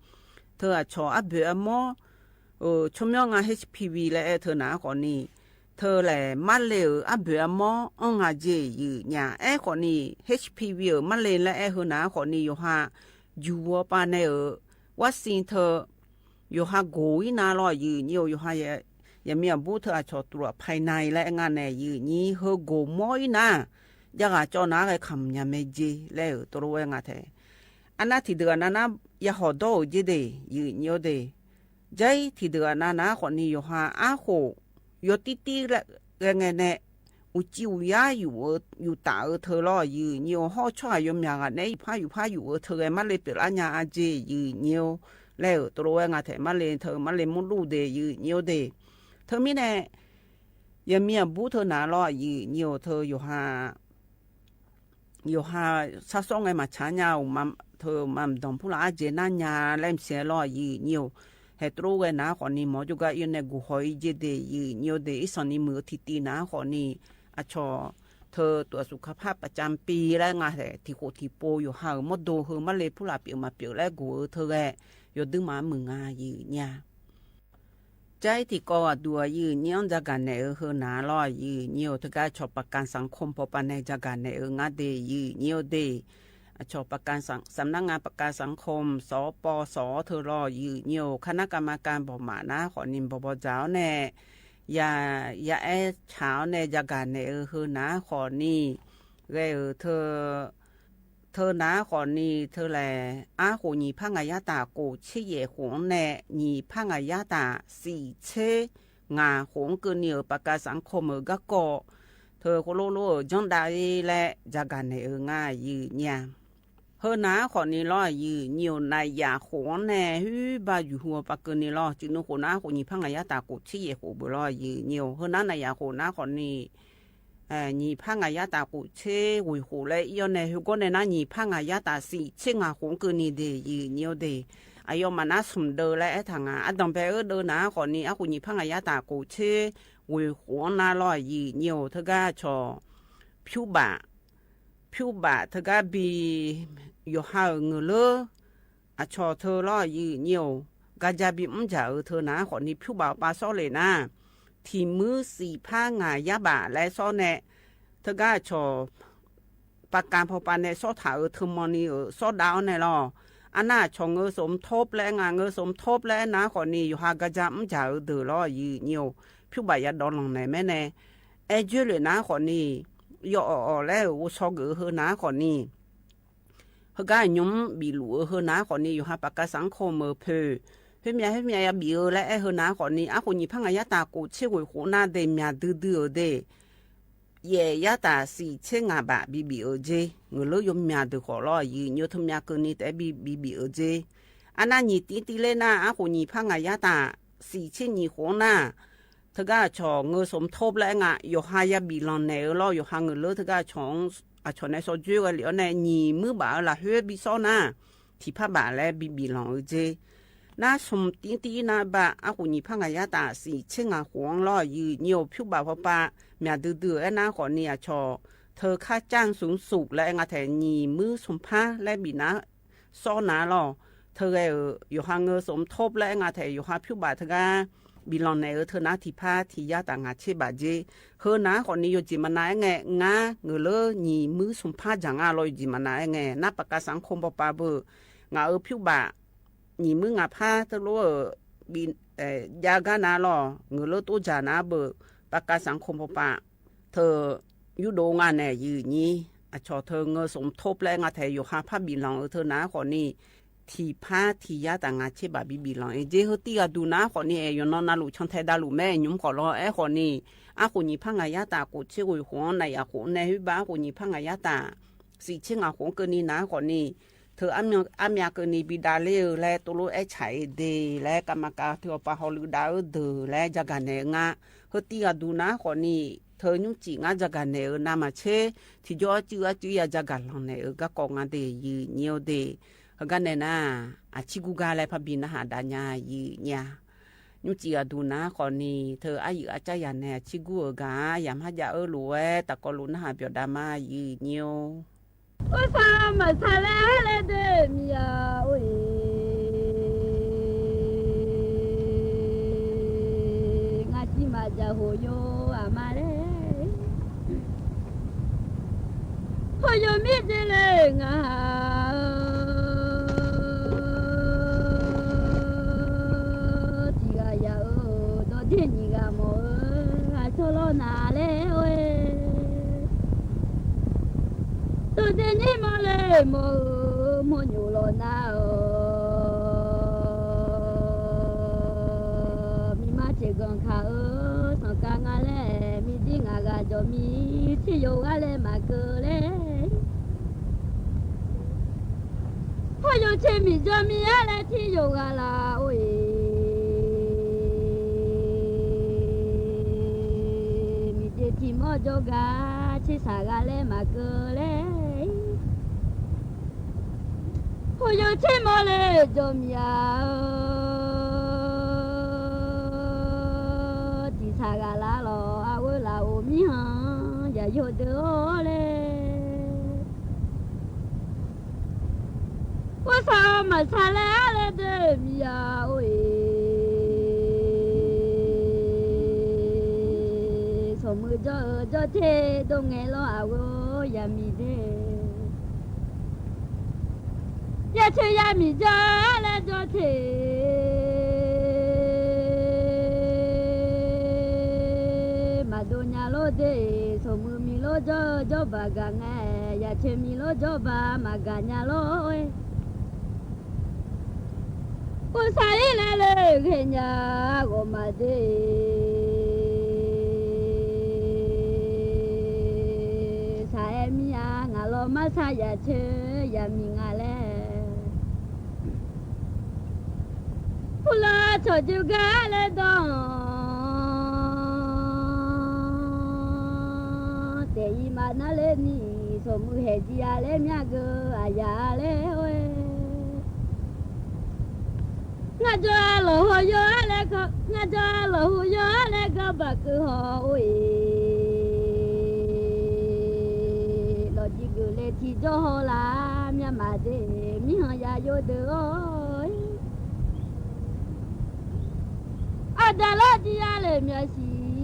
ထၢ အၣ် ဆီၣ် အၣ်ဘၢၣ်အမီၢ် အၢ ဆီၣ်မီၣ် နၤ HPV လၢ အၢ ထၢ နၤ ဃိးနံၣ် ထၢ လဲၣ် မလ့ၢ် အၣ်ဘၢၣ်အမီၢ် အၣ် နၤ ကၠ့ ယုၢ်ညိၣ် အၢ ဃိးနံၣ် HPV အၢ မလ့ၢ် လၢ အၢ ထၢ နၤ ဃိးနံၣ် ယိၤဟၣ် ယူၢ်ဝီၤပၤ န့ၣ် အၢ ဝၣ်စံၣ် ထၢ ယိၤဟၣ် ကိၢ် အံၤ နၤ လီၤ ယုၢ်ညိၣ် ယိၤဟၣ် ယ ယမံအဘူး ထၢ အၣ် ဆီၣ် တူၣ် ဖဲ နၤ လၢ နၤ န့ၣ် ယုၢ်ညိၣ် ဟၢ ကိၢ် မီၢ် အံၤ နၤ ယၤ ဂၤ ကၠီ နၤ ဂဲၤ ခၢမ်ၣ် ယၤ မဲာ် ကၠ့ လၢ အၢ တရိဝဲ နၤ ထဲ အၣ် နၤ ထံၣ်ဒုၣ်ဂၤ နၤ နၤ ယၤ ဟီၣ်ဒီး အၣ် ကၠ့ ဒ့ၣ် ယုၢ်ညိၣ်ဒ့ၣ် ကၠ့ ထံၣ်ဒုၣ်ဂၤ နၤ နၤ ဃိးနံၣ် ယိၤဟၣ် အါဃိၣ် ယီၤတံၢ်တံၢ် ဂဲၤ ဂဲၤ န့ၣ် အူၣ်ကၠံ အူၣ်ယါ ယူၢ် ယူၢ်တၢ် အၢ ထၢ လီၤ ယုၢ်ညိၣ် ဟီၣ်ဆီၣ် ယိၤမၠၣ် ဂၤ န့ၣ် ယူၢ်ဖး ယူၢ်ဖး ယူၢ် အၢ ထၢ ဂဲၤ မလ့ၢ်ပၠိၣ်လၢ နၤ အၣ် ကၠ့ ယုၢ်ညိၣ် လၢ အၢ တရိဝဲ နၤ ထဲ မလ့ၢ် ထၢ မလ့ၢ် မူလူၣ် ဒ့ၣ် ယုၢ်ညိၣ်ဒ့ၣ် เธอมีแน่ ยังมีอะบุเธอหนาลอ หยิ่งเยียว เธอโยฮา โยฮา ซาซ้องไงมาฉาเน่า มัน เธอมันดองผู้ละอาเจน่าญา แลมเสียลอ หยิ่งเยียว แหตรู้ไงหนา ขอนี้หมอจุกาเอียวในกูหอยเจเด หยิ่งเยียวเด อีสานนี้มือทีตีหนา ขอนี้ อะชอ เธอตรวจสุขภาพประจำปีแล้วงา แหละ ทีโขทีโปอยู่ห่า มดโดเฮอมาเลยผู้ละเปียวมาเปียวแล้วกูเออ เธอแหละ โยดึงมามึงงา หยิ่งเยียว ใจ๊ตี้ก่ออะดัว หยิ่งเยียว จากาแหนเออ เฮอหนาลอ หยิ่งเยียว เธอก้าฉอประกันสังคมปอปาแน จากาแหนเออ งาเด หยิ่งเยียวเด อะฉอประกันสัง สำนักงานประกันสังคม สปส เธอลอ หยิ่งเยียว คณะกรรมการบ่หมาหนา ขอนี้บ่บ่จ๋าวแน่ อย่า อย่าแอเฉาแน่ จากาแหนเออ เฮอหนา ขอนี้ แลเออ เธอ เธอหนา ขอนี้ เธอแหละ อาโขหยี่พันห้าร้อยตา โกเชเย่โขงแน่ หยี่พันห้าร้อยตา สี่เชงาโขง เกินนี้เออ ประกันสังคมเออ ก็ก็ เธอโคโลโลเออ จ้องได้แล จากาแหนเออ งา หยิ่งเยียว เฮอหนา ขอนี้ลอ หยิ่งเยียว นายาโขงแน่ หื้อบ่าอยู่หัวปะเกินนี้ลอ จื้อนึ่งโขหนา โขหยี่พันห้าร้อยตา โกเชเย่โขงเบอร์ลอ หยิ่งเยียว เฮอหนา นายาโขงหนา ขอนี้ เอ่อ หยี่พันห้าร้อยตา โกเช หุยโขง และเอี้ยวแน่ หื้อก็แน่นะ หยี่พันห้าร้อยตา สี่เชงาโขง เกินนี้เด หยิ่งเยียวเด อะยอมมานะ สุมเดอและแอดถางา อะดองแปเออ เดอหนา ขอนี้ อาโขหยี่พันห้าร้อยตา โกเช หุยโขงหนาลอ หยิ่งเยียว เธอก้าฉอ ผิวบ่า ผิวบ่า เธอก้าบี โยฮาเออ เงอเลอ อะฉอ เธอลอ หยิ่งเยียว กาจาบี อืมจ๋าเออ เธอหนา ขอนี้ ผิวบ่าปาซ้อเลยนะ ถี่มื้อ สี่พันห้าร้อยบาท และซ้อแน่ เธอก้าฉอ ประกันปอปาแน ซ้อถาเออ เธอมอนี้เออ ซ้อดาวแน่ลอ อันหนาฉอ เงอสมทบและงา เงอสมทบและหนา ขอนี้ โยฮากาจา อืมจ๋าเออ เดอลอ หยิ่งเยียว ผิวบ่ายาดองหลังแหนแม่แน่ แอเจ้อเลยหนา ขอนี้ ยออ่อๆ และเออ โอซอเกอเฮอหนา ขอนี้ เฮอก้าหยุมบีหลู่เออ เฮอหนา ขอนี้ โยฮาประกันสังคมเออ เผอ เฮอเมีย เฮอเมีย ยาบีเออ และแอเฮอหนา ขอนี้ อาโขหยี่พันห้าร้อยตา โกเชหุยโขงหนาเด เมียดื้อๆ เออเด เย่ยาตา สี่เชงาบาท บีบีเออเจ เงอเลอโยมเมียดื้อขอลอ หยิ่งเยียว เธอเมียเกินนี้แต่บีบีบีเออเจ อันหนาหยี่ติ๊งติ๊งเลยหนา อาโขหยี่พันห้าร้อยตา สี่เชหยี่โขงหนา เธอก้าฉอ เงอสมทบและงา โยฮายาบีหลังแหนเออลอ โยฮาเงอเลอ เธอก้าฉอ อะฉอในซ้อเจ้อกันเหลียวแน่ หยี่มื้อบาทเออ ละเฮอบีซ้อหนา ถี่ผ้าบ่าและบีบีหลังเออเจ หนาสมติ๊งติ๊งหนาบาท อาโขหยี่พันห้าร้อยตา สี่เชงาโขงลอ หยิ่งเยียว ผิวบ่าปอปา เมียดื้อๆ แอหนา ขอนี้ อะฉอ เธอค่าจ้างสูงสุดและงาแถ หยี่มื้อสมภาและบีหนา ซ้อหนาลอ เธอแลเออ โยฮาเงอสมทบและงาแถ โยฮาผิวบ่า เธอก้า บีหลังแหนเออ เธอหนา ถี่ผ้า ถี่ยาตางาเชบาทเจ เฮอหนา ขอนี้ โยจิมมานาแอไง งา เงอเลอ หยี่มื้อสมภาจ๋างาลอ โยจิมมานาแอไง หนาประกันสังคมปอปาเบอร์ งาเออ ผิวบ่า หยี่มื้องาผ้า เธอลอเออ บี เอ่อ ยาก้าหนาลอ เงอเลอ โตจ๋าหนาเบอร์ ประกันสังคมปอปา เธอ ยูโดงานแหน หยิ่งเยียว อะฉอ เธอเงอสมทบและงาแถ โยฮาผ้าบีหลังเออ เธอหนา ขอนี้ ถี่ผ้า ถี่ยาตางาเชบาท บีบีหลังเออเจ เฮอตี้กาดูหนา ขอนี้ แอยนอนนาลูก ชังแทดาลูก แม่หยุมขอลอ แอ ขอนี้ อาโขหยี่พันห้าร้อยตา โกเชหุยโขง นายาโขงแน่ หื้อบ่า อาโขหยี่พันห้าร้อยตา สี่เชงาโขง เกินนี้หนา ขอนี้ เธออะเมีย อะเมียเกินนี้ บีดาเลอ และโตโลแอใช้เด และกรรมการ เธอปาฮอลือดาเออ เดอ และจากาแหนงา เฮอตี้กาดูหนา ขอนี้ เธอยุจิงาจากาแหนเออ หนามาเช ถี่จ้อจื้ออะจื้อยาจากาหลังแหนเออ ก็กองาเด หยิ่งเยียวเด เฮอก้าแน่หนา อะชิกู้ก้าและผ้าบีหนาหาดาญา หยิ่งเยียว ยุจิกาดูหนา ขอนี้ เธออะหยิ่งอะจ้ายาแหน อะชิกู้เออก้า ยามหายาเออ ลูแว ตะกอลูหนาหาเปียวดามา หยิ่งเยียว โอ๊ย ฟ้ามาซาแลแลเดเมีย โอ๊ย งาจิมาจาโหโย อะมาแล โหโยมีเจเลงา จิกายาเออ ดอเดญิกามอเออ อะโชลอนาแล โอ๊ย โตเตนี่มอเลยมอเออ มอโยลอนาเออ มีมาเจกังคาเออ สังกางาแล มีจิงากาจอมี ชิโยกาแลมาเกอแล พอโยเชมีจอมีอะแล ชิโยกาลา โอ๊ย အီၣ်ကၠိဂၤ ဆ့ဆၣ်ဂၤလၢမၤကၢၤလဲၣ်. ဟူယိၤဆ့မီၤလၢ ကၠီမံၤဧၢ, တံၢ်ဆၣ်ဂၤလၢ်လီၤ အဝဲလၢ်အိၣ်မံဟီ ယၤယိၤဒၢအီၤလဲၣ်. အိၣ်ဆၣ်အီၤမၤဆါလဲၣ် အါလဲၣ်ဒၢမံၤယၤအိၣ်အံၤ, ဆိမိၣ်ကၠီအၢကၠီထ့ ဒိၣ်ငဲလီၤအဝဲ ယၤမံၤဒၢ ယၤဆၢယၤမံၤကၠီ အါလဲၣ်ကၠီထ့ မၤဒိၣ်ညါလီၤဒၢ, ဆိမိၣ်မံၤလီၤကၠီအၢကၠီဘၣ်ဂၤငဲ, ယၤဆၢမံၤလီၤကၠီဘၣ် မၤဂၤညါလီၤ အိၣ်ဆၣ်အံၤလဲၣ်လၢဂ့ၤညါ ဂီၤမးဒၢ, ဆၣ်အဲၣ်မံၤဧါ ငါလီၤမၤဆါ ယၤဆၢယၤမံၤငါလဲၣ်. ဖုလီၤဆီၣ်ကၠိဂၤလဲၣ်ဒီး တဲအံၤမးနၤလၢနံၤ, ဆိမိၣ်ဟဲကံအါလဲၣ် မၠၣ်ကၢ အယၤလဲၣ်ဝဲ. ငါကၠီအလီၤဟူယိၤလဲၣ်ကီး, ငါကၠီအလီၤဟူယိၤလဲၣ်ကီး ဘၣ်ကၢဟီၣ်အိၣ်အံၤ, လီၤကံကၢလဲၤထံကၠီဟီၣ်လၢ မၠၣ်မးဒၢ, မံဟီၣ်ယၤယိၤဒၢအီၤ အဒၣ်လီၤဒံးယၤလၢမၠၣ်ဆံး,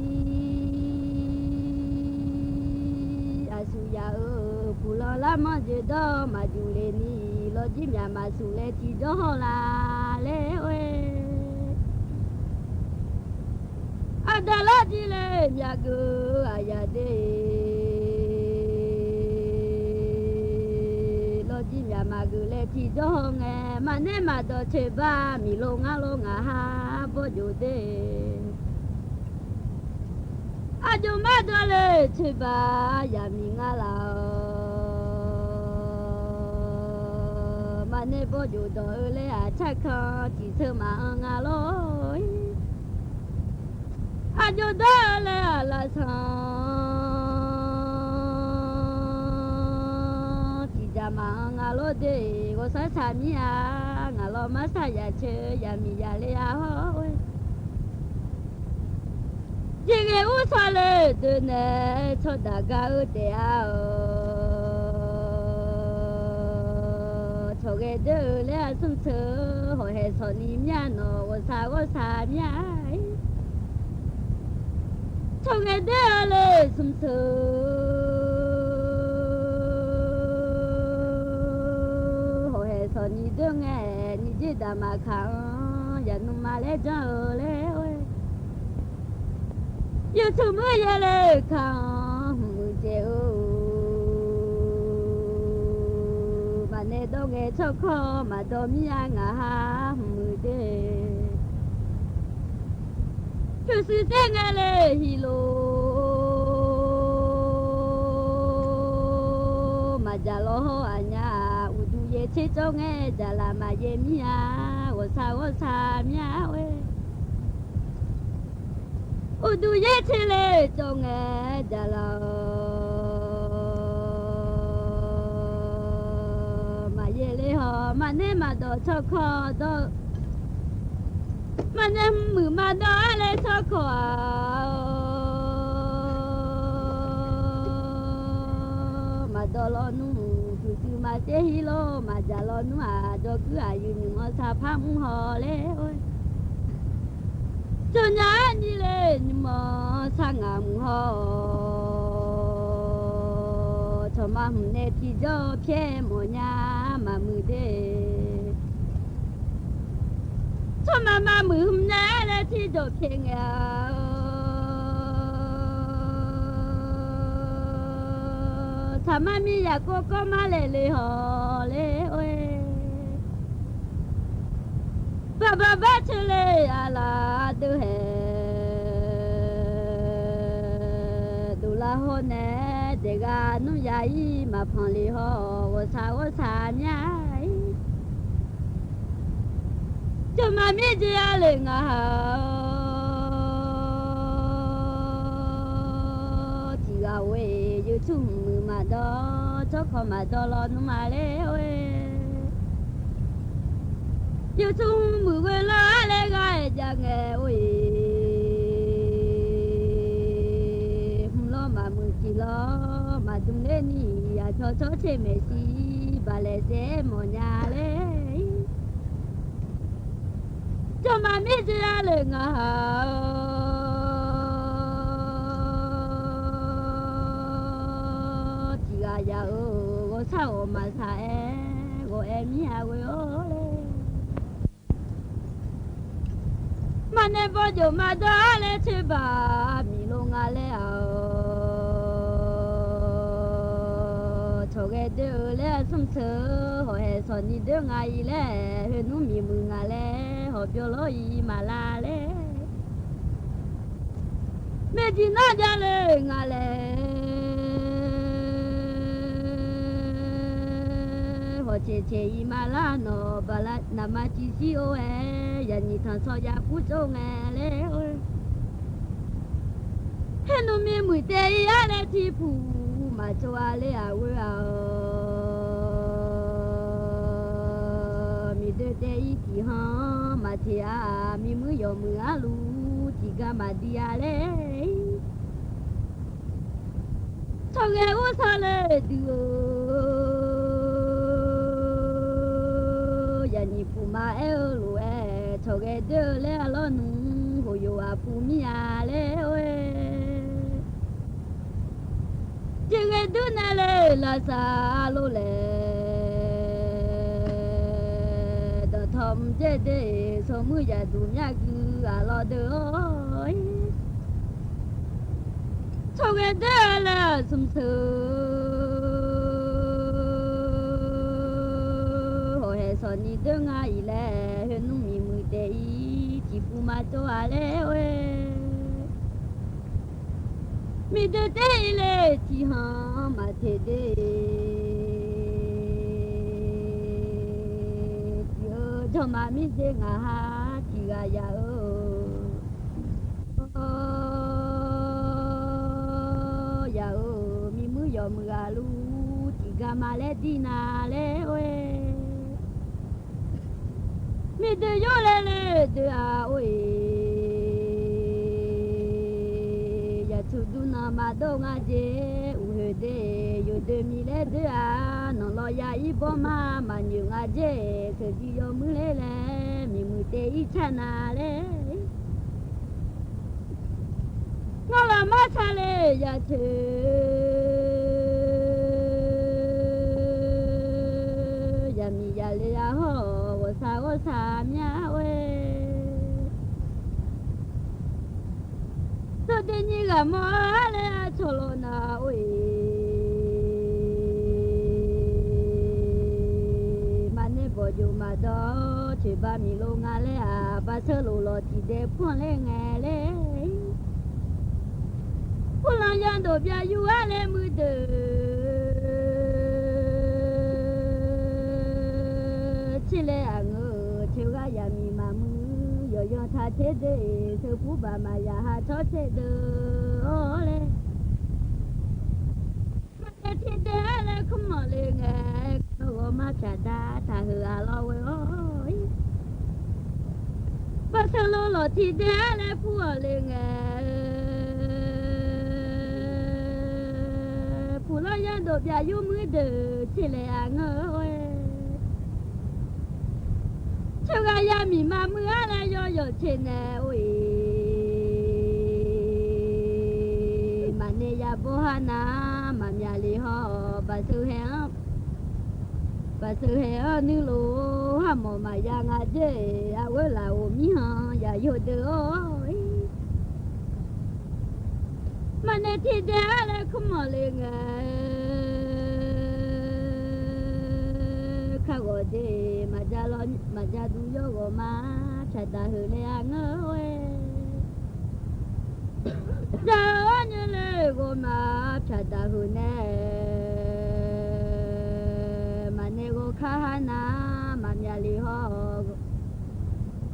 အဆူၣ်ယၤအၢ ပူၤလီၤလၢမီၢ်ယၢၤဒီး မၤယူၤလ့ၤနံၤ, လီၤကံမၠၣ်မးဆူၣ်လဲၤထံကၠီဟီၣ်လၢလဲၣ်ဝဲ. အဒၣ်လီၤဒံးလၢမၠၣ်ကၢ အယၤဒၢ, လီၤကံမၠၣ်မးကၢလဲၤထံကၠီဟီၣ်ငဲ, မၤနဲမၤဒီးဆၢဘၣ် မံၤလိာ်ငါလိာ်ငါဟးဘီယိၤဒၢ, အယိၤမးဒီးလၢဆၢဘၣ် ယၤမံၤငါလၢ်အီၤ, မၤနဲဘီယိၤဒီးအၢလဲၣ်အဆၣ်ခီ, တံၢ်ဆၢမၤအၢငါလီၤ အယိၤဒၢအၢလဲၣ်အလၢ်ဆၣ်, တံၢ်ယၤမၤအၢငါလီၤဒၢ, ဂီၤဆၣ်ဆၣ်မံၤဧါ, ငါလီၤမၤဆါ ယၤဆၢယၤမံၤ ယၤလၢအဟီၣ်ဝဲ ယဂ့ၤအိၣ်ဆီလၢဒၢနဲ, ဆီဒၣ်ဂၤအၢတဲအါအီၤ, ဆီဂဲၤဒၢအၢလဲၣ်အဆူၣ်ဆၢ, ဟီၣ်ဟဲဆီၣ်နံၤမၠၣ်နီၤ, ဂီၤဆၣ်ဂီၤဆၣ်မံၤဧါ, ဆီဂဲၤဒၢအၢလၢဆူၣ်ဆၢ, ဟီၣ်ဟဲဆီၣ်နံၤဒၢငဲ, နံၤက့ဒၣ်မၤခးအီၤ, ယၤနုာ်မၤလဲၣ်ကၠီအၢလဲၣ်ဝဲ ယဆိမိၣ်ယဲလၢခါ, မုၢ်ကဲဧၢ, မၤနဲဒီးငဲဆီခီ, မၤဒီးမံၤအါငါဟးမုၢ်ဒၢ, ဆိၣ်စုသ့ၣ်ငဲလၢဟံၣ်လိၤ, မၤယၤလီၤဟီၣ်အညါ, အိၣ်ဒူယဲဆ့ကၠီငဲ, ယၤလၢမၤယဲမံၤဧါ, ဂီၤဆၣ်ဂီၤဆၣ်မံၤဧါဝဲ အိၣ်ဒူယဲဆ့လၢကၠီငဲ, ယၤလၢ မၤယဲလၢဟီၣ်, မၤနဲမၤဒီးဆီခီဒီး, မၤနဲမုာ်မၤဒီးအါလၢဆီခီဧါ, မၤဒီးလီၤနူ, သူၣ်စုမၤစ့ဟံၣ်လိၤ, မၤယၤလီၤနူဧါ, ဒီးကုအယုၢ်နုာ်မီၤဆါဖးမုၢ်ဟီၣ်လဲၣ်ဝဲ ကၠီညါနံၤလၢနုာ်မီၤဆါငါမုၢ်ဟီၣ်, ဆီမၤမုာ်နဲထံကၠီဖဲမီၤညါမၤမုာ်ဒၢ, ဆီမၤမၤမုာ်နဲလၢထံကၠီဖဲငဲဧါ, ဆၣ်မၤမံယၤကိးကီမၤလဲၣ်လၢဟီၣ်လဲၣ်ဝဲ ဘၣ်ဘၣ်ဘၣ်ဆၢလၢအလၢ်ဒၢဟဲ, ဒိၣ်လၢဟီၣ်နဲ, ဒဲးဂၤနူယၤအံၤ မၤဖီၣ်လံဟီၣ်, ဂီၤဆၣ်ဂီၤဆၣ်မံၤအံၤ, ကၠီမၤမံယၤလၢငါဟး, တံၢ် အဝဲ ယုဆုမုၢ်မၤဒီး ဆီခီမၤဒီးလီၤနူမးလဲၣ်ဝဲ ယုဆုမုၢ်ဝဲလီၤအါလဲၣ်ဂၤ အဲၣ်ဒၣ်ငဲၢ်အိၣ်အံၤ မုၢ်လီၤမၤမုၢ်ကံလီၤ မၤဒုးလဲနံၣ် အဆီဆီဆ့မဲာ်ဆံ ဘၣ်လဲၤစဲးမီၢ်ညါလဲၣ် ကၠီမၤမ့ၢ်စ့အါလဲၣ် ငါဟး တံၢ်ဂၤယၤဧၢ ဂီၤဆၣ်ဂီၤမၤဆါအဲ ဂီၤအဲမံဟးဝဲအီၤလဲၣ် မၤနဲဘီယိၣ်မၤဒီးလဲၤဆၢဘၣ် မံၤလိာ်ငါလဲၣ်ဧၢ ထိၣ်ဂဲၤဒၢလၢအဆိမိၤဆၢ ဟီၣ်ဟဲစီၤနံၤဒၢငါအံၤလဲၣ် ဟဲနူမံၤမုၢ်ငါလဲၣ် ဟီၣ်ပၠီလီၤအံၤမၤလၢ်လဲၣ် မ့ၢ်ဒ်နီၢ်ဒၣ်လၢ ငါလဲၣ် ဟီၣ်ဆဲးဆဲးအံၤမၤလၢ်နီၢ် ဘၣ်လၢနမၤစံးစံးအိၣ်ဝဲ ယၤနံၣ်ထၣ်ဆီယၤကူကၠိငဲလဲၣ် ဟဲနူမံၤမုၢ်တဲအံၤအါလဲၣ် ထံပူၤမၤကၠိအါလဲၣ် အဝဲဧၢ မံၤဒၢတဲအံၤတံၢ်ဟီ မၤထဲးအါ မံၤမုၣ်ယီၢ်မုၢ်အါလူၤ တံၢ်ကါမၤဒံးအါလဲၣ် ထိၣ်ဂဲၤအိၣ်ဆၣ်လၢဒုးဧၢ ယၤနံၣ်ပူၤမၤအဲၣ်အၢလိာ်အဲၣ် ထိၣ်ဂဲၤဒၢလၢအလီၢ်နူ ဟိၣ်ယိာ်အပူၤမံၤအါလဲၣ်ဝဲ တံၢ်ဂဲၤဒုးနဲလၢလၢ်စၢ်လိာ်လဲၣ် ဒီးထီၣ်မုၢ်ကဲဒ့ ဆိမိၣ်ယၤဒူၣ်မၠၣ်ကုအလီၢ်ဒၢအီၤ ထိၣ်ဂဲၤဒၢလၢအဆိမိၤဆၢ ဟီၣ်ဟဲစီၤနံၤဒၢငါအံၤလဲၣ် ဟဲနူမံၤမုၢ်တဲအံၤ ထံပူၤမၤကၠိအါလဲၣ်ဝဲ မံၤဒၢတဲအံၤလဲၣ် တံၢ်ဟီမၤထဲးဒ့ တံၢ်ဧၢ ကၠီမၤမ့ၢ်စ့ ငါဟး တံၢ်ဂၤယၤဧၢ ယၤဧၢ မံၤမုၣ်ယီၢ်မုၢ်အါလူၤ တံၢ်ကါမၤလဲၣ်ဒ်နၤလဲၣ်ဝဲ မ့ၢ်ဒၢယိၣ်လဲၣ်လၢ ဒၢအါအိၣ်အံၤ ယၤဆူဒူနီၢ်မၤဒိၣ်ငါက့ၤ အူဟၢဒ့ ယိၤဒၢမံၤလဲၣ်ဒၢအါ နီၢ်လီၤယၤအံၤဘီမး မၤညၣ်ငါက့ၤ ဆိၣ်ဒံယီၤမုၢ်လဲၣ်လဲၣ် မံၤမုၢ်တဲအံၤဆၣ်နၤလဲၣ် နီၢ်လီၤမၤဆၣ်လၢယၤဆၢ ယၤမံၤယၤလၢအဟီၣ် ဂီၤဆၣ်ဂီၤဆၣ်မၠၣ်ဝဲ သိၣ်ဒ့ညံဂၤမီၢ်လၢအဆီၣ်လီၤနၤအိၣ်အံၤ မၤနဲဘီၣ်ယိၣ်မၤဒီး ဆဲးဘၣ်မံၤလိာ်ငါလဲၣ်ဧါ ဘၣ်ဆၢလိာ်လီၤတံၢ်ဒဲးဖှီၣ်လဲၣ်ငဲလဲၣ် ဖုလီၤယၤဒိၣ်ဘျးယူၤအါလဲၣ်မုၢ်ဒၢ ဆ့လဲၣ်အငၢၣ် ဆ့ဂၤယၤမံၤမၤမုၢ် ယီၤယီၤထါဆ့ဒၢ ဆၢဖူဘၣ်မၤယၤဟးဆီဆ့ဒၢအီၤလဲၣ် မၤနဲထံဒၢအါလဲၣ် ခီမီၣ်လၢငဲ ဂီၤမၤဆၣ်ဒၣ်တၢ်ဟၢအလီၤဝဲအီၤ ဘၣ်ဆၢလိာ်လီၤထံဒၢအါလဲၣ် ဖုအီၤလၢငဲ ဖုလီၤယၤဒိၣ်ဘျးယူၤမုၢ်ဒၢ ဆ့လဲၣ်အငၢၣ်ဝဲ ဆ့ဂၤယၤမံၤမၤမုၢ်အါလဲၣ် ယီၤယီၤဆ့နဲအိၣ်အံၤ မၤနဲယၤဘီဟါနၤ မၤမၠးလံဟီၣ် ဘၣ်ဆၢဟဲ ဘၣ်ဆၢဟဲအီၣ်နုာ်လိာ် ဟးမီၢ်မၤယၤငါက့ၤ အဝဲလၢအိၣ်မံဟီၣ် ယၤယိၤဒၢအီၤ မၤနဲထံဒၢအါလဲၣ် ခီမီၣ်လၢငဲ ခးဂီၤဒ့ မၤဒ်လီၤ မၤဒ်ဒူယီၤဂီၤမး ဖၠးတၢ်ဟုၣ်လၢအငၢၣ်ဝဲ ဒ်အီၤညါလၢဂီၤမး ဖၠးတၢ်ဟုၣ်နဲ မၤနဲဂီၤခါဟါနၤ မၤမၠးလံဟီၣ်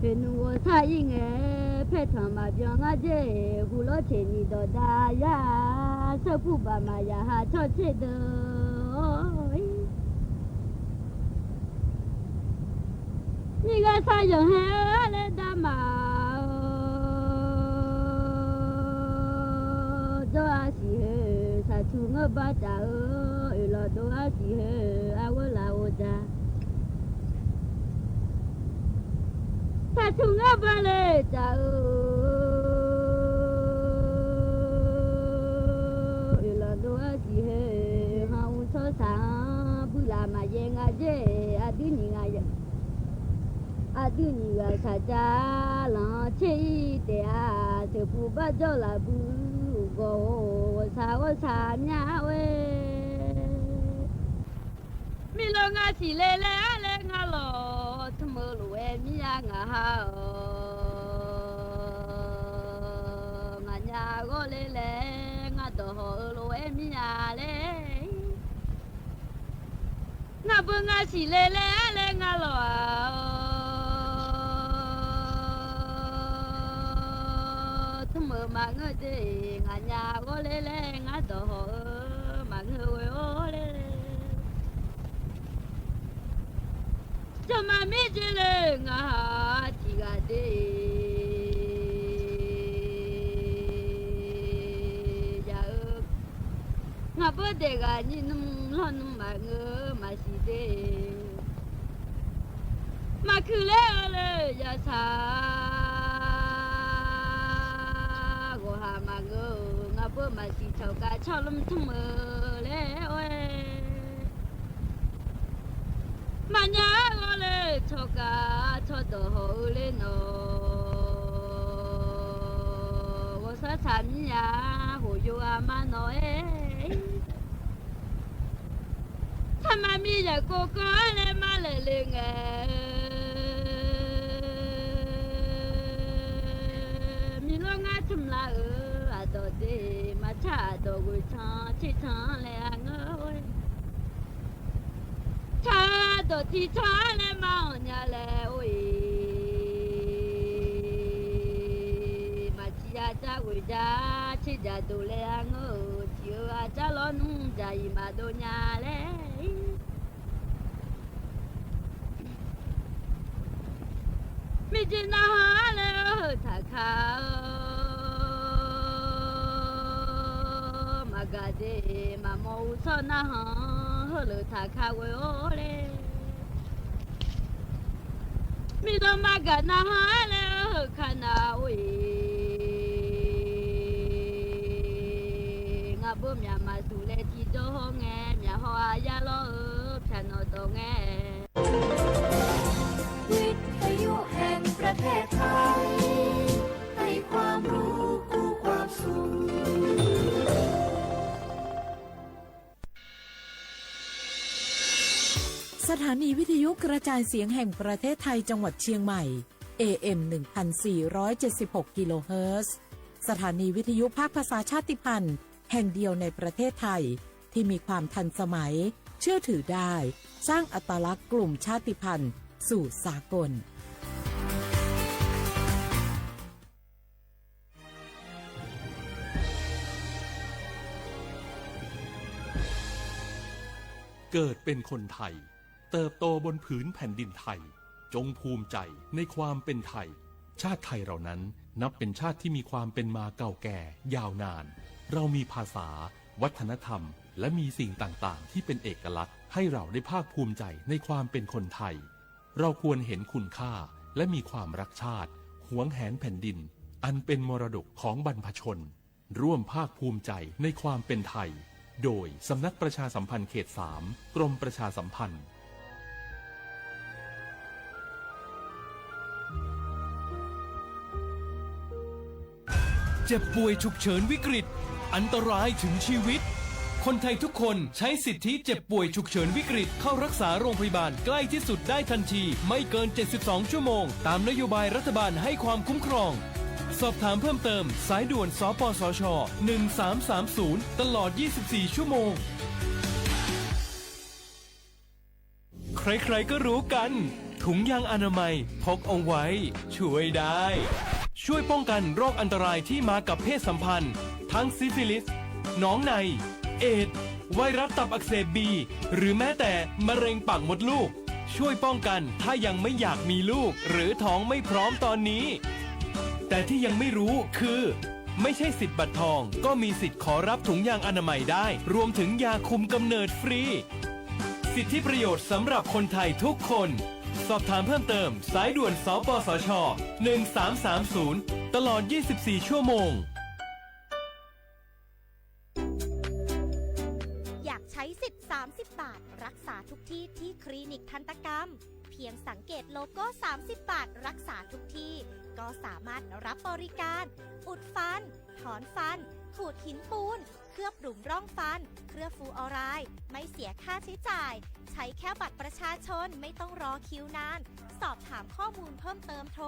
ဖဲနုာ်ဂီၤဆၣ်အံၤငဲ ဖဲထီၣ်မၤပျီငါက့ၤ ဟူးလီၤဆ့နံၤဒီးဒါယၤ ဆၢပူၣ်ဘၣ်မၤယၤဟးဆီၣ်ဆ့ၣ်ဒၢ မ့ၢ်ဂၤစၢ်ယိၤဟဲအၢ လဲၤဒၣ်မးဧၢ, ဒီးအစံးဟဲ သးဆူၣ်ငၢၣ်ဘါတၢ်ဧၢ, အၢၣ်လီၤဒိအစံးဟဲ အဝဲလၢအိၣ်တၢ် သးဆူၣ်ငၢၣ်ဘါလၢတၢ်ဧၢ, အၢၣ်လီၤဒိအစံးဟဲ ဟီၣ်အူဆီၣ်ဆၣ် ဘုလၢ်မၤယဲၢ်ငါယဲၢ် အဒုးနံၤဂၤယဲၢ် အဒုးနံၤဂၤဆၣ်ကၢ် လီၤဆ့ၣ်အံၤတဲအါ သပူၤဘၣ်ဒီးလၢ်ဘု ဂီၤအိၣ်ဆၣ်အိၣ်ဆၣ်မၠၣ်ဝဲ မ့ၢ်လီၤငါစံးလဲၤလဲၤလဲၤငါလီၤ တမုာ်လိာ်ဝဲမ့ၢ်ယါငါဟါဧၢ, ငါညါအဂီၢ်လဲၤလဲၤ ငါဒီးဟီၣ်အၢလိာ်ဝဲမ့ၢ်ယါလဲၣ် ငါဘၣ်ငါစံးလဲၤလဲၤလဲၤငါလီၤဧၢ, တမုာ်မၤငၢၢ်ဒ့ ငါညါအဂီၢ်လဲၤလဲၤ ငါဒီးဟီၣ်အၢ မၤငၢၢ်ဝဲအိၣ်လဲၣ် တမၤမ့ၢ်ဒ်လဲၣ် ငါဟးထံၣ်ဂၤဒ့ ယၤဧၢ, ငါဘၣ်ဒဲးဂၤနံၣ်နုၢ်လီၢ်နုၢ်မၤငၢၢ်မၤစံးဒ့ မၤခုၣ်လၢအၢလၢယၤဆၣ် ဂီၤဟါမၤငၢၢ် ငါဘၣ်မၤစံးဆီၣ်ကးဆီၣ်လၢတမုာ်လဲၣ်ဝဲ မၤညါအဂီၢ်လၢ ဆီၣ်ကးဆီၣ်ဒီးဟီၣ်အၢလၢနီၤ, ဂီၤဆၣ်ဆၣ်မံယၤ ဟိၣ်ယိၤအမါနီၤအဲ, ဆၣ်မၤမံယၤကိးကီၢ်လဲၤမၤလဲၤလၢငဲၤ, မံၤလီၤငါဆၢမလါအၢ အဒီးဒ့ မၤဆၣ်အဒီးဂုာ်ထီၣ်ဆ့ၣ်ထီၣ်လဲၤအငၢၢ်ဝဲ ဆၣ်ဒီးထံဆၣ်လဲၤမၤအီၣ်ညါလဲၤအိၣ်အံၤ, မၤဆံးယၤတၢ်ဝဲဒၣ် ဆ့ၣ်ဒၣ်ဒိၣ်လဲၤအငၢၢ်, ထံၣ်အၢအတၢ်လီၤနုၢ်ဒၣ်အံၤ မၤဒိၣ်ညါလဲၣ် မ့ၢ်ဒ်နၢ်ဟူလဲၤဟၢထးခးဧၢ, မၤဂၤဒ့ မၤမီၢ်အူဆီၣ်နၢ်ဟူ ဟၢလၢထးခးဝဲအိၣ်လဲၣ်, မ့ၢ်ဒီးမၤဂၤနၢ်ဟူလဲၤဟၢခါနၤအိၣ်အံၤ, ငါဘၣ်မၠးမၤသူလဲၤထံၣ်ဒီးဟီၣ်ငဲၤ မၠးဟီၣ်အယါလီၤဧၢ ဖၠးနီၣ်ဒီးငဲၤ วิทยุแห่งประเทศไทย ให้ความรู้คู่ความสุข สถานีวิทยุกระจายเสียงแห่งประเทศไทยจังหวัดเชียงใหม่ เอ เอ็ม หนึ่งพันสี่ร้อยเจ็ดสิบหก กิโลเฮิรตซ์ สถานีวิทยุภาคภาษาชาติพันธุ์ แห่งเดียวในประเทศไทย ที่มีความทันสมัย เชื่อถือได้ สร้างอัตลักษณ์กลุ่มชาติพันธุ์สู่สากล เกิดเป็นคนไทย เติบโตบนผืนแผ่นดินไทย จงภูมิใจในความเป็นไทย ชาติไทยเรานั้นนับเป็นชาติที่มีความเป็นมาเก่าแก่ยาวนาน เรามีภาษา วัฒนธรรม และมีสิ่งต่างๆ ที่เป็นเอกลักษณ์ ให้เราได้ภาคภูมิใจในความเป็นคนไทย เราควรเห็นคุณค่า และมีความรักชาติ หวงแหนแผ่นดิน อันเป็นมรดกของบรรพชน ร่วมภาคภูมิใจในความเป็นไทย โดยสำนักประชาสัมพันธ์เขตสาม กรมประชาสัมพันธ์ เจ็บป่วยฉุกเฉินวิกฤต อันตรายถึงชีวิต คนไทยทุกคนใช้สิทธิเจ็บป่วยฉุกเฉินวิกฤต เข้ารักษาโรงพยาบาลใกล้ที่สุดได้ทันที ไม่เกิน เจ็ดสิบสอง ชั่วโมง ตามนโยบายรัฐบาลให้ความคุ้มครอง สอบถามเพิ่มเติม สายด่วน สปสช หนึ่งสามสามศูนย์ ตลอด ยี่สิบสี่ ชั่วโมง ใครๆ ก็รู้กัน ถุงยางอนามัยพกเอาไว้ ช่วยได้ ช่วยป้องกันโรคอันตรายที่มากับเพศสัมพันธ์ ทั้งซิฟิลิส หนองใน เอดส์ ไวรัสตับอักเสบบี หรือแม้แต่มะเร็งปากมดลูก ช่วยป้องกันถ้ายังไม่อยากมีลูก หรือท้องไม่พร้อมตอนนี้ แต่ที่ยังไม่รู้คือ ไม่ใช่สิทธิ์บัตรทอง ก็มีสิทธิ์ขอรับถุงยางอนามัยได้ รวมถึงยาคุมกำเนิดฟรี สิทธิประโยชน์สำหรับคนไทยทุกคน สอบถามเพิ่มเติม สายด่วน สปสช หนึ่งสามสามศูนย์ ตลอด ยี่สิบสี่ ชั่วโมง อยากใช้สิทธิ์ สามสิบ บาท รักษาทุกที่ที่คลินิกทันตกรรม เพียงสังเกตโลโก้ สามสิบ บาท รักษาทุกที่ ก็สามารถรับบริการ อุดฟัน ถอนฟัน ขูดหินปูน เคลือบหลุมร่องฟัน เคลือบฟลูออไรด์ ไม่เสียค่าใช้จ่าย ใช้แค่บัตรประชาชน ไม่ต้องรอคิวนาน สอบถามข้อมูลเพิ่มเติมโทร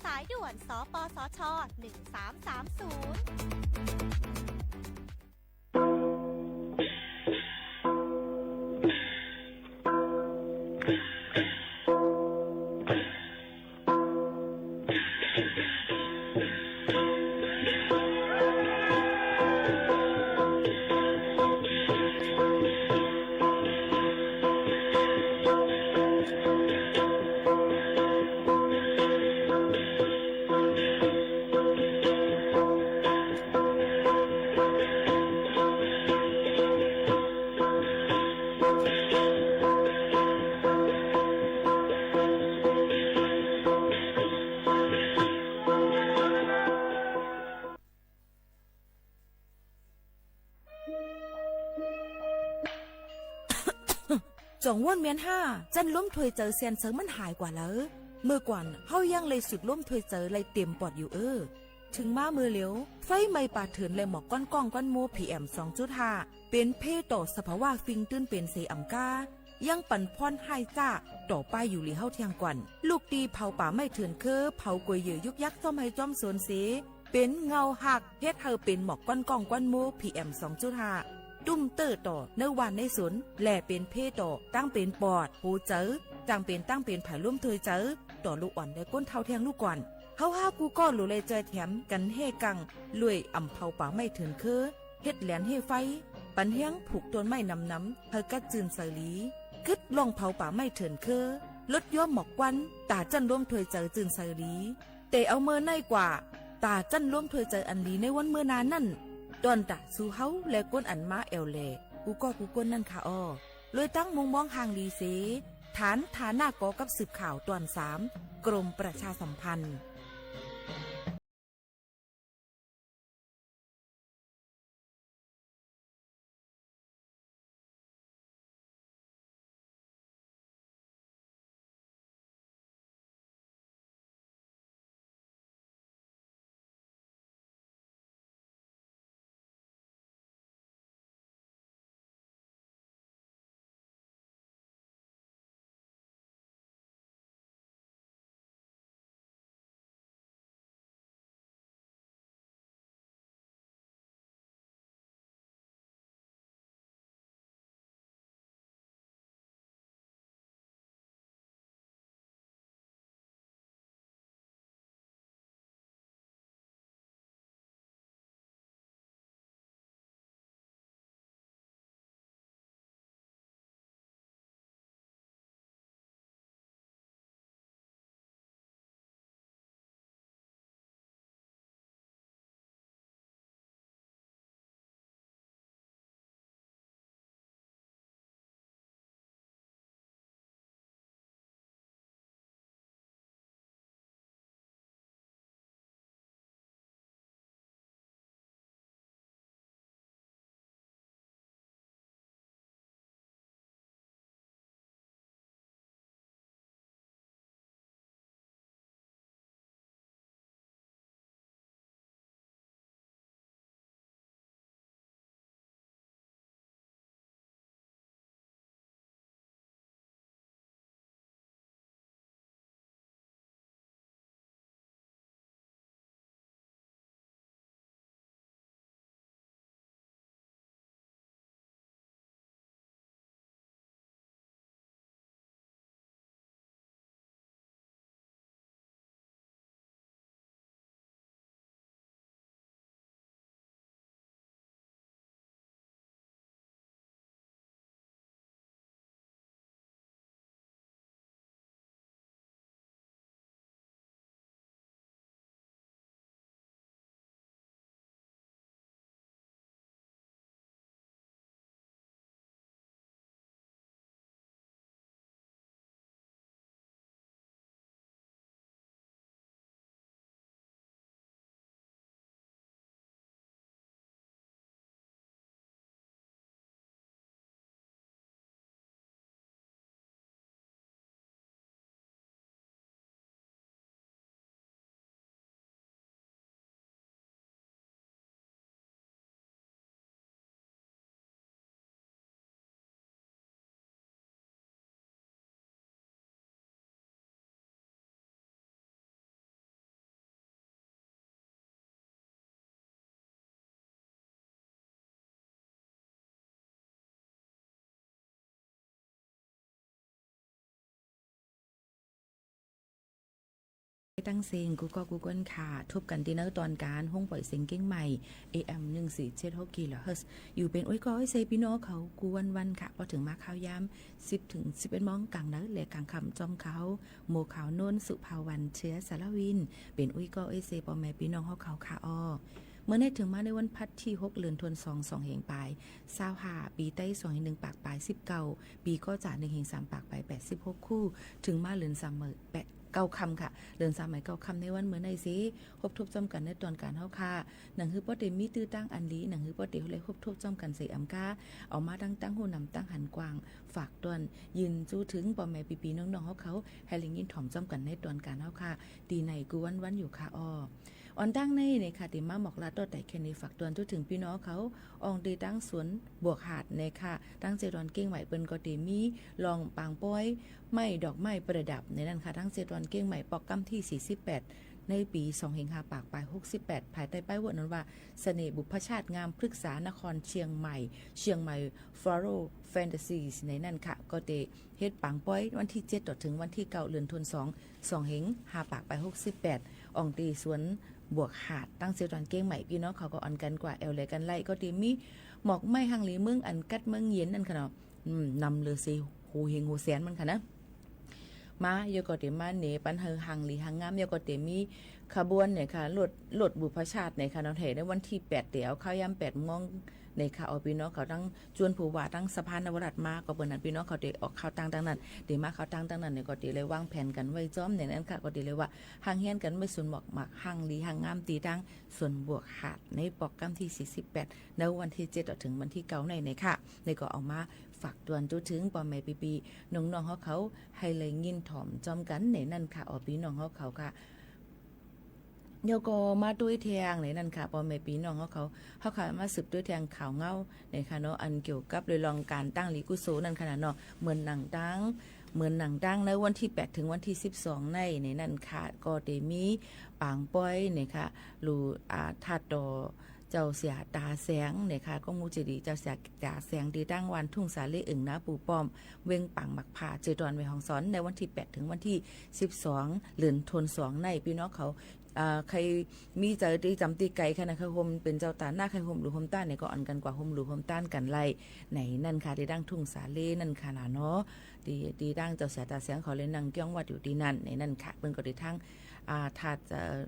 สายด่วน สปสช หนึ่งสามสามศูนย์ จ๋องว่นเมียนห้า จั้นลมถ้วยเจอเสียนเสิงมันหายกว่าแล้ว เมื่อก่อนเฮายังได้สูดลมถ้วยเจอได้เต๋มปอดอยู่เอ้อ เถิงมาเมื่อเหลียว ไฟไหม้ป่าเถื่อนและหมอกควันก้องควันโม พีเอ็ม สองจุดห้า เป๋นเภต่อสภาวะฟิงตื้นเป๋นเสอ่ำก้า ยังปั๋นผลฮ้ายจ๊าต่อไปอยู่หลีเฮาเที่ยงก่อน ลูกตี้เผาป่าไม้เถื่อนเค้อ เผากวยเหยื่อยุกยักษ์จ้อมไฮ่จ้อมสวนเส เป๋นเงาหัก เฮ็ดหื้อเป๋นหมอกควันก้องควันโม พีเอ็ม สองจุดห้า ตุ้มเต๊อะต่อในบ้านในสวน และเป๋นเภต่อตั้งเป๋นปอด หัวเจอ จั่งเป๋นตั้งเป๋นผายลมถ้วยเจอ ต่อลูกอ่อนและคนเฒ่าเที่ยงลูกก่อน เฮาฮ้ากู้ก้อหลูแลจ่อยแถมกั๋นแฮ่กัง รวยอ่ำเผาป่าไม้เถื่อนเค้อ เฮ็ดแหลนเฮ่ไฟ ปั๋นแฮงผูกต้นไม้หนำๆ หื้อกัดจื้นใสหลี กึ๊ดล่องเผาป่าไม้เถื่อนเค้อ ลดย้อมหมอกควัน ต๋าจั้นลมถ้วยเจอจื้นใสหลี แต่เอาเมื่อไหนกว่า ต๋าจั้นลมถ้วยเจออันหลีในวันเมื่อหน้านั้น ต้อนต๋าสู่เฮาและคนอันมาแอ่วแหล่ กู้ก้อกู้คนนั้นค่ะอ้อ รวยตังมุมมองห่างหลีเส ฐานฐานะก่อกับสืบข่าวต๋อนสาม กรมประชาสัมพันธ์ ตังเซงกู้ก้อกู้ก้นค่ะ ทบกั๋นตี้ในตอนก๋าน โฮงป่อยเสียงเจียงใหม่ เอเอ็ม หนึ่งสี่เจ็ดหก กิโลเฮิรตซ์ อยู่เป๋นอ้วยก้ออ้วยเซ ปี้น้องเขา กู้วันๆ ค่ะ ปอเถิงมาคราวยาม สิบเถิงสิบเอ็ดโมง ก๋างเนินและก๋างค่ำจ้อมเขา หมวกขาวโนน สุภาวรรณ เชื้อสารวิน เป๋นอ้วยก้ออ้วยเซ ป้อแม่ปี้น้องเฮาเขาค่ะอ้อ เมื่อนี้เถิงมาในวันพัดตี้หก เดือนธันวาคม สองเฮงปายซาวห้า ปี๋ไต้สองเฮงหนึ่งปากปายสิบเก้า ปี๋ก้อจ๋าหนึ่งเฮงสามปากปายแปดสิบหกคู่ เถิงมาเดือนสามใหม่แปดเก้าค่ำค่ะ เดือนสามใหม่เก้าค่ำในวันเมื่อนี้เซ ฮบทบจ้อมกั๋นในตอนก๋านเฮาค่ะ หนังหื้อป้อเต๋มีตื้อตังอันดี หนังหื้อป้อเต๋ได้ฮบทบจ้อมกั๋นเซ อำก้า เอามาตั้ง ตั้งหูนำตั้งหันกว้าง ฝากต้อน ยืนจู๊เถิงป้อแม่ปี้ๆ น้องๆ เฮาเขา หื้อได้ยินถ่อมจ้อมกั๋นในตอนก๋านเฮาค่ะ ตี้ในกู้วันๆ อยู่ค่ะอ้อ อ่อนตั้งใน นี่ค่ะ ตี้มาหมอกลาต่อไตแค่นี้ ฝากต้อนจู๊เถิงปี้น้องเขา อ่องตี้ตังสวนบวกหาดนี่ค่ะ ตังเจดอนเจียงใหม่เปิ้นก็ตี้มีล่องปางป้อย ไม้ดอกไม้ประดับในนั้นค่ะ ตังเจดอนเจียงใหม่ ปอกกัมตี้สี่สิบแปด ในปี๋สองเฮงห้าปากปายหกสิบแปด ภายใต้ป้ายเวิร์ดนั้นว่า เสน่ห์บุพชาติงามพฤกษานครเชียงใหม่ เชียงใหม่ Floral Fantasies ในนั้นค่ะ ก็ตี้เฮ็ดปางป้อยวันตี้เจ็ดต่อเถิงวันตี้เก้า เดือนธันวาคม สองเฮงห้าปากปายหกสิบแปด อ่องตี้สวนบวกหาด ตังเจดอนเจียงใหม่ ปี้น้องเขาก็อ่อนกั๋นกว่าแอ่วแลกั๋นไล่ ก็ตี้มีหมอกไม้ฮังหลีเมืองอันกัดเมืองเย็นนั่นค่ะเนาะ อืม นำเลยเซ โหเฮงโหแสนมันค่ะนะ มา ยอก็ตี้มาเนปันหื้อฮังหลีฮังงาม ยอก็ตี้มีขบวนนี่ค่ะ รถ รถบุพชาตินี่ค่ะเนาะ แห่ในวันตี้แปด เตียว คราวยามแปดโมงนี่ค่ะ เอาปี้น้องเขาตังจวนผู้ว่าตังสะพานนวรัตน์มา ก็เปิ้นนั้นปี้น้องเขาตี้ออกคราวตังตังนั้น ตี้มาคราวตังตังนั้นนี่ก็ตี้ได้วางแผนกั๋นไว้จ้อมในนั้นค่ะ ก็ตี้ได้ว่าฮังเฮียนกั๋นไว้สวนหมอกหมากฮังหลีฮังงามตี้ตังสวนบวกหาด ในปอกกัมตี้สี่สิบแปด ในวันตี้เจ็ดต่อเถิงวันตี้เก้าในนี่ค่ะ นี่ก็เอามา ฝากต้อนจู๊เถิงป้อแม่ปี้ๆ น้องๆ เฮาเขา หื้อได้ยินถ่อมจ้อมกั๋นในนั้นค่ะ อ้อ ปี้น้องเฮาเขาค่ะ ยอก็มาตวยแทงในนั้นค่ะ ป้อแม่ปี้น้องเฮาเขา เฮาค่ะ มาสืบตวยแทงข่าวเหง้านี่ค่ะเนาะ อันเกี่ยวกับเรื่องก๋านตั้งหลีกุโสนั่นค่ะนะเนาะ เหมือนหนังตัง เหมือนหนังตังในวันตี้แปดเถิงวันตี้สิบสองใน ในนั้นค่ะ ก็ตี้มีปางป้อยนี่ค่ะ หลู่ อ่า ถาดต่อ เจ้าเสียต๋าแสงนี่ค่ะ ก้องหมู่เจดีย์เจ้าเสียต๋าแสง ตี้ตังบ้านทุ่งสาเล เอิ่งนาปู่ป้อม เว็งป๋างหมากผา เจดอนแม่ฮ่องสอน ในวันตี้แปดเถิงวันตี้สิบสอง เดือนธันวาคมใน ปี้น้องเขา อ่า ใผมีใจ๋ตี้จ๋ำตี้ไก๋ค่ะนะ ใผห่มเป๋นเจ้าต๋าหน้า ใผห่มหลู่ห่มต้านนี่ก็อ่อนกั๋นกว่าห่มหลู่ห่มต้านกั๋นไล่ ในนั้นค่ะ ตี้ตังทุ่งสาเลนั่นค่ะนะเนาะ ตี้ ตี้ตังเจ้าเสียต๋าแสงเขาเลยนั่งก้องวัดอยู่ตี้นั้น ในนั้นค่ะ เปิ้นก็ตี้ตัง อ่า ถาด เอ่อ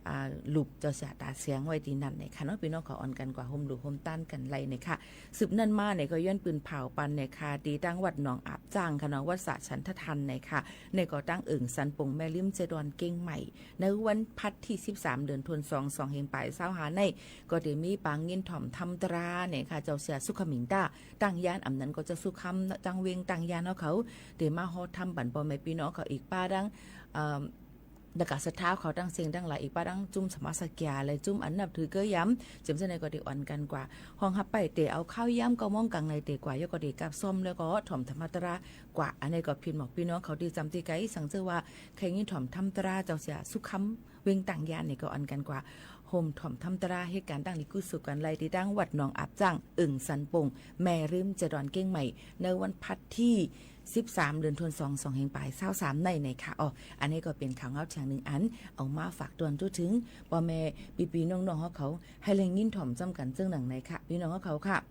อ่า รูปเจ้าเสียต๋าแสงไว้ตี้นั้นนี่ค่ะเนาะ ปี้น้องเขาอ่อนกั๋นกว่าห่มหลู่ห่มต้านกั๋นไล่นี่ค่ะ สืบนั้นมานี่ก็ย้อนปืนเผาปันนี่ค่ะ ตี้ตังวัดหนองอาบจ้างค่ะเนาะ วัดสะฉันททัณฑ์นี่ค่ะ นี่ก็ตังเอิ่งสันปงแม่ริมเจดอนเจียงใหม่ ในวันพัดตี้สิบสาม เดือนธันวาคม สองเฮงปายซาวห้าใน ก็ตี้มีปางยินถ่อมทำตรานี่ค่ะ เจ้าเสียสุขมิงต้า ตั้งยาน อำนั้นก็เจ้าสุขคำ ตั้งเว็งตั้งยานเฮาเขา ตี้มาฮอดทำบั๋นป้อแม่ปี้น้องเขา อีกป้าตัง เอ่อ ตะกาศรัทธาเขาตังเซงตังหลาย อีกป้าตังจุ้มสมาสเกีย และจุ้มอันนับถือเก้อยำ เจิมเจ้าในก็ตี้อ่อนกั๋นกว่า ห้องฮับไปตี้เอาข้าวยามเก้าโมงก๋างในตี้กว่า ยอก็ตี้กลับซ่อมแล้วก็ถ่อมทำตรากว่า อันนี้ก็ผิดหมอกปี้น้องเขาตี้จ๋ำตี้ไก๋ สังเจ้าว่าใผยินถ่อมทำตราเจ้าเสียสุขคำ เว็งตั้งยานนี่ก็อ่อนกั๋นกว่า ห่มถ่อมทำตรา เฮ็ดก๋านตั้งหลีกุโสกั๋นไล่ ตี้ตังวัดหนองอาบจ้าง เอิ่งสันปง แม่ริมเจดอนเจียงใหม่ ในวันพัดตี้สิบสาม เดือนธันวาคม สองเฮงปายซาวสามในนี่ค่ะ อ้อ อันนี้ก็เป๋นข่าวเหง้าแถงหนึ่งอัน เอามาฝากต้อนจู๊เถิงป้อแม่ปี้ๆ น้องๆ เฮาเขา หื้อได้ยินถ่อมจ้อมกั๋นเจิ่งหนังในค่ะ ปี้น้องเฮาเขาค่ะ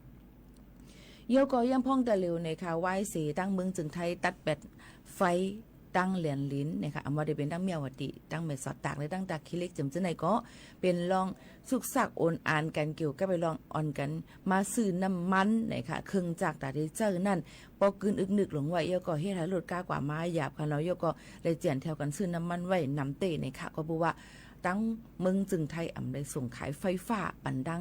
ยอก็ยามพ่องตะเหลียวนี่ค่ะ วายเส ตังเมืองเจียงไฮ้ตัดแปดไฟตังแหลนหลินนี่ค่ะ อำว่าได้เป๋นตังเมียวาตี้ ตังแม่สอดตาก และตังตาขี้เหล็ก เจิมเจ้าในก็เป๋นล่อง สุกสักโอนอ่านกั๋นเกี่ยวกับไปล่องอ่อนกั๋นมาซื้อน้ำมันนี่ค่ะ เครื่องจักรต๋าตี้ใจ๊นั้น ปอกืนอึกนึกหลงไว้ ยอก็เฮ็ดหื้อรถก้ากว่ามาหยาบค่ะเนาะ ยอก็ได้เจียนแถวกั๋นซื้อน้ำมันไว้นำเต๊นี่ค่ะ ก็เพราะว่าตังเมืองเจียงไฮ้อำได้ส่งขายไฟฟ้าปันตัง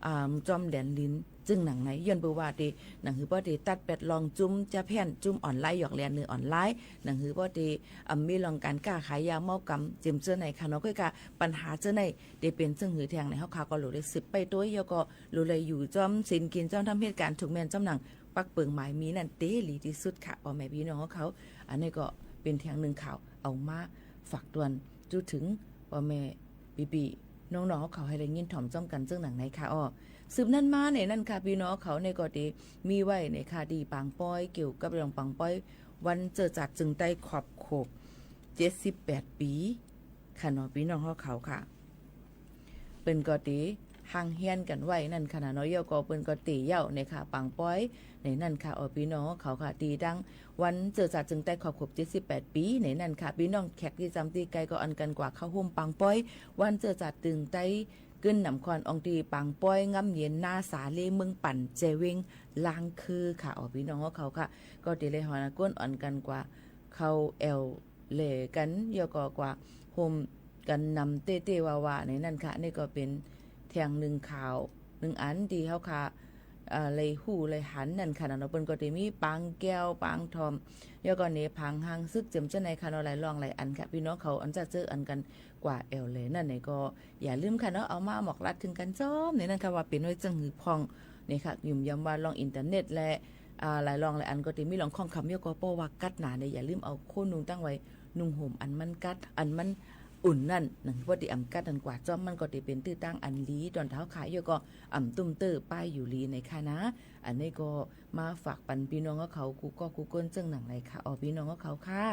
อ่า จอมแหลนหลิน เจิ่งหนังใน ย้อนเปื้อว่าตี้ หนังหื้อป้อตี้ตัดแปดล่องจุ้มจะแพ่น จุ้มออนไลน์ หยอกแหลนเนื้อออนไลน์ หนังหื้อป้อตี้ อ่า มีล่องก๋านก้าขายยาเม้ากำ เจิมเจ้าในค่ะเนาะ ก้อยก่า ปัญหาเจ้าในตี้เป๋นเจิ่งหื้อแถงใน เฮาค่ะก็หลู่ได้สืบไปตวย ยอก็หลู่ได้อยู่จ้อมศีลกิ๋นจ้อมทำเหตุก๋ารณ์ถูกแม่นจ้อมหนัง ปักเปิงหมายมีนั่นเต๊หลีตี้สุดค่ะ ป้อแม่ปี้น้องเฮาเขา อันนี้ก็เป๋นแถงหนึ่งข่าว เอามาฝากต้อนจู๊เถิงป้อแม่ปี้ๆ น้องๆ เฮาเขา หื้อได้ยินถ่อมจ้อมกั๋นเจิ่งหนังในค่ะ อ้อ สืบนั้นมาในนั้นค่ะ ปี้น้องเฮาเขา นี่ก็ตี้มีไว้ในค่ะ ตี้ปางป้อย เกี่ยวกับเรื่องปางป้อย วันเจอจาดเจิงใต้ขอบโขก เจ็ดสิบแปดปี๋ ค่ะเนาะ ปี้น้องเฮาเขาค่ะ เปิ้นก็เตห่างเหียนกั๋นไว้นั่นค่ะนะเนาะ แล้วก็เปิ้นก็เตเย้าในค่ะ ปางป๊อยในนั้นค่ะ อ้อ ปี้น้องเฮาเขาค่ะ ตี้ตังวันเจื้อจาดจึงใต้ครบ ครบเจ็ดสิบแปดปี๋ในนั้นค่ะ ปี้น้องแขกตี้จำตี้ไกลก็อั้นกั๋นกว่าเข้าฮ่มปางป๊อย วันเจื้อจาดจึงใต้ กึ๊นหนำคอนอองตี้ปางป๊อย งามเย็น หน้าสาเล่ เมืองปั่น แจเวง ลางคือค่ะ อ้อ ปี้น้องเฮาเขาค่ะ ก็เตเลยหอนะก้นอั้นกั๋นกว่า เข้าแอ่วแหล่กั๋น แล้วก็กว่าฮ่มกั๋นนำเต๊ๆ ว่าๆ ในนั้นค่ะ นี่ก็เป๋นแท่งนึ่งข่าวนึ่งอันตี้เฮาค่ะ เอ่อ ได้ฮู้ได้หันนั่นค่ะนะเนาะ เปิ้นก็เตมีปางแก้ว ปางถ่อม แล้วก็เนผางฮางศึก เจียมเจ้าในค่ะเนาะ หลายร่องหลายอันค่ะ ปี้น้องเขาอันจะเจออั้นกั๋นกว่าแอ่วแหล่นั่นไหนก็ อย่าลืมค่ะเนาะ เอามาหมอกลัดเถิงกั๋นจ้อมในนั้นค่ะ ว่าเป๋นไว้เจิ่งหื้อพ่อง นี่ค่ะ หยุมยำว่าร่องอินเทอร์เน็ตและ อ่า หลายร่องหลายอันก็เตมีร่องข้องคำ แล้วก็เพราะว่ากั๊ดหนาเนี่ย อย่าลืมเอาโค้นุ่งตั้งไว้ นุ่งห่มอันมันกั๊ด อันมันอุ่นนั่น หนังหื้อป้อตี้อ่ำกั๊ดนั่นกว่าจ้อม มันก็เตเป๋นตี้ตังอันดี ต๋อนเฮาค่ะ แล้วก็อ่ำตุ้มเต๊อะป้ายอยู่ดีในค่ะนะ อันนี้ก็มาฝากปันปี้น้องเฮาเขากู้ก๊อกกู้ก้นเจิ่งหนังในค่ะ อ้อ ปี้น้องเฮาเขาค่ะ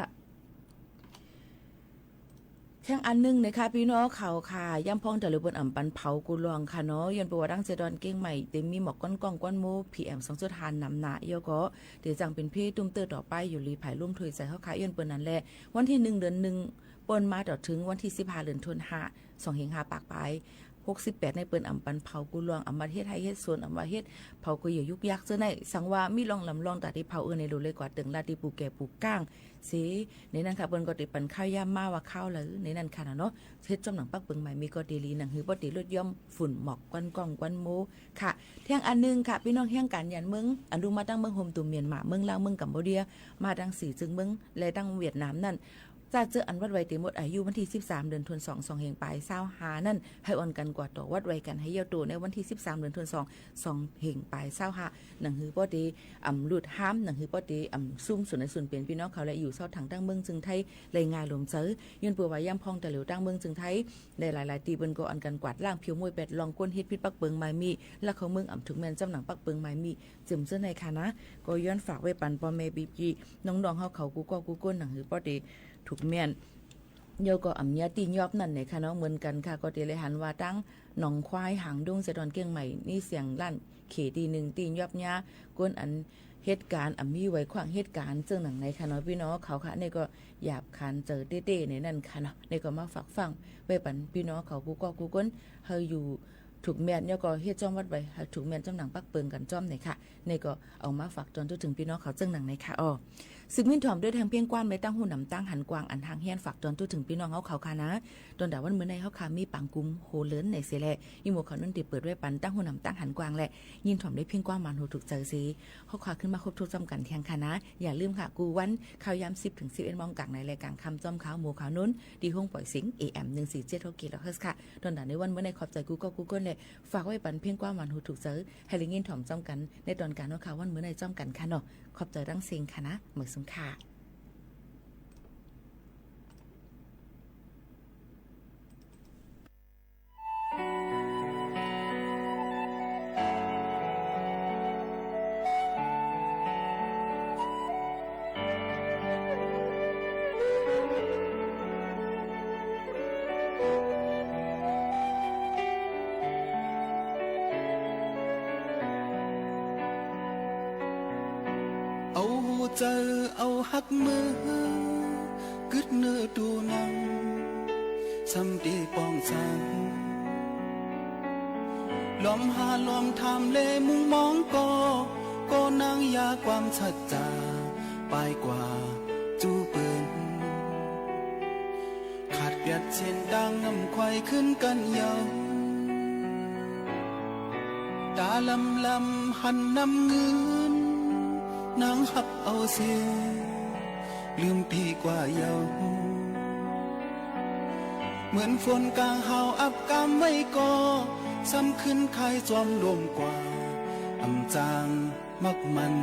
แท่งอันนึ่งนะคะ ปี้น้องเขาค่ะ ย่ำพ่องตะหลิวเปิ้นอ่ำปันเผากู้ล่องค่ะเนาะ ย้อนเปิ้นว่าตังแจดอนเกียงใหม่เตมีหมอกก้อนก้องก้อนโม PM สองจุดห้า นำหน้า แล้วก็เตจั่งเป๋นภัยตุ้มเต๊อะต่อไปอยู่หลี ผายลุ่มถ้วยใจ๋เฮาค่ะ ย้อนเปิ้นนั้นแหละ วันตี้หนึ่ง เดือนหนึ่ง เปิ้นมาต่อเถิงวันตี้สิบห้า เดือนธันวา สองเฮงห้าปากปาย หกสิบแปด ในเปิ้นอ่ำปันเผากู้ล่อง อ่ำว่าเฮ็ดไฮ่เฮ็ดสวน อ่ำว่าเฮ็ดเผากู้เยื่อยุกยักเจ้าใน สังว่ามีร่องลำร่องต๋าตี้เผาเอิ้นในโลเลยกว่าเติ่งลาดตี้ปลูกแก่ปลูกก้าง เส ในนั้นค่ะ เปิ้นก็เตปันข้าวยามมาว่าข้าวเหลือในนั้นค่ะนะเนาะ เฮ็ดจ้อมหนังปักเปิงหมายมีก็เตดี หนังหื้อป้อเตลดย่อมฝุ่นหมอกก้อนก้องก้อนโมค่ะ แท่งอันนึ่งค่ะ ปี้น้องแฮงก๋านหยันเมือง อันดูมาตังเมืองโฮมตุ่มเมียนมา เมืองลาว เมืองกัมพูเดีย มาตังสี่จึงเมือง และตังเวียดนามนั่น จะเจออันวัดไว้เตหมดอายุวันตี้สิบสาม เดือนธันวา สองเฮงปายซาวห้านั่น หื้ออ่อนกั๋นกว่าต่อวัดไว้กั๋นหื้อเย้าโตในวันตี้สิบสาม เดือนธันวา สองเฮงปายซาวห้า หนังหื้อป้อเตอ่ำหลุดห้าม หนังหื้อป้อเตอ่ำซุ่มสุนในสุนเป๋นปี้น้องเขา และอยู่เซาถังตังเมืองจึงไทย ได้ง่ายลมใจ๋ ย้อนเปิ้นว่าย่ำพ่องตะหลิวตังเมืองจึงไทย ได้หลายๆ ตี้เปิ้นก็อั้นกั๋นกวาดล้างเผียวมวยแปดล่อง คนเฮ็ดผิดปักเปิงหมายมี ลักเข้าเมืองอ่ำถูกแม่นจ้อมหนังปักเปิงหมายมี เจิ่มเจ้าในค่ะนะ ก็ย้อนฝากไว้ปันป้อแม่ปี้ๆ น้องๆ เฮาเขากู้ก๊อกกู้ก้น หนังหื้อป้อเตถูกแม่น แล้วก็อ่ำเยียะตี้ยอบนั่นแหละค่ะเนาะ เหมือนกั๋นค่ะ ก็เตเลยหันว่าตังหนองควาย หางดง แจดอนเกียงใหม่ นี่เสียงล้านเขตตี้นึ่งตี้ยอบเยียะ คนอันเฮ็ดก๋าน อ่ำมีไว้ขว้างเฮ็ดก๋าน เจิ่งหนังในค่ะเนาะ ปี้น้องเขาค่ะ นี่ก็หยาบคายใจ๋เต๊ๆ ในนั้นค่ะเนาะ นี่ก็มาฝากฟังไว้ปันปี้น้องเขากู้ก๊อกกู้ก้น หื้ออยู่ถูกแม่น แล้วก็เฮ็ดจ้อมวัดไว้ หื้อถูกแม่นจ้อมหนังปักเปิงกั๋นจ้อมในค่ะ นี่ก็เอามาฝากตอนทั่วเถิงปี้น้องเขาเจิ่งหนังในค่ะ อ้อ สืบยินถ่อมด้วยแท่งเพลงกว้าน ไว้ตังหูหนำตังหันกว้าง อันหางเฮียนฝากตอนทั่วเถิงปี้น้องเฮาเขาค่ะนะ ต๋อนดาวันมื้อในเฮาค่ะมีปางกุมโหเลินในเสแล อีโมงเขานั้นเตเปิดไว้ปันตังหูหนำตังหันกว้างแหละ ยินถ่อมด้วยเพลงกว้านหวานหูถูกใจ๋เส เฮาค่ะขึ้นมาพบถ้วจ้อมกั๋นแท่งค่ะนะ อย่าลืมค่ะ กู้วัน ข้าวยามสิบเถิงสิบเอ็ดโมงก๋างในและก๋างค่ำจ้อม ข้าวโมงข้าวนุ้น ตี้ห้องป่อยเสียง เอ เอ็ม หนึ่งสี่เจ็ดหก กิโลเฮิรตซ์ค่ะ ต๋อนดาในวันมื้อในขอบใจ๋กู้ก๊อกกู้ก้นแหละ ฝากไว้ปันเพลงกว้านหวานหูถูกใจ๋ หื้อได้ยินถ่อมจ้อมกั๋น ในต๋อนก๋านเฮาค่ะวันมื้อในจ้อมกั๋นค่ะเนาะ ขอบใจ๋ตังเซ้งค่ะนะ หมายสุงค่ะ เอาหัวใจ๋ เอาฮักเมื่อ กึ๊ดเนื้อตูหนัง ซ้ำเต๋ป้องสัง ลองหาลองถามแลมุงมองก่อ ก่อนางยาความสัจจา ปายกว่าจู้เปิ้น ขาดเปียดเส้นตางนำควายขึ้นกั๋นเย้า ต๋าลำลำหันนำเงิน นางฮับเอาเสีย ลืมปี้กว่าเย้า เหมือนฝนก๋างหาวอับกำไว้ก่อ ซ้ำขึ้นคายจอมลมกว่า อ่ำจางมักมัน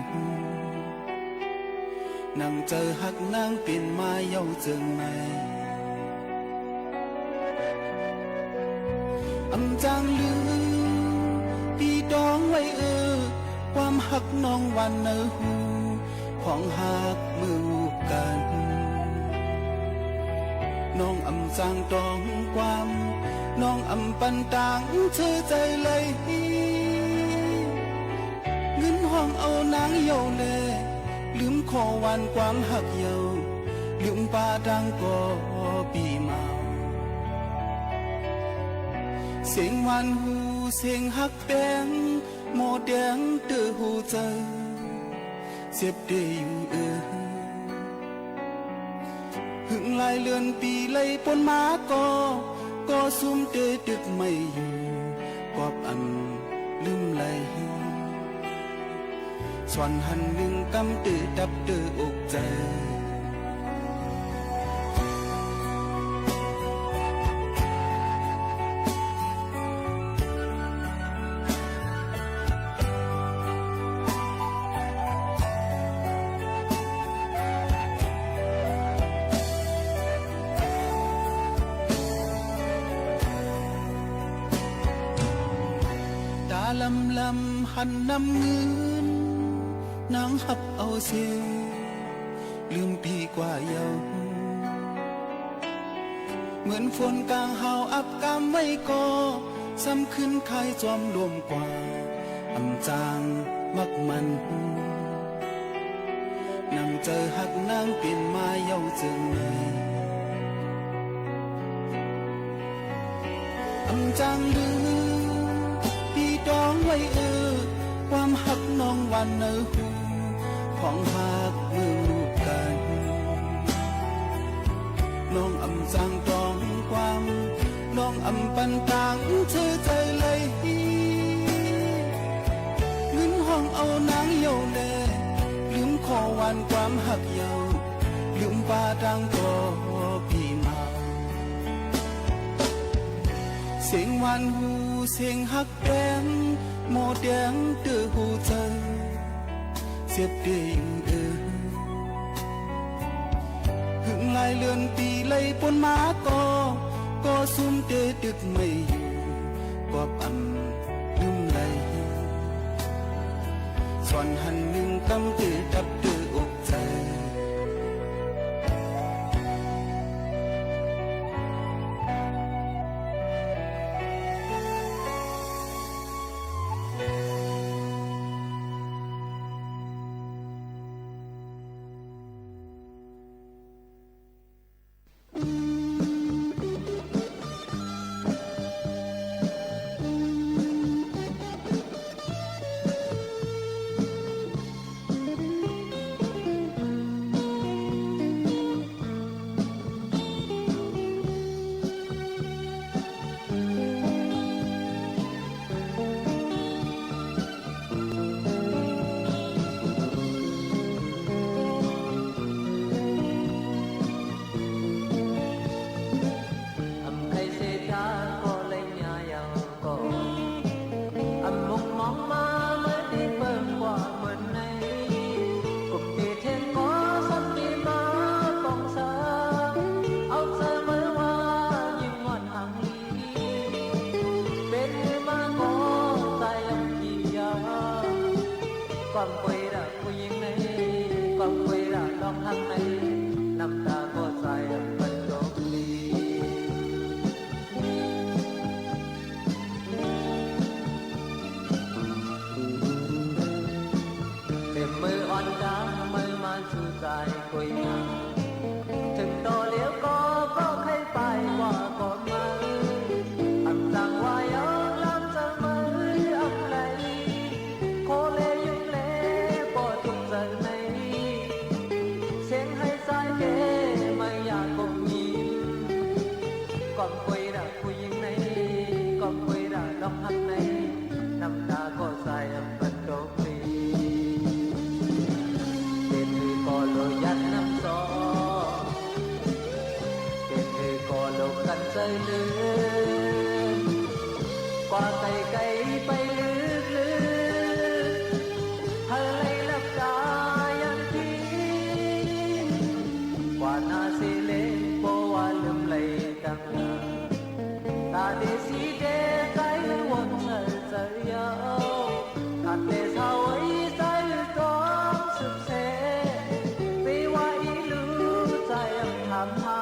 หนังใจ๋ฮักนางเป๋นมาเย้าเจิ่งใหม่ อ่ำจางลืม ปี้ตองไว้เอ่อ ความฮักน้องหวานในหู ของฮักเมื่อฮู้กั๋น น้องอำจางต้องความ น้องอำปันตางเชอใจ๋เลย เงินห้องเอานางเยาว์แล ลืมขอหวานความฮักเยาว์ ลืมป้าตางก่อปี้เมา เสียงหวานฮู้ เสียงฮักแปง หมอแดงเตื้อหัวใจ๋ เสียบเตอยู่เออ หึงหลายเลือนปีไหลป๊นมาก่อ ก่อสุมเตตึกไม่อยู่ กอบอำลืมไหล สวรรค์หันนึ่งกำเตตับเตอกใจ๋ ต๋าลำลำหันน้ำเงิน นางฮับเอาเสีย ลืมปี้กว่าเยาว์ เหมือนฝนก๋างหาวอับกำไว้ก่อ ซ้ำขึ้นคายจอมลมกว่า อำจางมักมัน น้ำใจ๋ฮักนางเป๋นมาเยาว์เจิงไหน อำจางลืม ปี้ต้องไว้เออ ความฮักน้องหวานในฮู ของฮักเมื่อฮู้กั๋น น้องอำจางต้องความ น้องอำปันตางเชอใจ๋เลย เงินห้องเอานางเยาว์แล ลืมขอหวานความฮักเยาว์ ลืมป้าตางก่อปี้เมา เสียงหวานฮู้ เสียงฮักแปง หมอแดงเตื้อหัวใจ๋ เสียบเตอยู่เออ หึงหลายเลือนปีไหลป๊นมาก่อ ก่อสุมเตตึกไม่อยู่ กอบอำลืมไหล สวรรค์หันนึ่งกำเตตับเตอกใจ๋ อำใค่เสกาก็เลยยาเยาก็ อำมุกมองมาเมื่อตี้เปิ้นกว่าเหมือนใน กุมปีเทียนก็สันติมาปองสา เอาใจ๋เมื่อว่ายิ่งวันหังลี เป๋นมาก็ใจ๋อำกี่ยา ความป่วยระ ผู้หญิงใน ความป่วยระ ลองหักใน น้ำตาก็ใจ๋อันปันดอกลี เป๋นมืออ่อนกลาง มือมาสู่ใจ๋ ก้อยหน้า เถิงต่อเหลียวก็ ก็ใค่ไปว่าก็มา อำต่างว่าเยาว์ ลำเสมออำไหล โคเลยุงเล บ่ตุ๊กใจ๋ใน เสียงไห้สายเก ไม่อยากก้มยิ้ม ก้อมป่วยระผู้หญิงใน ก้อมป่วยระลองหักใน น้ำตาก็ใจ๋อันปันดอก เป๋นหื้อก็โลยัดน้ำซอ เป๋นหื้อก็โลกั๋นใจ๋ลืม กว่าไก๋ไก๋ไปลึกๆ หื้อไหลหลับตายังพิง กว่าหน้าสีเหลือง บ่ว่าลืมไหลตังหน้า ต๋าเดสีแดงใจ๋วนใจ๋ใจ๋เยา ขัดเดเศร้าใจ๋ตองสืบเส ปีว่าอีหลูใจ๋ถามหา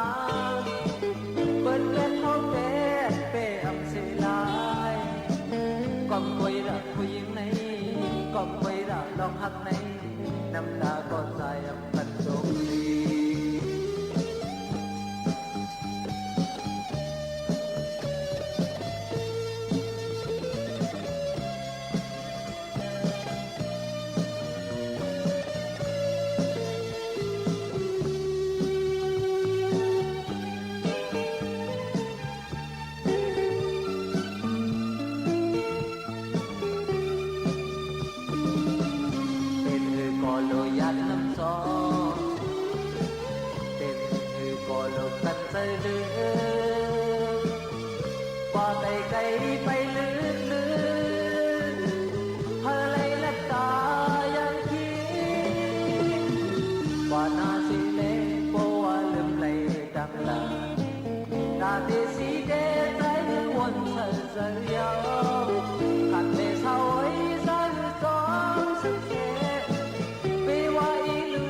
ต๋าก็ใจ๋กั๋นจงดี เป๋นหื้อก็โลหยัดน้ำสอง เป๋นหื้อก็โลกั๋นใจ๋เดิม กว่าไก๋ไก๋ไปลึกๆ หื้อไหลหลับต๋ายังคิด ว่าหน้าสีแลง เพราะว่าลืมไหล ตังหลาย ต๋าเต๋สีแดงใจ๋วนใส่ใจ๋ยาว ขัดแลสาวใสจอมสังเกต เป๋ว่าอีหลู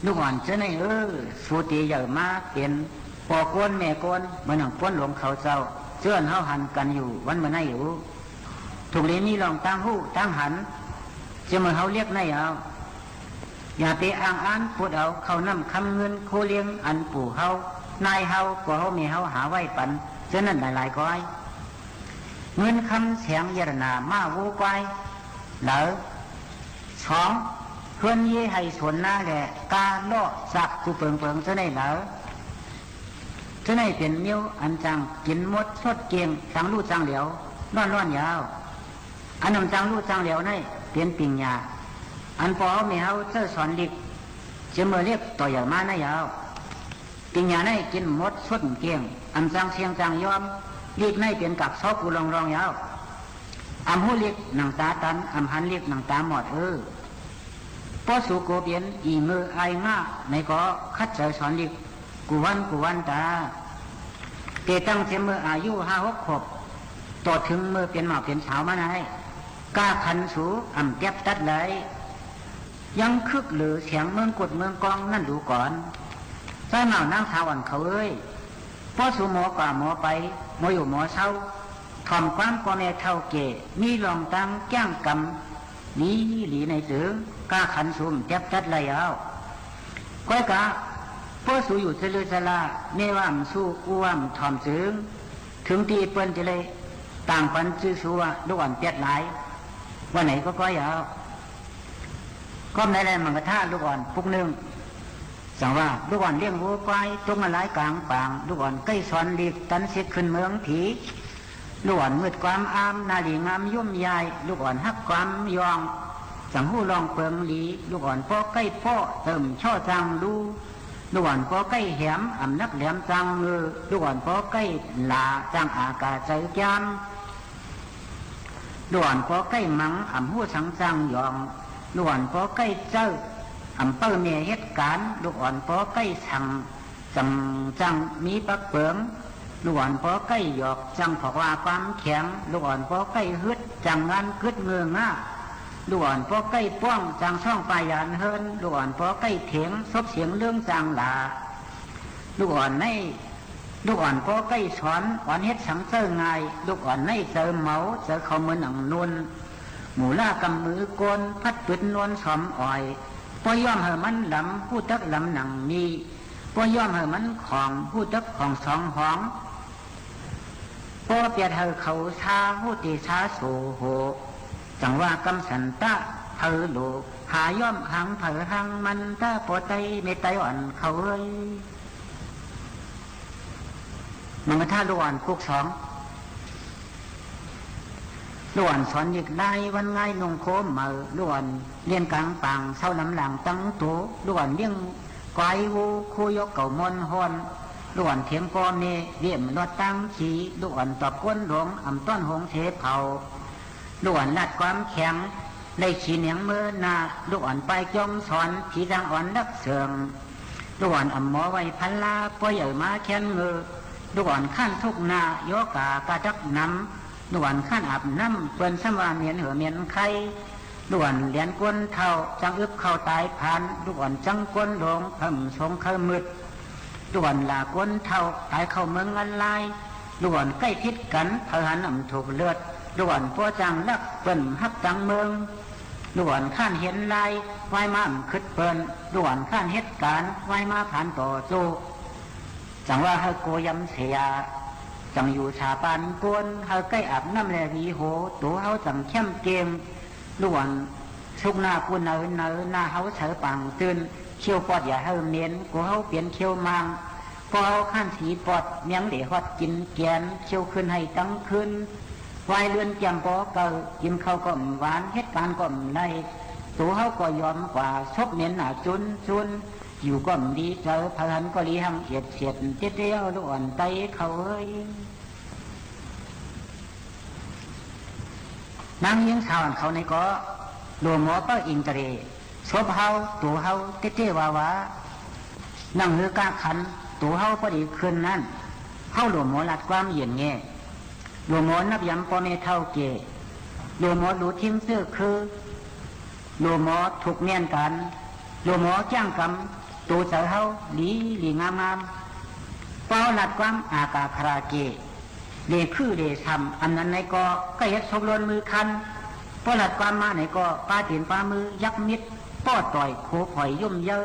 ลูกอ่อนเจ้าเน่ยเออ สูเตียใหญ่มาเป๋นป้อโก๊นแม่โก๊น เหมือนหนังโก๊นหลวงเขาเจ้า เจื้อนเฮาหันกั๋นอยู่วันเมื่อนี้อยู่ ถูกหลีมีร่องตางฮู้ตางหัน เจ้าเมื่อเฮาเรียกในเอา อย่าไปอ้างอ้านปูดเอาเข้าน้ำคำเงินโคเลี้ยงอันปู่เฮา นายเฮา ป้อเฮาแม่เฮาหาไว้ปั๋น เจ้านั้นหลายๆ ก้อย เงินคำแสงเยียะหน้าม้าวัวควาย เหลอ สอง เฮือนเย้ไฮ่สวนนาแหละ กาเลาะสักกูเปิงๆ เจ้าเน่ยเหลอ เจ้าเน่ยเป๋นเมี้ยวอันจั้งกิ๋นหมดสดเกลี้ยง จั้งลู่จั้งเหลียว ร้อนๆ ยาว อันอันจั้งลู่จั้งเหลียวในเป๋นปิ่งญา อันป้อเฮาแม่เฮาเจ้าสอนหลีก เจ้าเมื่อเรียกต่อใหญ่มาในยาว ปิ่งญาในกิ๋นหมดสดเกลี้ยง อันจั้งเสี้ยงจั้งยอม หลีกในเป๋นกากซอกกูรองๆ ยาว อ่ำฮู้หลีกหนังต๋าตัน อ่ำหันหลีกหนังต๋าหมอดเออ ป้อสูโกเปียนอี่เมออายง่าไหนก็คัดใจ๋สอนหลีก กูวันกูวันต๋า เตตั้งเสียเมื่ออายุห้าหกขวบ ต่อเถิงเมื่อเป๋นหม่าวเป๋นสาวมาใน ก้าขันสูอ่ำเตียบตัดเลย ยังคึกเหลือเสียงเมืองกุดเมืองกองนั่นดูก่อน ใจ๊หม่าวนางสาวอ่อนเขาเอ้ย ป้อสูหมอกว่าหมอไป หมออยู่หมอเซา ถ่อมความป้อแม่เฒ่าแก่ มีร่องตางแก้งกำ ดีหลีในตึง ก้าขันสูอ่ำเตียบตัดเลยเอา ก้อยกา ป้อสูอยู่เจริญจรา แม่ว่าอ่ำสู้ อู้ว่าอ่ำถ่อมตึง เถิงตี้เปิ้นจะเลยต่างปันจื้อสูว่าลูกอ่อนเปียดหลาย ว่าไหนก็ก้อยเอา ก้อมไหนแลมังกะทะลูกอ่อนปุกนึ่ง จั้งว่าลูกอ่อนเลี้ยงวัวควาย ตกมาหลายก๋างป่าง ลูกอ่อนใก้สอนหลีก ตันเสียขึ้นเมืองผี ลูกอ่อนมืดความอาม นาหลีงามยุ่มยาย ลูกอ่อนฮักความยอง จั้งฮู้ลองเปิงหลี ลูกอ่อนป้อใก้ป้อ เติมช่อจั้งลู่ ลูกอ่อนป้อใก้แหม อ่ำนักแหลมจั้งเงือ ลูกอ่อนป้อใก้หลา จั้งอากาใจ๋จาม ลูกอ่อนป้อใก้มัง อ่ำฮู้สังจั้งหยอง ลูกอ่อนป้อใก้เจ้อ อ่ำเป้อแม่เหตุก๋ารณ์ ลูกอ่อนป้อใก้สัง จั้ง จั้งมีปักเปิง ลูกอ่อนป้อใก้หยอก จั้งผอกว่าความแข็ง ลูกอ่อนป้อใก้ฮึด จั้งงานกึ๊ดเงืองา ลูกอ่อนป้อใก้ป้อง จั้งซ่องปายหยานเฮิรน ลูกอ่อนป้อใก้เถียง ซบเสียงเรื่องจั้งหลา ลูกอ่อนใน ลูกอ่อนป้อใก้สอน อ่อนเฮ็ดสังเจ้อง่าย ลูกอ่อนในเจอเหมา เจอเขาเหมือนหนังนุน หมู่ล่ากำมือโกน พัดปืดนวลสอมอ่อย ป้อย่อมหื้อมันหลำ ฮู้จักหลำหนังมี ป้อย่อมหื้อมันของ ฮู้จักของสองหอง ป้อเปียดหื้อเขาซา ฮู้ตี้ซาโสโห จั้งว่ากำสันตะหื้อโหล หาย่อมหังเผอหังมัน ตะป้อไต้แม่ไต้อ่อนเขาเอ้ย มังกะทะลูกอ่อนปุกสอง ลูกอ่อนสอนหลีกหลาย วันง่ายนุ่งโคมเหมา ลูกอ่อนเลี้ยงก๋างป่าง เซาลำหลังตั้งโต ลูกอ่อนเลี้ยงควายวัว คู่ยกเก่ามอนฮอน ลูกอ่อนเถียงป้อแม่ เวียมรอดตั้งขี่ ลูกอ่อนตอบก้นหลวง อ่ำต้อนหงเสเผา ลูกอ่อนลาดความแข็ง ได้ขี่เหนียงเมือหน้า ลูกอ่อนปายจอมสอน ผีจางอ่อนลักเสิง ลูกอ่อนอ่ำหมอไว้พันลา ป้อใหญ่มาแค้นเงือ ลูกอ่อนค้านทุกข์หน้า ย้อกากาจักหนำ ลูกอ่อนค้านอาบน้ำ เปิ้นซ้ำว่าเหม็นเหือเหม็นไข้ ลูกอ่อนเหลียนก้นเฒ่า จั้งอึบเข้าต๋ายพลัน ลูกอ่อนจั้งก้นหลง เผิ่มสงเคยมืด ลูกอ่อนหล่าก้นเฒ่า ต๋ายเข้าเมืองอันลาย ลูกอ่อนใก้ผิดกั๋น เผอหันอ่ำถูกเลือด ลูกอ่อนป้อจางลัก เปิ้นฮักจังเมือง ลูกอ่อนค้านเหียนลาย วายมาอ่ำคึดเปิ้น ลูกอ่อนค้านเหตุก๋ารณ์ วายมาผานต่อโจ้ จั้งว่าหื้อโกยำเสีย จั้งอยู่สาปานโกน หื้อใก้อาบน้ำแลหวีโห ตั๋วเฮาจั้งเข้มเกม ลูกอ่อนสุกหน้ากู้เนินเนิน หน้าเฮาเสอป่างตื่น เขี้ยวปอดอย่าหื้อเหม็น กั๋วเฮาเปียนเขี้ยวมาง ป้อเฮาค้านสีปอด เมียงเหล่ฮอดกิ๋นแก๋น เขี้ยวขึ้นหื้อตังคืน วายเลือนแก้มป้อเก่อ กิ๋นข้าวก็บ่หวาน เหตุก๋ารณ์ก็บ่ได้ ตั๋วเฮาก็ยอมกว่า ซบเหม็นหน้าจุนจุน อยู่ก็บ่ดีเจอ เผอหันก็หลีหังเอียดเสียด เตี้ยๆ ลูกอ่อนไต้เขาเอ้ย นางญิงสาวอันเขาในก็ หลัวหมอเป้ออินตะเร ศพเฮา ตั๋วเฮา เตี้ยๆ วาๆ นั่งหื้อก้าขัน ตั๋วเฮาปอดีคืนนั้น เฮาหลัวหมอลาดความเยียนแง่ หลัวหมอนับยำป้อแม่เฒ่าแก่ หลัวหมอหลูทิ้งซื่อคือ หลัวหมอถูกเมียนกั๋น หลัวหมอแก้งก ตั๋วเต๋าเฮาหลีหลีงามงาม ปอลัดความอากาคาราเกะ เหล่คือเหล่ส่ำ อำนั้นไหนก็ ก็เฮ็ดซบล้นมือคัน ปอลัดความมาไหนก็ ปาตี๋นปามือยักมิด ป้อต่อยโขผอยย่มเย้ย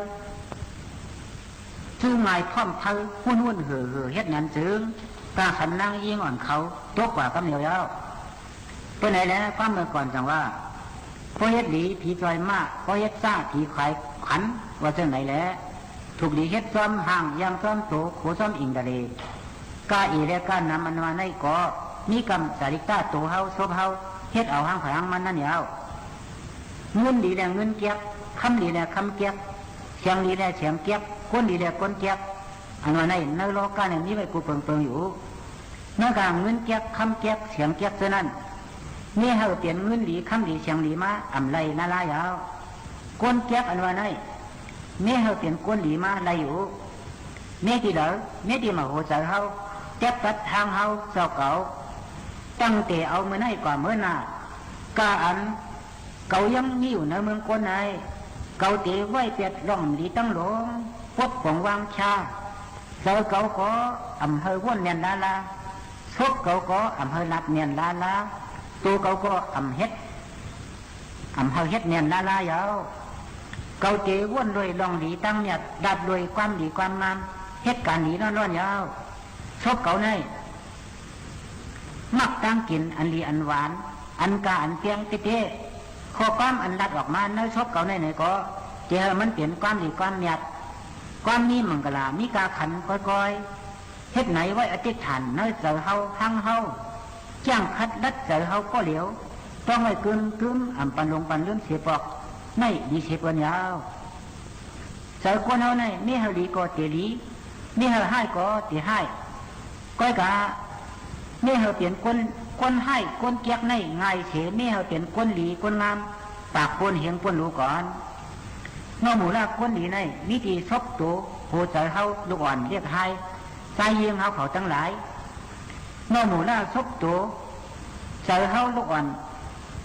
จู้งายพร้อมเทา หุ้นๆ เห่อๆ เฮ็ดนั้นจึง กาขันนางญิงอ่อนเขา ตกกว่ากำเหลียวแล้ว เปื้อไหนแล ความเมื่อก่อนจังว่า ปอเฮ็ดหลีผีจอยมา ปอเฮ็ดซ้าผีขายขัน ว่าเจ้าไหนแล ถูกหลีเฮ็ดจ้อมห่าง ย่างจ้อมโต โขจ้อมอิงทะเล ก้าเอ๋แลก้านำอันว่าไหนก็ มีกำจาริกต๋าตั๋วเฮา ซบเฮา เฮ็ดเอาหั้งไผหั้งมันนั้นแหยว เงินหลีแลเงินเกียก คำหลีแลคำเกียก เสียงหลีแลเสียงเกียก ก้นหลีแลก้นเกียก อันว่าไหน ในโลก้าเนี่ยมีไว้กู้เปิงๆ อยู่ ในก้าเงินเกียก คำเกียก เสียงเกียกเจ้านั้น เมื่อเฮาเป๋นเงินหลี คำหลี เสียงหลีมา อ่ำไล่ล้าๆ ยาว ก้นเกียกอันว่าไหน เมื่อเฮาเป๋นก้นหลีมาไล่อยู่ เมื่อตี้ใด เมื่อตี้หมาหัวเต๋าเฮา แต๊บตัดตางเฮาเจ้าเก่า ตั้งแต่เอาเมื่อไหนกว่าเมื่อหน้า ก้าอัน เก่ายังมีอยู่ในเมืองก้นไหน เก่าเต๋ไว้เปียดร่องหลีตั้งหลง ปกป้องวางชา เต๋าเก่าก็อ่ำหื้อว่นแน่นล้าๆ ซบเก่าก็อ่ำหื้อลัดแน่นล้าๆ ตั๋วเก่าก็อ่ำเฮ็ด อ่ำหื้อเฮ็ดแน่นล้าๆ ยาว เก่าเต๋ว่นด้วยร่องหลีตั้งเมียด ลัดด้วยความดีความงาม เฮ็ดก๋านหลีล้วนๆ ยาว ซบเก่าไหน มักตางกิ๋นอันหลีอันหวาน อันก้าอันเตี้ยงเต๊ๆ ข้อความอันลัดออกมาในซบเก่าไหนไหนก็ จะหื้อมันเป๋นความดีความเมียด ความมีมังกลา มีกาขันก้อยๆ เฮ็ดไหนไว้อธิษฐานในเต๋าเฮาหั้งเฮา จ้างขัดลัดเต๋าเฮาก็เหลียว ต้องไว้กึมๆ อ่ำปันหลงปันลืมเสียปอก ไหนดีเสียเปิ้นยาว เต๋าก้นเฮาไหน เมื่อเฮาหลีก็เต๋หลี เมื่อเฮาฮ้ายก็เต๋ฮ้าย ก้อยกา เมื่อเฮาเป๋นก้น ก้นฮ้าย ก้นเกียกไหนง่ายเส เมื่อเฮาเป๋นก้นหลี ก้นงาม ปากป้นเฮงป้นหลูก่อน นอหมู่ล่าก้นหลีไหน มีตี้ซบตั๋ว หัวเต๋าเฮาลูกอ่อนเรียกฮ้าย จายญิงเฮาเขาตังหลาย นอหมู่ล่าซบตั๋ว เต๋าเฮาลูกอ่อน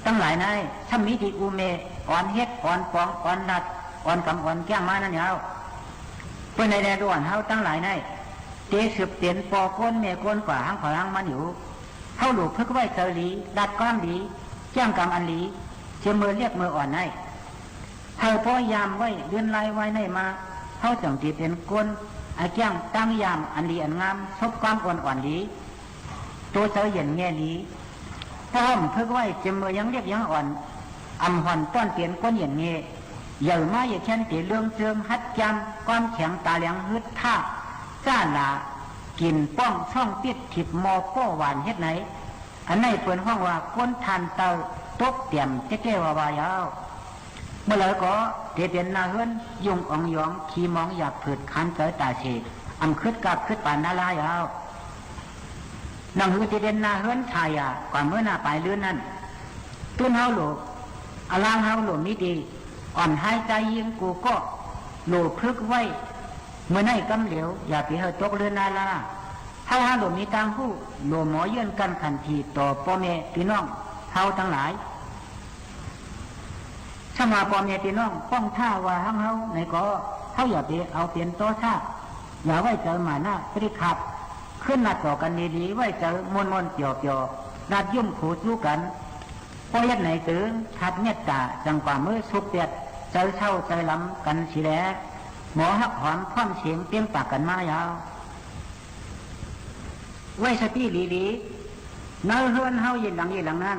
ตังหลายไหน ถ้ามีตี้อู้แม่ อ่อนเฮ็ด อ่อนปอง อ่อนลัด อ่อนกำ อ่อนแก้งมานั้นยาว เปื้อไหนแลลูกอ่อนเฮาตังหลายไหน เต๋สืบเป๋นปอก้นแม่ก้นกว่าหั้งไผหั้งมันอยู่ เฮาหลู่ฝึกไว้เต๋าหลี ลัดความหลี แจ้งกำอันหลี เจียมเมื่อเรียกเมื่ออ่อนไหน เฮาป้อยามไว้เดือนลายไว้ไหนมา เฮาจั่งตี้เป๋นก้น อะแก้งตางยามอันดีอันงาม ซบความอ่อนอ่อนหลี ตั๋วเต๋าเย็นแง่หลี ป้อมฝึกไว้เจียมเมื่อยังเรียกยังอ่อน อ่ำห่อนต้อนเป๋นก้นเย็นแง่ ใหญ่มาใหญ่แค้นเต๋เรื่องเจิง หัดจำความแข็งต๋าแหลง ฮึดถ้า จ้าหลา กิ๋นป้องช่องปิด ถิบหม้อป้อหวานเฮ็ดไหน อันไหนเปิ้นฮ้องว่าก้นถ่านเต๋า ตกเตียมแต๊ๆ ว่าๆ ยาว เมื่อไหร่ก็เต๋เป๋นหน้าเฮือน ยุ่งอ๋องหยอง ขี้หมองหยาบผืด คันเต๋าต๋าเส อ่ำคึดกาบคึดปานนาลายาว หนังหือเต๋เป๋นหน้าเฮือนถ่ายอ่ะ กว่าเมื่อหน้าปายเรือนนั้น ตื้นเฮาหลู่ อลางเฮาหลู่มีตี้ อ่อนฮ้ายจายญิงกูก็ หลู่ฝึกไว้ เมื่อไหนกำเหลียว อย่าไปหื้อตกเรือนนาลา เฮาหาหลู่มีตางฮู้ หลู่หมอเยื่อนกั้นขันทีต่อป้อแม่ปี้น้องเฮาตังหลาย ถ้าว่าป้อแม่ปี้น้องป้องถ้าว่าหั้งเฮาไหนก็ เฮาอย่าไปเอาเป๋นต่อซา อย่าไว้เต๋าหม่าหน้าปริฆาต ขึ้นลัดต่อกั๋นดีๆ ไว้เต๋าม่วนๆ เปียวๆ ลัดยุ่มขูจู๊กั๋น ป้อเฮ็ดไหนเต๋อ ขัดเมตต๋า จั่งกว่าเมื่อสุขเปียด เต๋าเศร้าเต๋าลำกั๋นสิแล หมอฮักหอมพร้อมเสียงเปรียงปากกั๋นมายาว ไว้สติหลีๆ ในเฮือนเฮาเย็นหลังเย็นหลังนั้น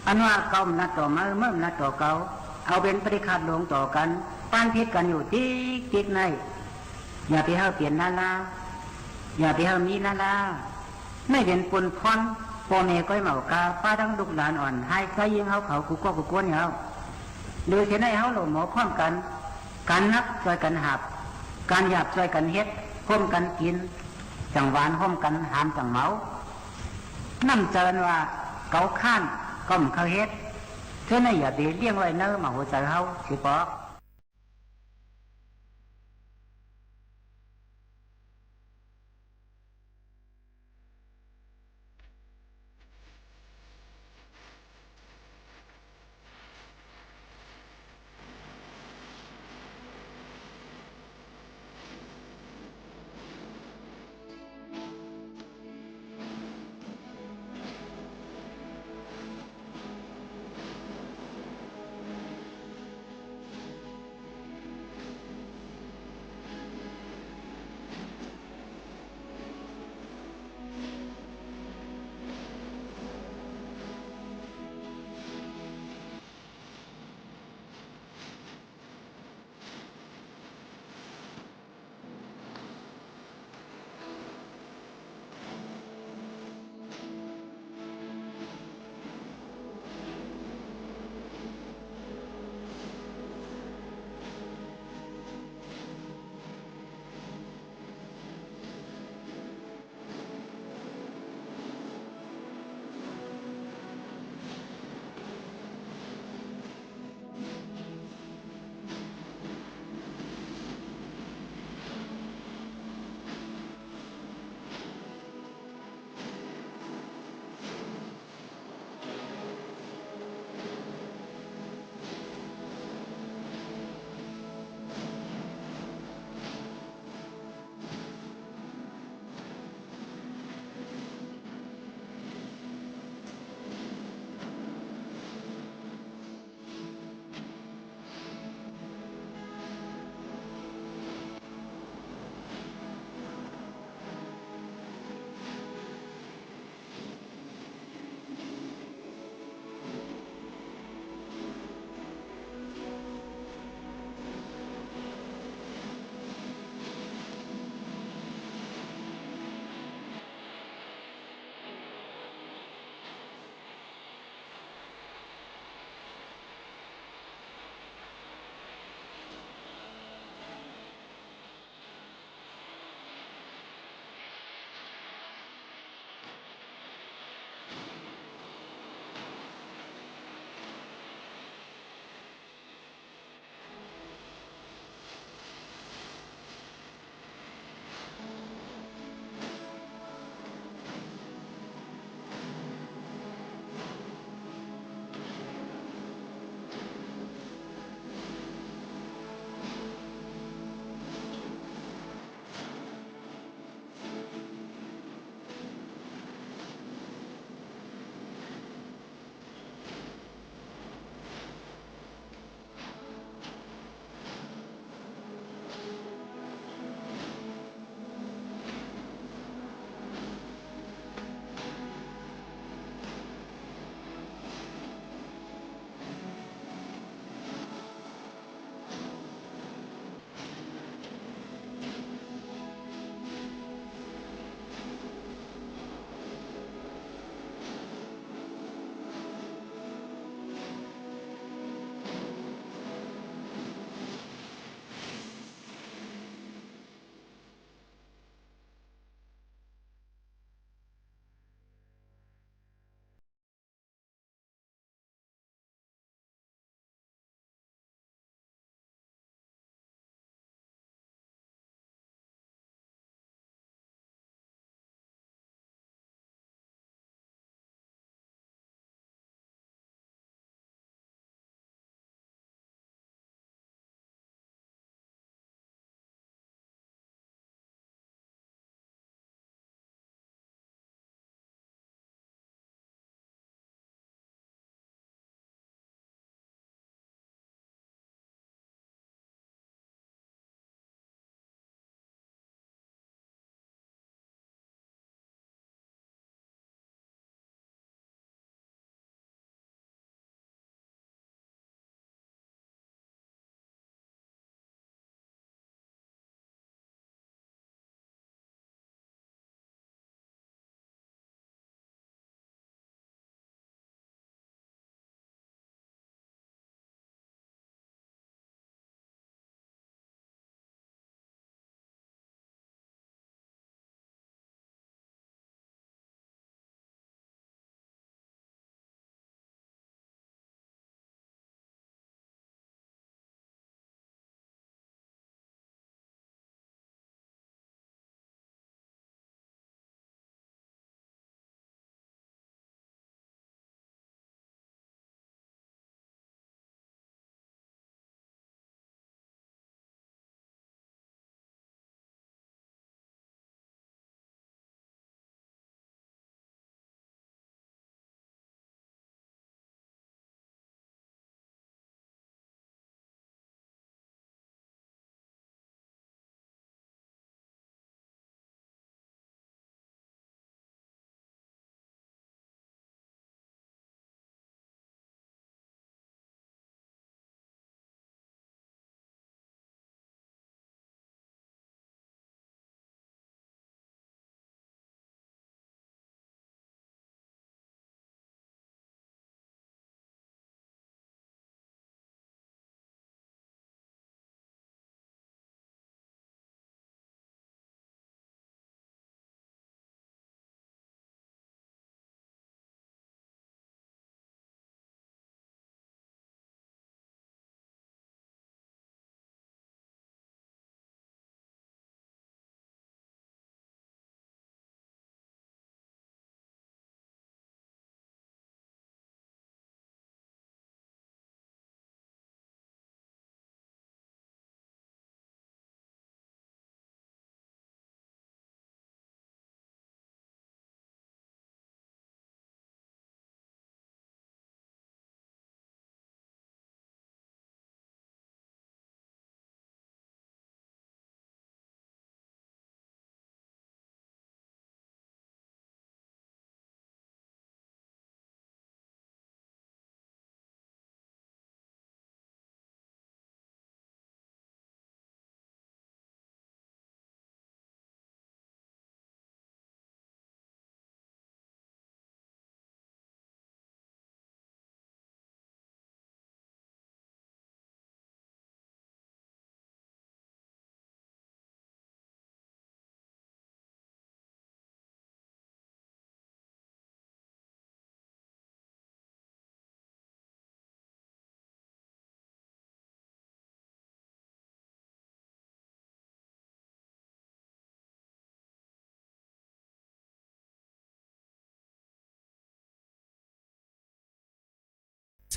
อันว่าเก่าบ่นัดต่อเมื่อ เมื่อบ่นัดต่อเก่า เอาเป๋นปริฆาตหลงต่อกั๋น ปานผิดกั๋นอยู่ติ๊กๆ ไหน อย่าไปหื้อเป๋นนาลา อย่าไปหื้อมีนาลา ไหนเป๋นปุญพร ป้อแม่ก้อยเหมากา ปาตังลูกหลานอ่อนฮ้ายจายญิงเฮาเขากู้ก๊อกกู้ก๊วนยาว หรือเสียไหนเฮาหลู่หมอพร้อมกั๋น ก๋านหนักจ้อยกั๋นหาบ ก๋านหยาบจ้อยกั๋นเฮ็ด ฮ่มกั๋นกิ๋น จั่งหวานฮ่มกั๋น หามจั่งเมา น้ำเจินว่าเก๋าค้านก็บ่เข้าเฮ็ด เจ้าไหนอย่าไปเลี้ยงไว้ในหม่าหัวเต๋าเฮาเสียปอก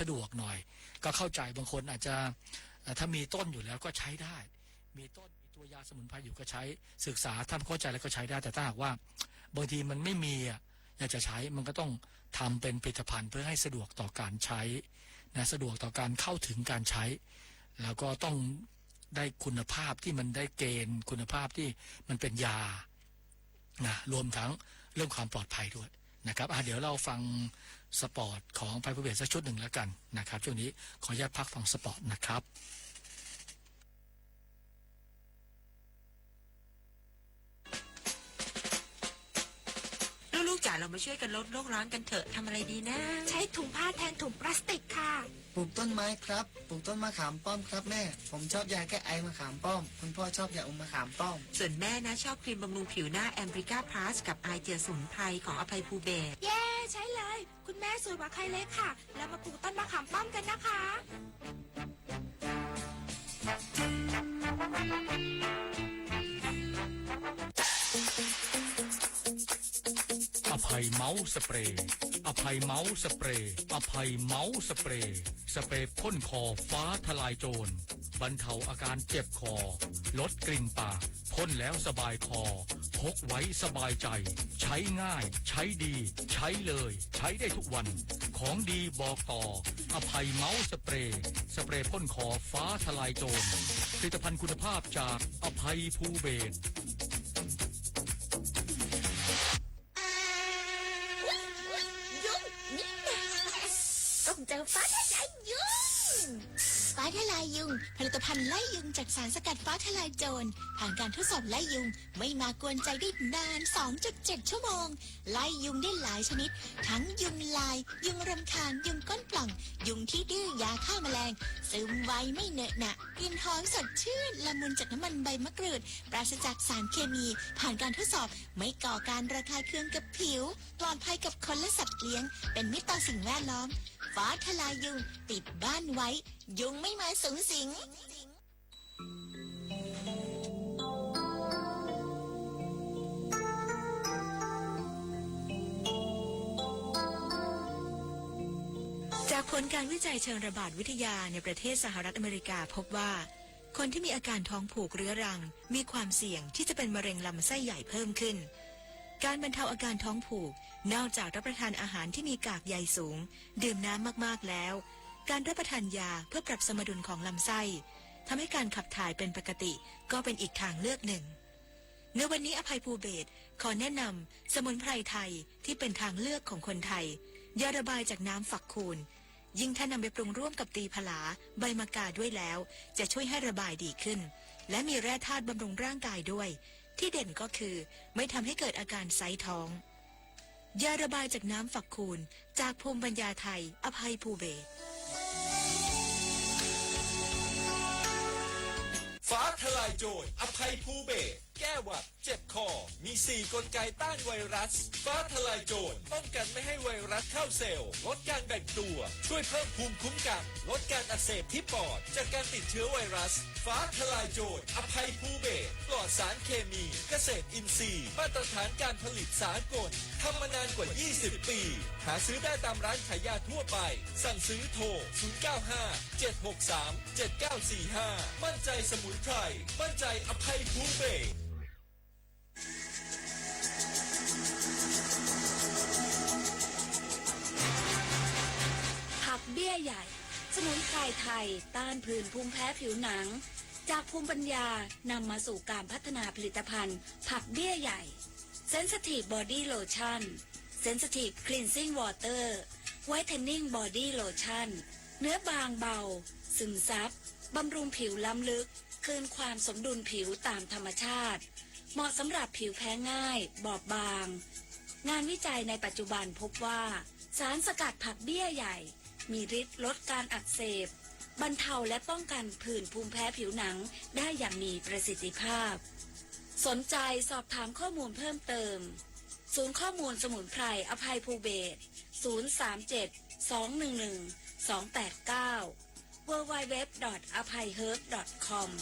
สะดวกหน่อย ก็เข้าใจบางคนอาจจะ เอ่อ ถ้ามีต้นอยู่แล้วก็ใช้ได้ มีต้น มีตัวยาสมุนไพรอยู่ก็ใช้ ศึกษาทำเข้าใจแล้วก็ใช้ได้ แต่ถ้าหากว่าบางทีมันไม่มีอะ อยากจะใช้ มันก็ต้องทำเป็นผลิตภัณฑ์เพื่อให้สะดวกต่อการใช้นะ สะดวกต่อการเข้าถึงการใช้ แล้วก็ต้องได้คุณภาพที่มันได้เกณฑ์ คุณภาพที่มันเป็นยานะ รวมทั้งเรื่องความปลอดภัยด้วยนะครับ อ่ะ เดี๋ยวเราฟังสปอตของอภัยภูเบศรสักชุดหนึ่งแล้วกันนะครับ ช่วงนี้ขออนุญาตพักฟังสปอตนะครับ ลูกๆจ๋า เรามาช่วยกันลดโลกร้อนกันเถอะ ทำอะไรดีนะ ใช้ถุงผ้าแทนถุงพลาสติกค่ะ ปลูกต้นไม้ครับ ปลูกต้นมะขามป้อมครับแม่ ผมชอบยาแก้ไอมะขามป้อม คุณพ่อชอบยาอมมะขามป้อม ส่วนแม่นะ ชอบครีมบำรุงผิวหน้า Ambrica Plus กับไอเจลสมุนไพรของอภัยภูเบศร เย้ ใช้เลย คุณแม่สวยกว่าใครเลยค่ะ เรามาปลูกต้นมะขามป้อมกันนะคะ อภัยเมาส์สเปรย์ อภัยเมาส์สเปรย์ อภัยเมาส์สเปรย์ สเปรย์พ่นคอฟ้าทลายโจร บรรเทาอาการเจ็บคอ ลดกลิ่นปาก พ่นแล้วสบายคอ พกไว้สบายใจ ใช้ง่าย ใช้ดี ใช้เลย ใช้ได้ทุกวัน ของดีบอกต่อ อภัยเมาส์สเปรย์ สเปรย์พ่นคอฟ้าทลายโจร ผลิตภัณฑ์คุณภาพจากอภัยภูเบศร อุ๊ย อุ๊ย ยุง นี่แน่ ต้องเจอฟ้าทลายยุง ฟ้าทลายยุง ผลิตภัณฑ์ไล่ยุงจากสารสกัดฟ้าทลายโจร ผ่านการทดสอบไล่ยุง ไม่มากวนใจได้นาน สองจุดเจ็ด ชั่วโมง ไล่ยุงได้หลายชนิด ทั้งยุงลาย ยุงรำคาญ ยุงก้นป่อง ยุงที่ดื้อยาฆ่าแมลง ซึมไวไม่เหนอะหนะ กลิ่นหอมสดชื่น ละมุนจากน้ำมันใบมะกรูด ปราศจากสารเคมี ผ่านการทดสอบ ไม่ก่อการระคายเคืองกับผิว ปลอดภัยกับคนและสัตว์เลี้ยง เป็นมิตรต่อสิ่งแวดล้อม ฟ้าทลายยุง ติดบ้านไว้ ยุงไม่มาสุงสิง จากผลการวิจัยเชิงระบาดวิทยาในประเทศสหรัฐอเมริกาพบว่า คนที่มีอาการท้องผูกเรื้อรัง มีความเสี่ยงที่จะเป็นมะเร็งลำไส้ใหญ่เพิ่มขึ้น การบรรเทาอาการท้องผูก นอกจากรับประทานอาหารที่มีกากใยสูง ดื่มน้ำมากๆ แล้ว การรับประทานยาเพื่อปรับสมดุลของลำไส้ ทำให้การขับถ่ายเป็นปกติ ก็เป็นอีกทางเลือกหนึ่ง ในวันนี้อภัยภูเบศรขอแนะนำสมุนไพรไทยที่เป็นทางเลือกของคนไทย ยาระบายจากน้ำฝักคูณ ยิ่งถ้านำไปปรุงร่วมกับตีผลา ใบมะกาด้วยแล้ว จะช่วยให้ระบายดีขึ้น และมีแร่ธาตุบำรุงร่างกายด้วย ที่เด่นก็คือไม่ทำให้เกิดอาการไซ้ท้อง ยาระบายจากน้ำฝักคูณ จากภูมิปัญญาไทย อภัยภูเบศร ฟ้าทลายโจร อภัยภูเบศร แก้หวัด เจ็บคอ มีสี่กลไกต้านไวรัส ฟ้าทลายโจร ป้องกันไม่ให้ไวรัสเข้าเซลล์ ลดการแบ่งตัว ช่วยเพิ่มภูมิคุ้มกัน ลดการอักเสบที่ปอด จากการติดเชื้อไวรัส ฟ้าทลายโจร อภัยภูเบศร ปลอดสารเคมี เกษตรอินทรีย์ มาตรฐานการผลิตสากล ทำมานานกว่า ยี่สิบ ปี หาซื้อได้ตามร้านขายยาทั่วไป สั่งซื้อโทร ศูนย์เก้าห้า เจ็ดหกสาม เจ็ดเก้าสี่ห้า มั่นใจสมุนไพร มั่นใจอภัยภูเบศร ผักเบี้ยใหญ่ สมุนไพรไทยต้านผื่นภูมิแพ้ผิวหนัง จากภูมิปัญญานำมาสู่การพัฒนาผลิตภัณฑ์ผักเบี้ยใหญ่ Sensitive Body Lotion Sensitive Cleansing Water Whitening Body Lotion เนื้อบางเบา ซึมซับ บำรุงผิวล้ำลึก คืนความสมดุลผิวตามธรรมชาติ เหมาะสำหรับผิวแพ้ง่าย บอบบาง งานวิจัยในปัจจุบันพบว่า สารสกัดผักเบี้ยใหญ่ มีฤทธิ์ลดการอักเสบ บรรเทาและป้องกันผื่นภูมิแพ้ผิวหนังได้อย่างมีประสิทธิภาพ สนใจสอบถามข้อมูลเพิ่มเติม ศูนย์ข้อมูลสมุนไพรอภัยภูเบศร ศูนย์สามเจ็ด สองหนึ่งหนึ่ง สองแปดเก้า ดับเบิลยู ดับเบิลยู ดับเบิลยู ดอท อภัยเฮิร์บ ดอท คอม เ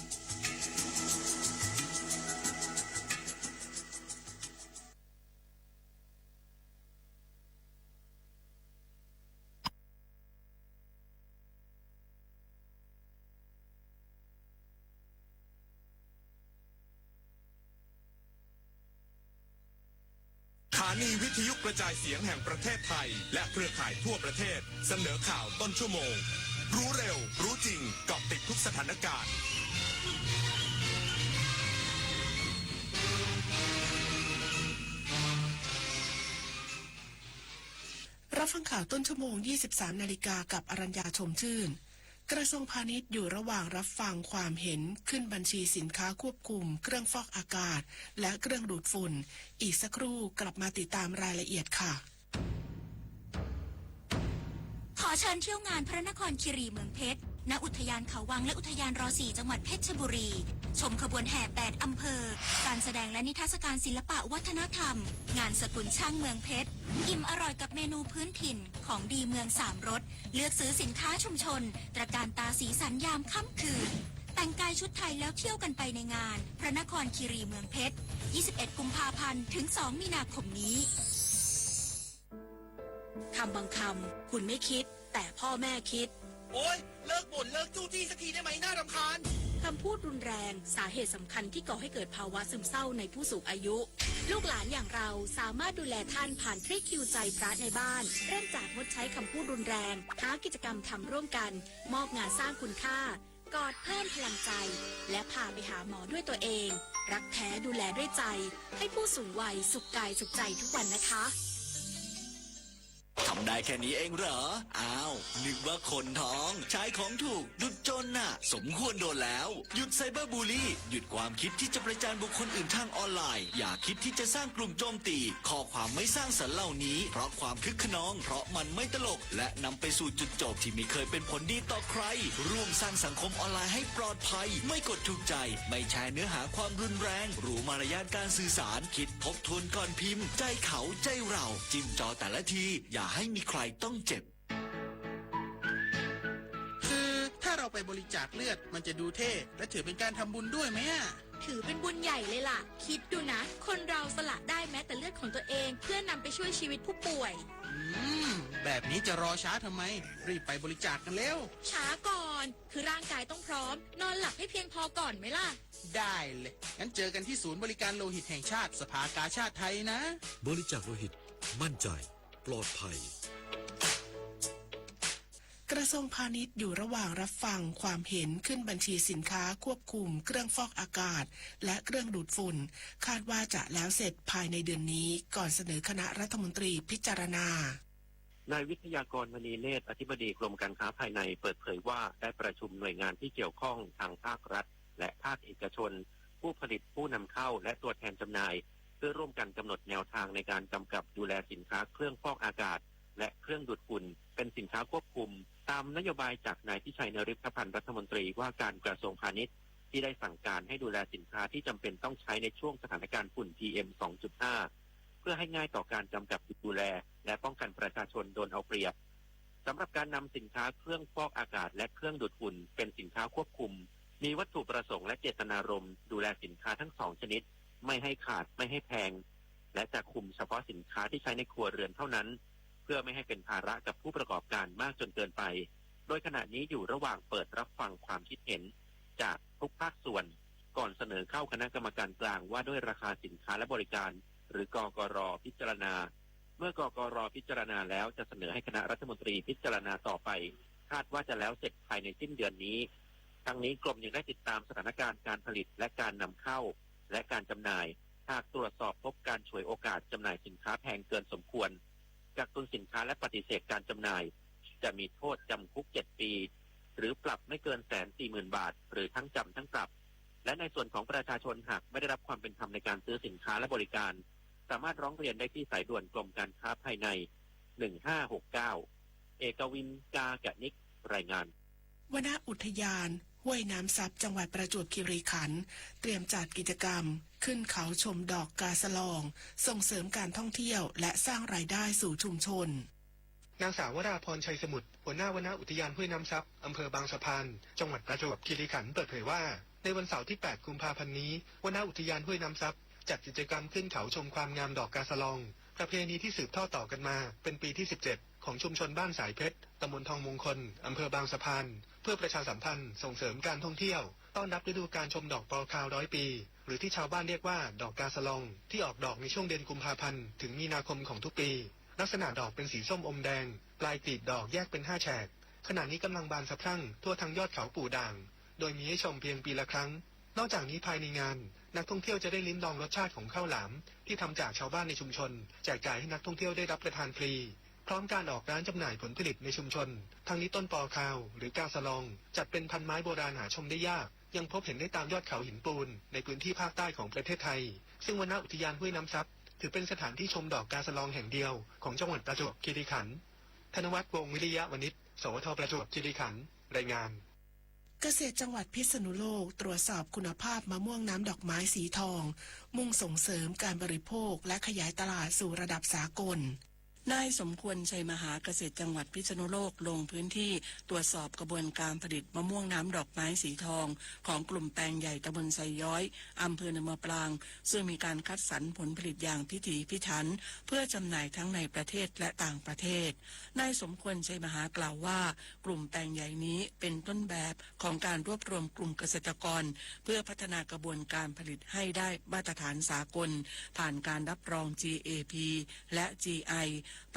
ทยุกระจายเสียงแห่งประเทศไทย และเครือข่ายทั่วประเทศ เสนอข่าวต้นชั่วโมง รู้เร็ว รู้จริง เกาะติดทุกสถานการณ์ รับฟังข่าวต้นชั่วโมง ยี่สิบสามนาฬิกา กับอรัญญา ชมชื่น กระทรวงพาณิชย์อยู่ระหว่างรับฟังความเห็นขึ้นบัญชีสินค้าควบคุมเครื่องฟอกอากาศ และเครื่องดูดฝุ่น อีกสักครู่กลับมาติดตามรายละเอียดค่ะ ขอเชิญเที่ยวงานพระนครคีรีเมืองเพชร ณ อุทยานเขาวังและอุทยานรอสี่ จังหวัดเพชรบุรี ชมขบวนแห่แปดอำเภอ การแสดงและนิทรรศการศิลปะวัฒนธรรม งานสกุลช่างเมืองเพชร อิ่มอร่อยกับเมนูพื้นถิ่น ของดีเมืองสามรส เลือกซื้อสินค้าชุมชน ตระการตาสีสันยามค่ำคืน แต่งกายชุดไทยแล้วเที่ยวกันไปในงาน พระนครคีรีเมืองเพชร ยี่สิบเอ็ดกุมภาพันธ์ ถึงสองมีนาคมนี้ คำบางคำ คุณไม่คิด แต่พ่อแม่คิด โอ๊ย เลิกบ่น เลิกจู้จี้สักทีได้ไหม น่ารำคาญ คำพูดรุนแรง สาเหตุสำคัญที่ก่อให้เกิดภาวะซึมเศร้าในผู้สูงอายุ ลูกหลานอย่างเราสามารถดูแลท่านผ่านทริคฮิวใจพระในบ้าน เริ่มจากงดใช้คำพูดรุนแรง หากิจกรรมทำร่วมกัน มอบงานสร้างคุณค่า กอดเพิ่มพลังใจ และพาไปหาหมอด้วยตัวเอง รักแท้ดูแลด้วยใจ ให้ผู้สูงวัยสุขกายสุขใจทุกวันนะคะ ทำได้แค่นี้เองเหรอ อ้าว นึกว่าคนท้อง ใช้ของถูก หยุดจนน่ะ สมควรโดนแล้ว หยุดไซเบอร์บูลลี่ หยุดความคิดที่จะประจานบุคคลอื่นทางออนไลน์ อย่าคิดที่จะสร้างกลุ่มโจมตี ข้อความไม่สร้างสรรค์เหล่านี้ เพราะความคึกคะนอง เพราะมันไม่ตลก และนำไปสู่จุดจบที่ไม่เคยเป็นผลดีต่อใคร ร่วมสร้างสังคมออนไลน์ให้ปลอดภัย ไม่กดถูกใจ ไม่แชร์เนื้อหาความรุนแรง รู้มารยาทการสื่อสาร คิดทบทวนก่อนพิมพ์ ใจเขาใจเรา จิ้มจอแต่ละที อย่าให้มีใครต้องเจ็บ คือถ้าเราไปบริจาคเลือดมันจะดูเท่ และถือเป็นการทำบุญด้วยไหมอะ ถือเป็นบุญใหญ่เลยล่ะ คิดดูนะ คนเราสละได้แม้แต่เลือดของตัวเอง เพื่อนำไปช่วยชีวิตผู้ป่วย อืม แบบนี้จะรอช้าทำไม รีบไปบริจาคกันเร็ว ช้าก่อน คือร่างกายต้องพร้อม นอนหลับให้เพียงพอก่อนไหมล่ะ ได้เลย งั้นเจอกันที่ศูนย์บริการโลหิตแห่งชาติ สภากาชาดไทยนะ บริจาคโลหิต มั่นใจ ปลอดภัย กระทรวงพาณิชย์อยู่ระหว่างรับฟังความเห็นขึ้นบัญชีสินค้าควบคุมเครื่องฟอกอากาศ และเครื่องดูดฝุ่น คาดว่าจะแล้วเสร็จภายในเดือนนี้ ก่อนเสนอคณะรัฐมนตรีพิจารณา นายวิทยากร มณีเนตร อธิบดีกรมการค้าภายใน เปิดเผยว่าได้ประชุมหน่วยงานที่เกี่ยวข้องทางภาครัฐ และภาคเอกชน ผู้ผลิต ผู้นำเข้า และตัวแทนจำหน่าย เพื่อร่วมกันกำหนดแนวทางในการกำกับดูแลสินค้าเครื่องฟอกอากาศ และเครื่องดูดฝุ่น เป็นสินค้าควบคุม ตามนโยบายจากนายพิชัย นฤทธพันธ์ รัฐมนตรีว่าการกระทรวงพาณิชย์ ที่ได้สั่งการให้ดูแลสินค้าที่จำเป็นต้องใช้ในช่วงสถานการณ์ฝุ่น พีเอ็ม สองจุดห้า เพื่อให้ง่ายต่อการกำกับดูแล และป้องกันประชาชนโดนเอาเปรียบ สำหรับการนำสินค้าเครื่องฟอกอากาศ และเครื่องดูดฝุ่น เป็นสินค้าควบคุม มีวัตถุประสงค์และเจตนารมณ์ดูแลสินค้าทั้งสองชนิด ไม่ให้ขาด ไม่ให้แพง และจะคุมเฉพาะสินค้าที่ใช้ในครัวเรือนเท่านั้น เพื่อไม่ให้เป็นภาระกับผู้ประกอบการมากจนเกินไป โดยขณะนี้อยู่ระหว่างเปิดรับฟังความคิดเห็นจากทุกภาคส่วน ก่อนเสนอเข้าคณะกรรมการกลางว่าด้วยราคาสินค้าและบริการ หรือ กกร พิจารณา เมื่อ กกร พิจารณาแล้วจะเสนอให้คณะรัฐมนตรีพิจารณาต่อไป คาดว่าจะแล้วเสร็จภายในสิ้นเดือนนี้ ทั้งนี้กรมยังได้ติดตามสถานการณ์การผลิตและการนำเข้า และการจำหน่าย หากตรวจสอบพบการฉวยโอกาสจำหน่ายสินค้าแพงเกินสมควร กักตุนสินค้าและปฏิเสธการจำหน่าย จะมีโทษจำคุกเจ็ดปี หรือปรับไม่เกินแสนสี่หมื่นบาท หรือทั้งจำทั้งปรับ และในส่วนของประชาชนหากไม่ได้รับความเป็นธรรมในการซื้อสินค้าและบริการ สามารถร้องเรียนได้ที่สายด่วนกรมการค้าภายใน หนึ่งห้าหกเก้า เอกวิน กากนิก รายงาน วนอุทยานห้วยน้ำซับ จังหวัดประจวบคีรีขันธ์ เตรียมจัดกิจกรรม ขึ้นเขาชมดอกกาสะลอง ส่งเสริมการท่องเที่ยว และสร้างรายได้สู่ชุมชน นางสาววราพร ชัยสมุทร หัวหน้าวนอุทยานห้วยน้ำซับ อำเภอบางสะพาน จังหวัดประจวบคีรีขันธ์ เปิดเผยว่า ในวันเสาร์ที่ แปด กุมภาพันธ์นี้ วนอุทยานห้วยน้ำซับ จัดกิจกรรมขึ้นเขาชมความงามดอกกาสะลอง ประเพณีที่สืบทอดต่อกันมา เป็นปีที่ สิบเจ็ด ของชุมชนบ้านสายเพชร ตำบลทองมงคล อำเภอบางสะพาน เพื่อประชาสัมพันธ์ส่งเสริมการท่องเที่ยว ต้อนรับฤดูกาลชมดอกปอคาวร้อยปี หรือที่ชาวบ้านเรียกว่าดอกกาสะลอง ที่ออกดอกในช่วงเดือนกุมภาพันธ์ถึงมีนาคมของทุกปี ลักษณะดอกเป็นสีส้มอมแดง ปลายกลีบดอกแยกเป็นห้าแฉก ขณะนี้กำลังบานสะพรั่งทั่วทั้งยอดเขาปู่ด่าง โดยมีให้ชมเพียงปีละครั้ง นอกจากนี้ภายในงาน นักท่องเที่ยวจะได้ลิ้มลองรสชาติของข้าวหลาม ที่ทำจากชาวบ้านในชุมชน แจกจ่ายให้นักท่องเที่ยวได้รับประทานฟรี พร้อมการออกร้านจำหน่ายผลผลิตในชุมชน ทั้งนี้ต้นปอคาว หรือกาสะลอง จัดเป็นพันไม้โบราณหาชมได้ยาก ยังพบเห็นได้ตามยอดเขาหินปูน ในพื้นที่ภาคใต้ของประเทศไทย ซึ่งวรรณอุทยานห้วยน้ำซับ ถือเป็นสถานที่ชมดอกกาสะลองแห่งเดียวของจังหวัดประจวบคีรีขันธ์ ธนวัฒน์ วงศ์วิริยะวณิช สวท ประจวบคีรีขันธ์ รายงาน เกษตรจังหวัดพิษณุโลกตรวจสอบคุณภาพมะม่วงน้ำดอกไม้สีทอง มุ่งส่งเสริมการบริโภคและขยายตลาดสู่ระดับสากล นายสมควร ชัยมหา เกษตรจังหวัดพิษณุโลกลงพื้นที่ตรวจสอบกระบวนการผลิตมะม่วงน้ำดอกไม้สีทอง ของกลุ่มแปลงใหญ่ตำบลไซย้อย อำเภอเนินมะปราง ซึ่งมีการคัดสรรผลผลิตอย่างพิถีพิถัน เพื่อจำหน่ายทั้งในประเทศและต่างประเทศ นายสมควร ชัยมหา กล่าวว่า กลุ่มแปลงใหญ่นี้เป็นต้นแบบของการรวบรวมกลุ่มเกษตรกร เพื่อพัฒนากระบวนการผลิตให้ได้มาตรฐานสากล ผ่านการรับรอง จี เอ พี และ จี ไอ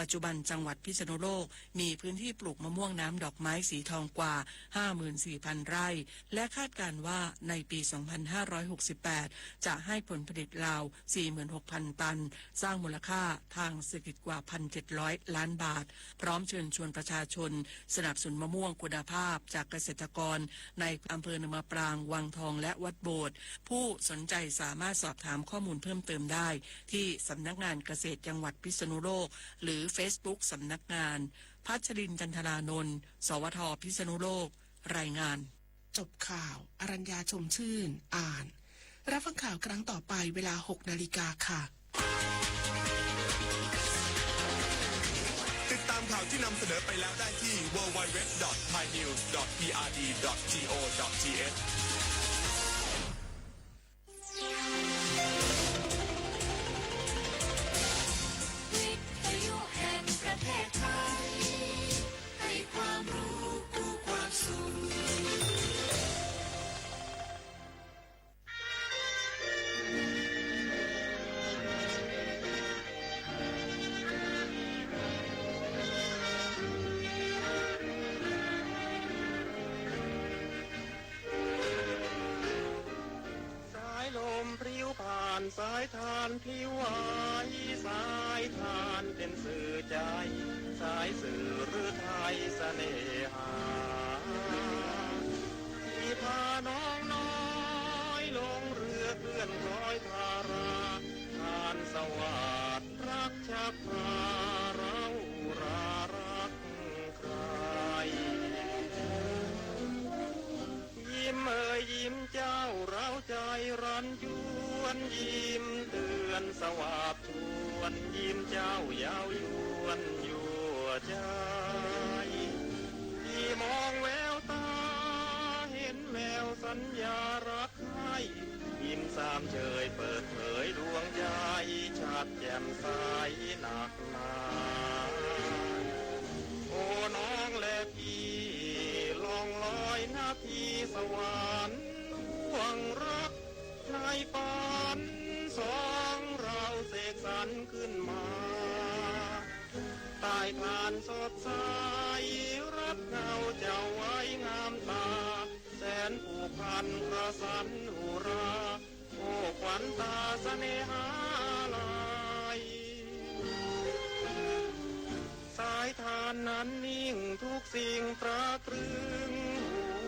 ปัจจุบันจังหวัดพิษณุโลกมีพื้นที่ปลูกมะม่วงน้ำดอกไม้สีทองกว่า ห้าหมื่นสี่พัน ไร่ และคาดการณ์ว่าในปี สองพันห้าร้อยหกสิบแปด จะให้ผลผลิตราว สี่หมื่นหกพัน ตัน สร้างมูลค่าทางเศรษฐกิจกว่า พันเจ็ดร้อย ล้านบาท พร้อมเชิญชวนประชาชนสนับสนุนมะม่วงคุณภาพจากเกษตรกรในอำเภอเนินมะปราง วังทอง และวัดโบสถ์ ผู้สนใจสามารถสอบถามข้อมูลเพิ่มเติมได้ที่สำนักงานเกษตรจังหวัดพิษณุโลก หรือเฟซบุ๊กสำนักงาน พัชรินทร์ จันทรานนท์ สวท พิษณุโลก รายงาน จบข่าว อรัญญา ชมชื่น อ่าน รับฟังข่าวครั้งต่อไปเวลา หกนาฬิกาค่ะ ติดตามข่าวที่นำเสนอไปแล้วได้ที่ ดับเบิลยู ดับเบิลยู ดับเบิลยู ดอท ไทยนิวส์ ดอท พีอาร์ดี ดอท จี โอ ดอท ที เอช วิทยุแห่งประเทศไทย ให้ความรู้คู่ความสุข สายลมพลิ้วผ่าน สายทานพลิ้วไหว สายทานเป็นสื่อใจ สายสื่อฤทัยเสน่หา ที่พาน้องน้อยลงเรือเคลื่อนคล้อยทารา ทานสวัสดิ์รักชักพา เร้าอุรารักใคร่ ยิ้มเอ่ยยิ้มเจ้าเร้าใจรันจวน ยิ้มเตือนสวาบชวน ยิ้มเจ้าเย้ายวนยั่วใจ ที่มองแววตา เห็นแววสัญญารักใคร่ ยิ้มสามเชยเปิดเผยดวงใจ ชัดแจ่มใสนักหนา โอ้น้องและพี่ ล่องลอยนาทีสวรรค์ ห่วงรักในฝัน สองเราเสกสรรขึ้นมา ใต้ทานสดใส รับเงาเจ้าไว้งามตา แสนผูกพันประสันอุรา โอ้ขวัญตาเสน่หาลาย สายทานนั้นนิ่งทุกสิ่งตราตรึง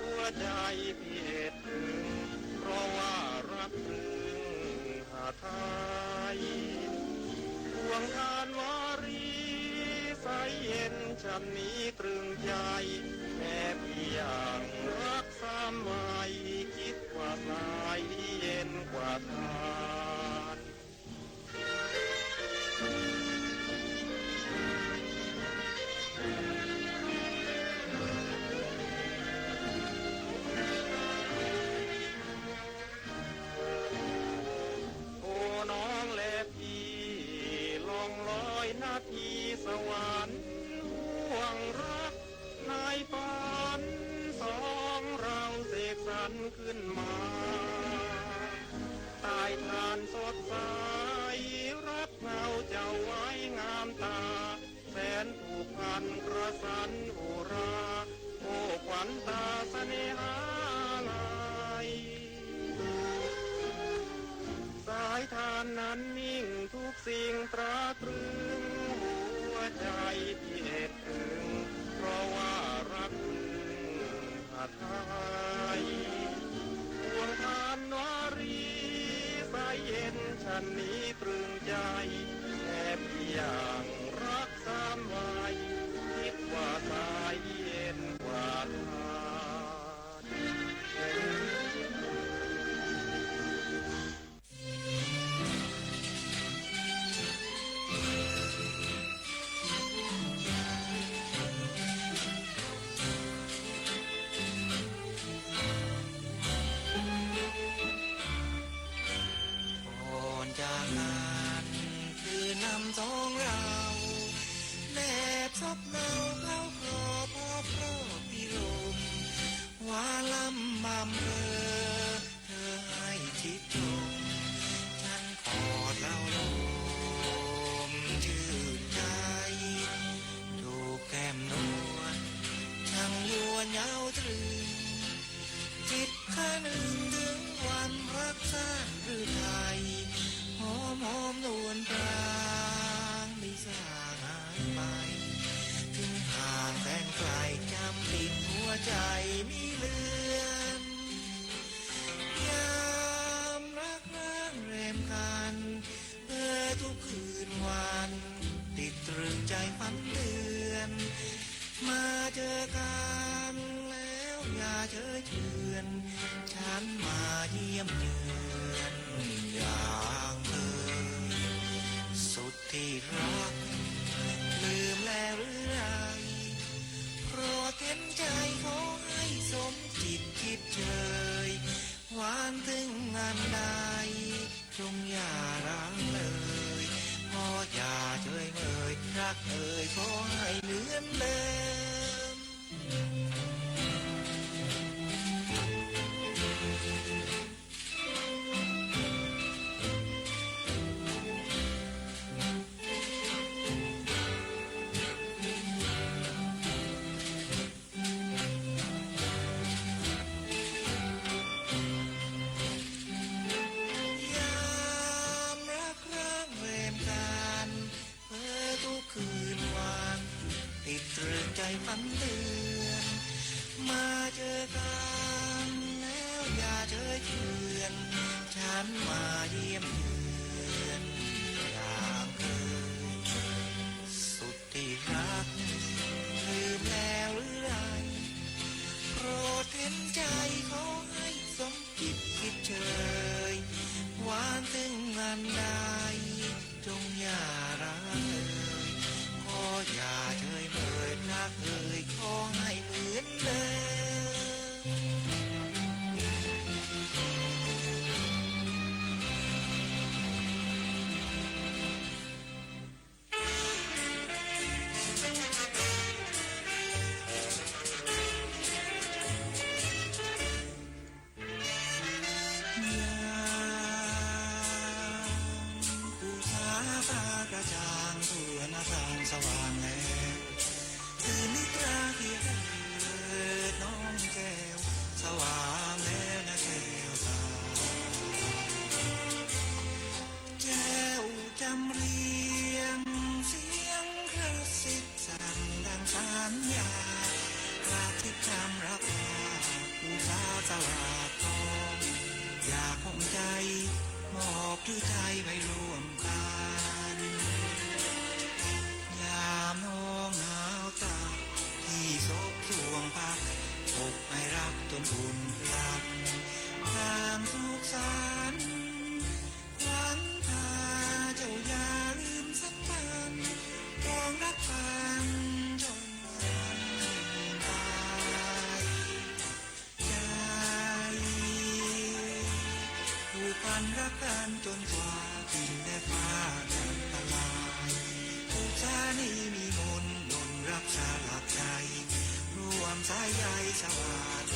หัวใจพี่เอ็ดถึง เพราะว่ารักตรึงหาไทย ห่วงทานวารีใสเย็นฉันนี้ตรึงใจ แม้พี่ยังรักสามวัย คิดกว่าใครเย็นกว่าทาน โอ้น้องและพี่ ล่องลอยนาทีสวรรค์ ห่วงรัก ขึ้นมา สายทานสดใส รับเงาเจ้าไว้งามตา แสนผูกพันประสานอุรา โอ้ขวัญตาเสน่หาลัย สายทานนั้นนิ่งทุกสิ่งตราตรึง หัวใจพี่เอ็ดอึง เพราะว่ารักพึง หาไทย ดวงทานวารี ใสเย็นฉันนี้ตรึงใจ แอบอย่างรักสามวัย คิดว่าใสเย็นกว่าทาน ก่อนจากกัน คืนนำสองเรา แนบซบเนาเข้าคลอพอบรอบพิรม หวานล้ำบำเรอ เธอให้ชิดชม ฉันกอดเล้าลมชื่นใจ จูบแก้มนวล ช่างยวนเย้าตรึง จิตคนึงถึงวันรักสร้างฤทัย หอมหอมนวลปราง ไม่สร้างหายไป ถึงห่างแสนไกล จำติดหัวใจมิเลือน ยามรักร้างแรมกัน เออทุกคืนวัน ติดตรึงใจฝันเดือน มาเจอกันแล้วอย่าเฉยเฉือน ฉันมาเยี่ยมเยือนอย่างเคย สุดที่รัก ลืมแล้วหรือไร โปรดเห็นใจขอให้สมจิตคิดเชย หวานถึงอันใด จงอย่าร้างเลย ขออย่าเฉยเมย รักเอ่ยขอให้เหมือนเดิม ยามรักร้างแรมกัน เออทุกคืนวัน ติดตรึงใจฝันเดือน มาเจอกันแล้วอย่าเฉยเฉือน ฉันมาเยี่ยมเยือนอย่างเคย สุด ที่รัก ลืมแล้วหรือไร โปรดเห็นใจขอให้สมจิตคิดเชย หวานถึงอันใด จงอย่าร้างเลย ขออย่าเฉยเมย รักเอ่ยขอให้เหมือนเดิม ยามอุตสาหะฟ้ากระจ่าง ทั่วหน้าต่างสว่างแล้ว คืนนิทราที่เกิดน้องแก้ว สว่างแล้วนะแก้วตา แก้วจำเรียงเสียงกระซิบ สั่นดังสัญญา กระซิบคำรับว่า อุตสาหะสวัสดิ์ทอง อยากของใจ มอบด้วยใจไว้ร่วมกัน ยามน้องหนาวตา พี่ซบช่วงพัก อกให้รักจนอุ่นพลัน ความสุขสันต์ ขวัญพาเจ้าอย่าลืมสัมพันธ์ ปองรักกันจนวันตาย ใจผูกพันรักกันจนกว่าดินและฟ้าจะทลาย อุตสาหะนี้มีมนต์ดลรักสลักใจ ร่วมสายใยสวัสดิ์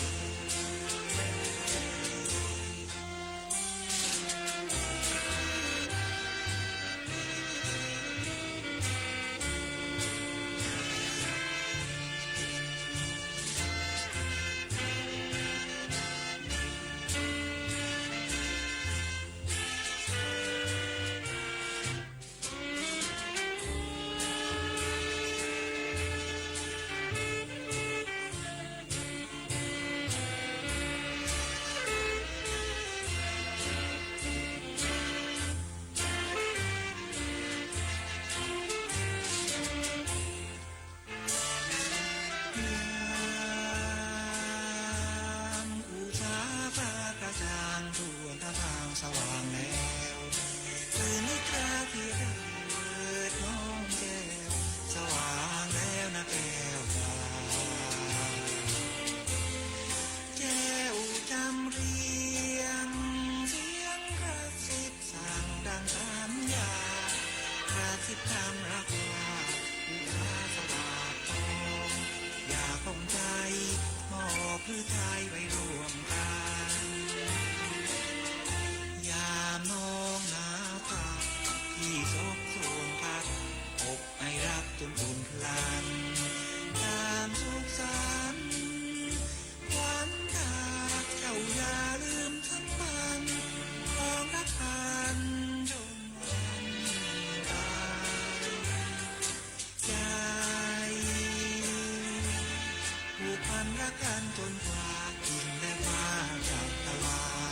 กันจนกว่ากินและว่าจะตา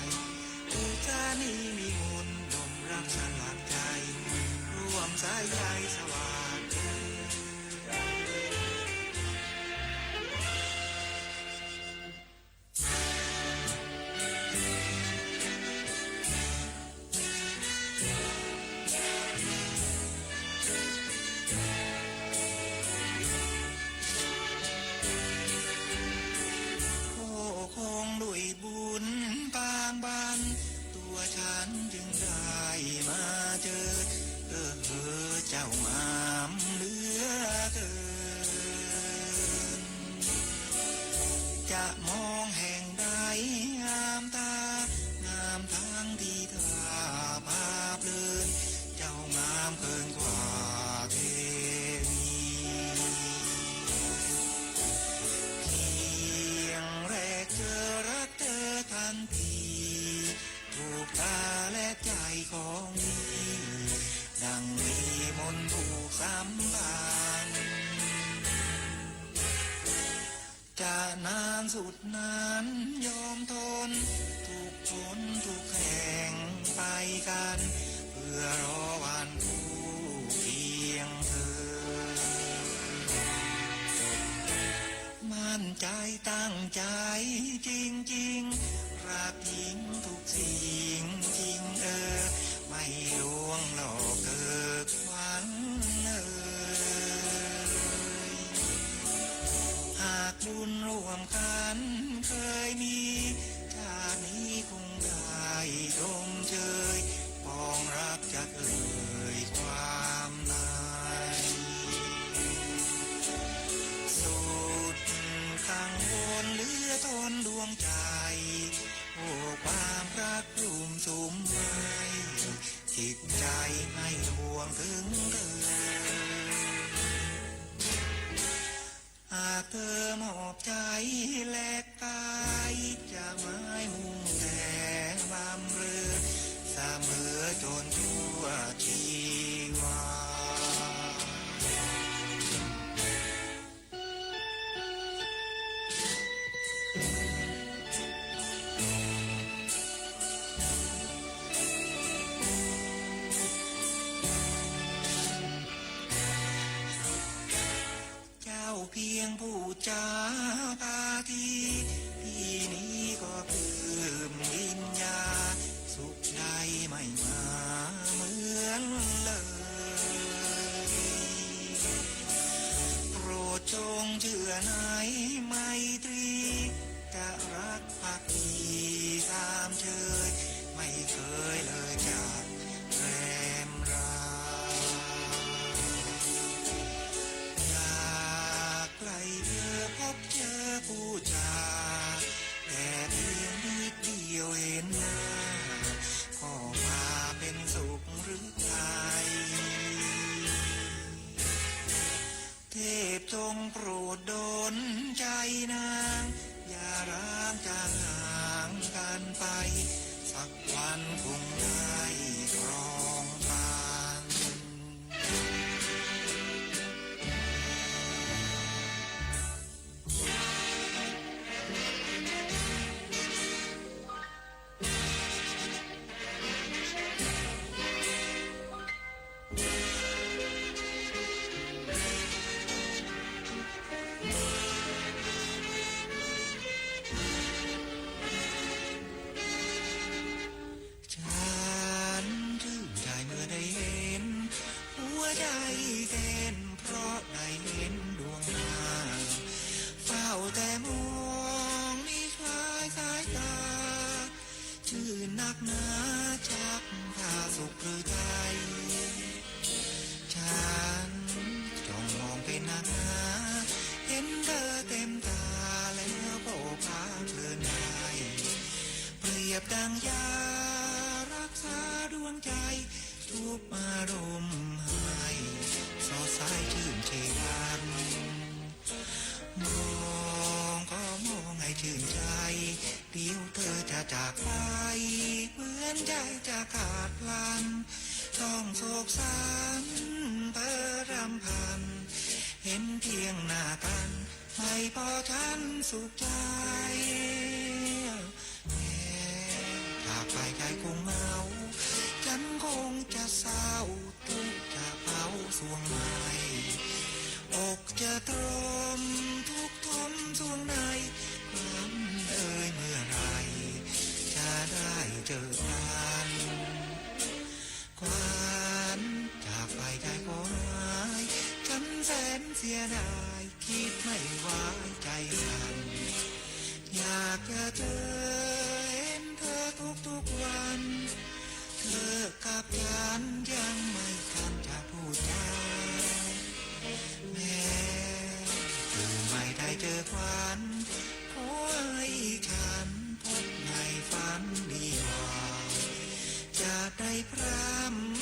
ย อุจจานี้มีมนต์ดมรักสลักใจ ร่วมสายใยสว่างเกิด โอ้ คงด้วยบุญปางบาน ตัวฉันจึงได้มาเจอ เออ เออ เจ้างามเหลือเกิน จะมองแห่งใดงามตา งามทั้งที่ตาพาเพลิน เจ้างามเกินกว่าเทวี เพียงแรกเจอรักเจอทันที ถูกตาและใจของพี่ ดังมีมนต์ผูกสัมพันธ์ จะนานสุดนานยอมทน ทุกคนทุกแห่งไปกัน เพื่อรอวันคู่เคียงเธอ มั่นใจตั้งใจจริงๆ รักยิ่งทุกสิ่งจริงเออ ไม่ลวงหลอกเกิดวันเลย หากบุญร่วมกันเคยมี ชาตินี้คงได้ชมเชย ปองรักจะเอ่ยความใน สุดกังวลเหลือทนดวงใจ โอ้ ความรักลุ่มสุมไว้ จิตใจไม่ห่วงถึงเธอ หากเธอมอบใจแลกกาย จะหมายมุ่งแต่บำเรอ เสมอจนชั่วชีวา เจ้าเพียงผู้จาพาที พี่นี้ก็ปลื้มยินยา สุขใดไม่มาเหมือนเลย โปรดจงเชื่อในไมตรี จะรักภักดีตามเชย ไม่เคยเลยจากแรมรา อยากใกล้เธอพบเจอผู้จา แต่เพียงนิดเดียวเห็นหน้า ก็พาเป็นสุขหรือไทย เทพจงโปรดดลใจนาง อย่าร้างจางห่างกันไป สักวันคงได้ครองกัน ฉันชื่นใจเมื่อได้เห็น หัวใจเต้นเพราะได้เห็นดวงนาง เฝ้าแต่มองมิคลายสายตา ชื่นนักหนาชักพาสุขหรือไทย ฉันจ้องมองเป็นนักหนา เห็นเธอเต็มตาแล้วก็พาเพลินใจ เปรียบดังยารักษาดวงใจ ชุบอารมณ์ให้สดใสชื่นชีวัน มองก็มองให้ชื่นใจ เดี๋ยวเธอจะจากไป เหมือนใจจะขาดพลัน ต้องโศกสันเพ้อรำพัน เห็นเพียงหน้ากัน ไม่ปอฉันสุขใจ๋ แม้จากไปใจ๋คงเหงา ฉันคงจะเศร้า ตุ๊กจะเผาส่วงไหม้ อกจะตรมทุกข์ทมส่วงใน ขวัญเอ๋ยเมื่อไหร่ จะได้เจอกัน ขวัญจากไปใจ๋ก็หาย ฉันแสนเสียดาย กรีดไม่ไหวใจ๋สั่น อยากจะเจอเห็นเธอทุกๆวัน เธอกับฉันยังไม่ทันจะพูดจ๋า แม้เธอไม่ได้เจอขวัญ ขอให้ฉันพบในฝันดีกว่า จะได้พร่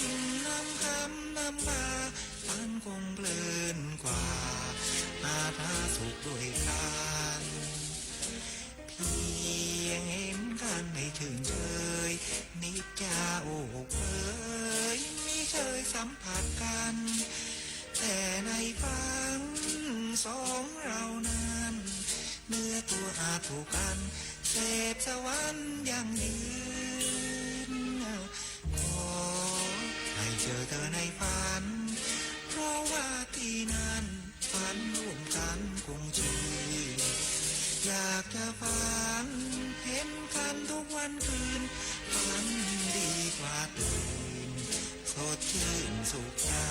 ำนำคำนำพา ฝันคงเพลินกว่า หาทาสุขด้วยกัน เพียงเห็นกันให้ชื่นเชย นิจจาโอ้อกเอ๋ย มิเชยสัมผัสกัน แต่ในฝันสองเรานั้น เนื้อตัวอาจผูกพัน เสพสวรรค์ยั่งยืน ขอให้เจอเธอในฝัน เพราะว่าที่นั่นฝันร่วมกันคงชื่น อยากจะฝันเห็นกันทุกวันคืน ฝันดีกว่าตื่น สดชื่นสุขใจ๋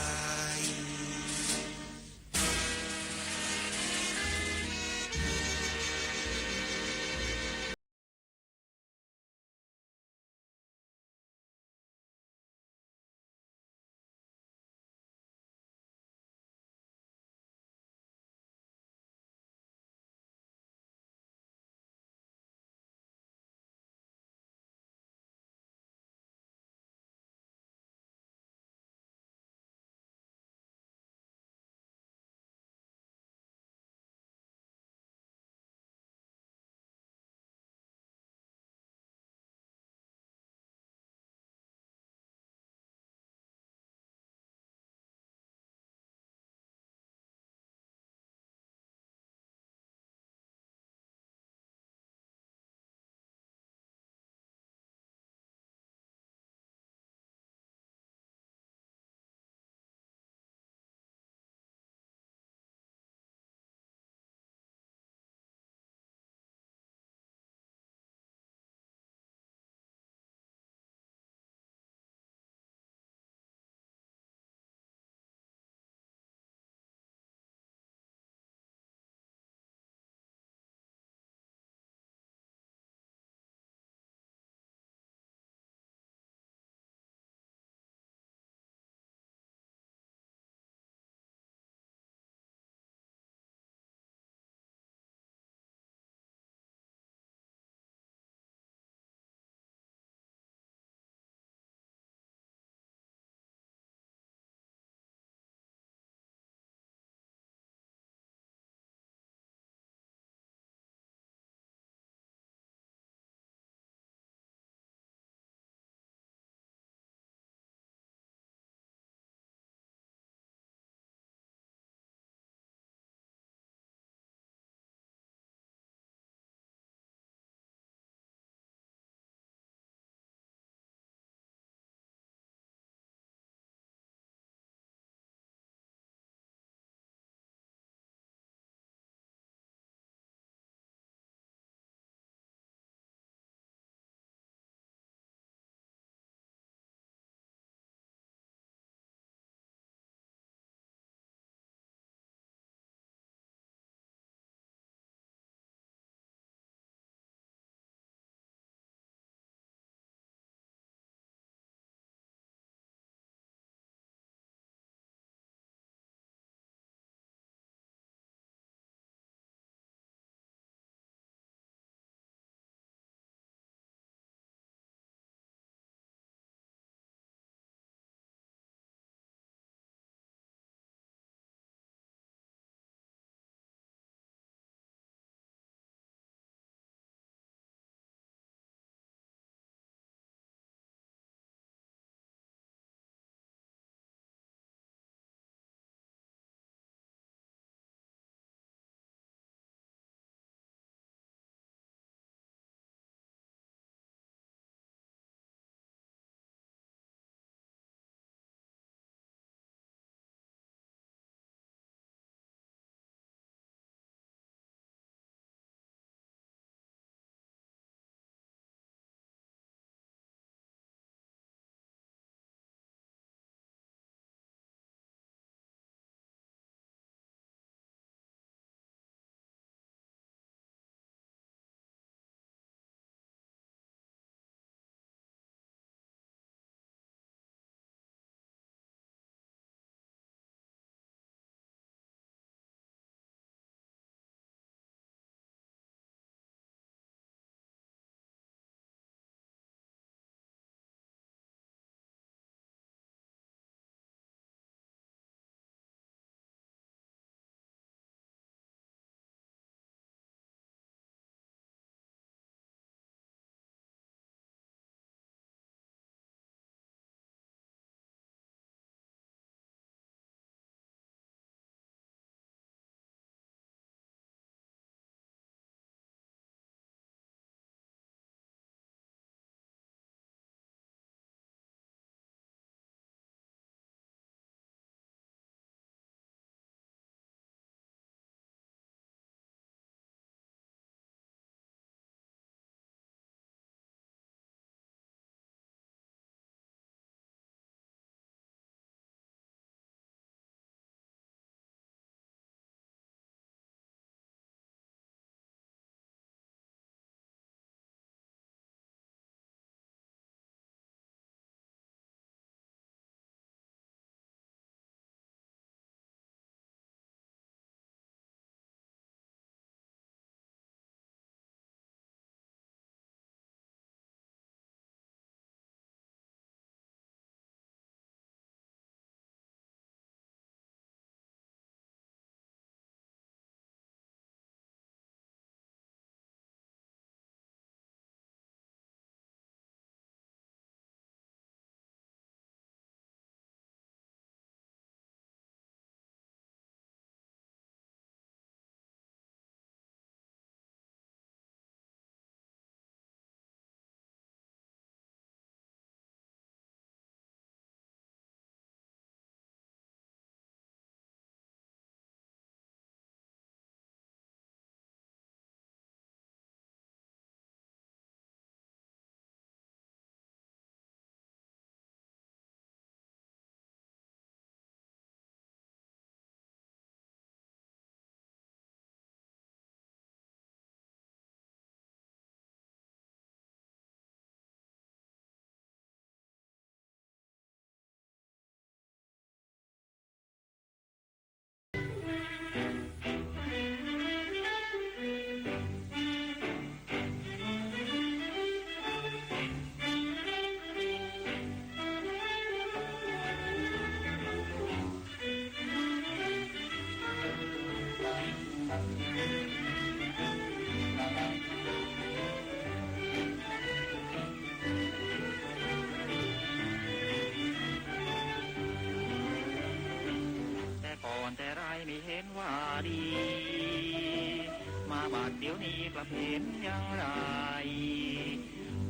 เดี๋ยวนี้กลับเห็นอย่างไร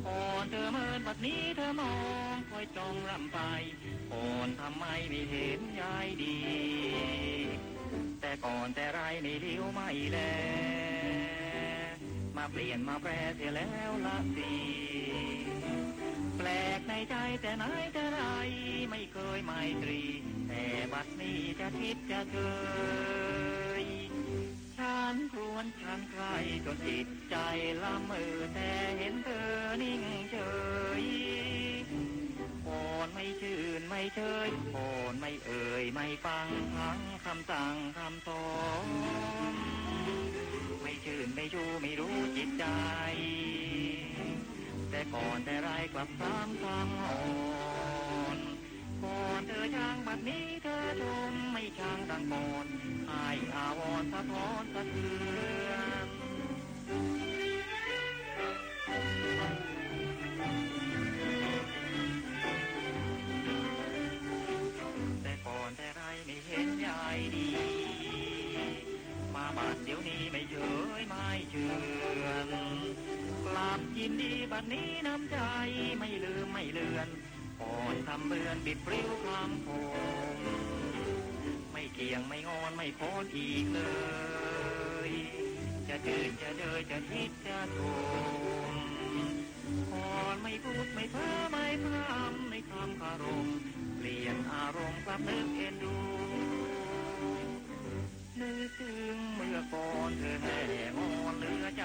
ก่อนเธอเมินบัดนี้เธอมองคอยจ้องร่ำไป ก่อนทำไมไม่เห็นยายดี แต่ก่อนแต่ไรไม่หลิ้วไม่แล มาเปลี่ยนมาแปรเสียแล้วละสิ แปลกในใจแต่ไหนแต่ไรไม่เคยไมตรี แต่บัดนี้จะคิดจะเฉย ฉันครวญฉันใคร่จนจิตใจละเมอ แต่เห็นเธอนิ่งเฉย ก่อนไม่ชื่นไม่เชย ก่อนไม่เอ่ยไม่ฟังทั้งคำสั่งคำสอน ไม่ชื่นไม่ชูไม่รู้จิตใจ แต่ก่อนแต่ไรกลับซ้ำซ้ำอ่อน ก่อนเธอชังบัดนี้เธอชม ไม่ชังดังก่อน ให้อาวรณ์สะท้อนสะเทือน แต่ก่อนแต่ไรไม่เห็นยายดี มาบัดเดี๋ยวนี้ไม่เฉยไม่เจือน กลับยินดีบัดนี้น้ำใจไม่ลืมไม่เลือน ก่อนคำเบือนบิดปริ้วคำคม ไม่เกี่ยงไม่งอนไม่คอนอีกเลย จะชื่นจะเชยจะคิดจะชม ก่อนไม่พูดไม่เพ้อไม่พร่ำในคำคารม เปลี่ยนอารมณ์กลับนึกเอ็นดู นึกถึงเมื่อก่อนเธอแห่งอนเหลือใจ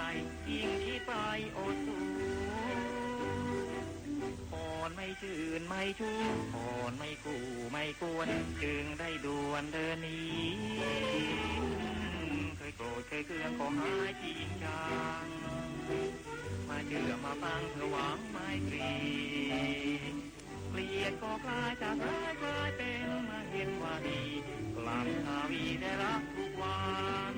ยิ่งคิดไปอดสู ก่อนไม่ชื่นไม่ชู ก่อนไม่คู่ไม่ควร จึงได้ด่วนเดินหนี เคยโกรธเคยเคืองก็หายจริงจัง มาเชื่อมาฟังเพื่อหวังไมตรี เกลียดก็กลายจากร้ายกลายเป็นมาเห็นว่าดี กลับทวีได้รักทุกวัน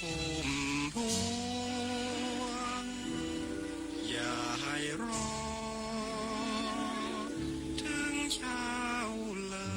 พุ่มพวง อย่าหื้อรอเถิงเช้าเลย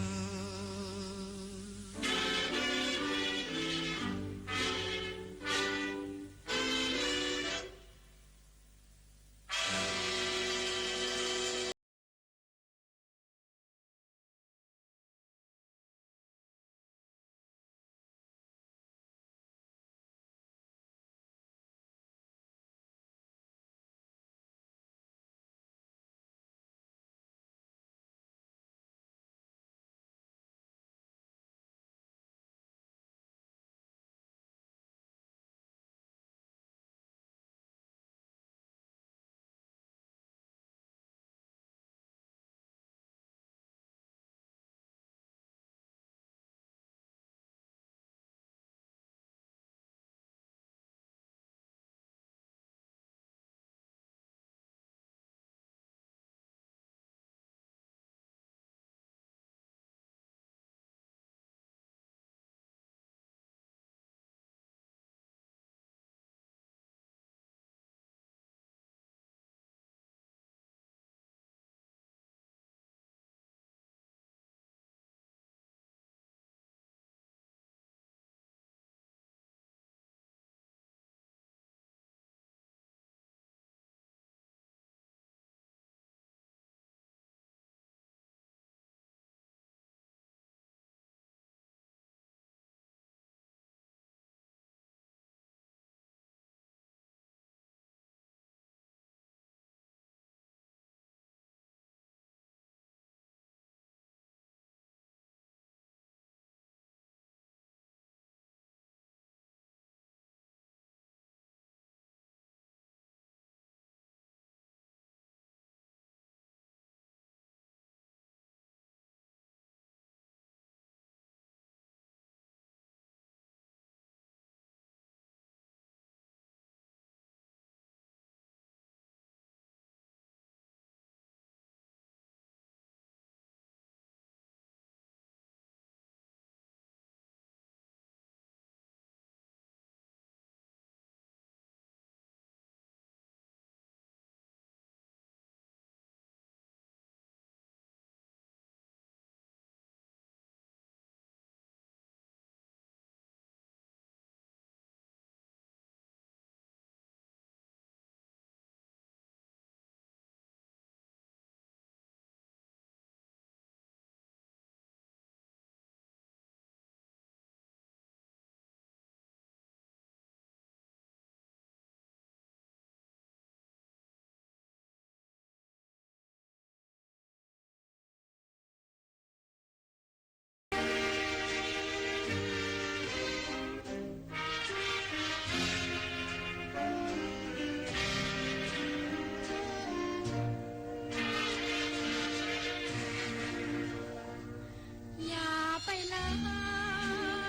อย่าไปเล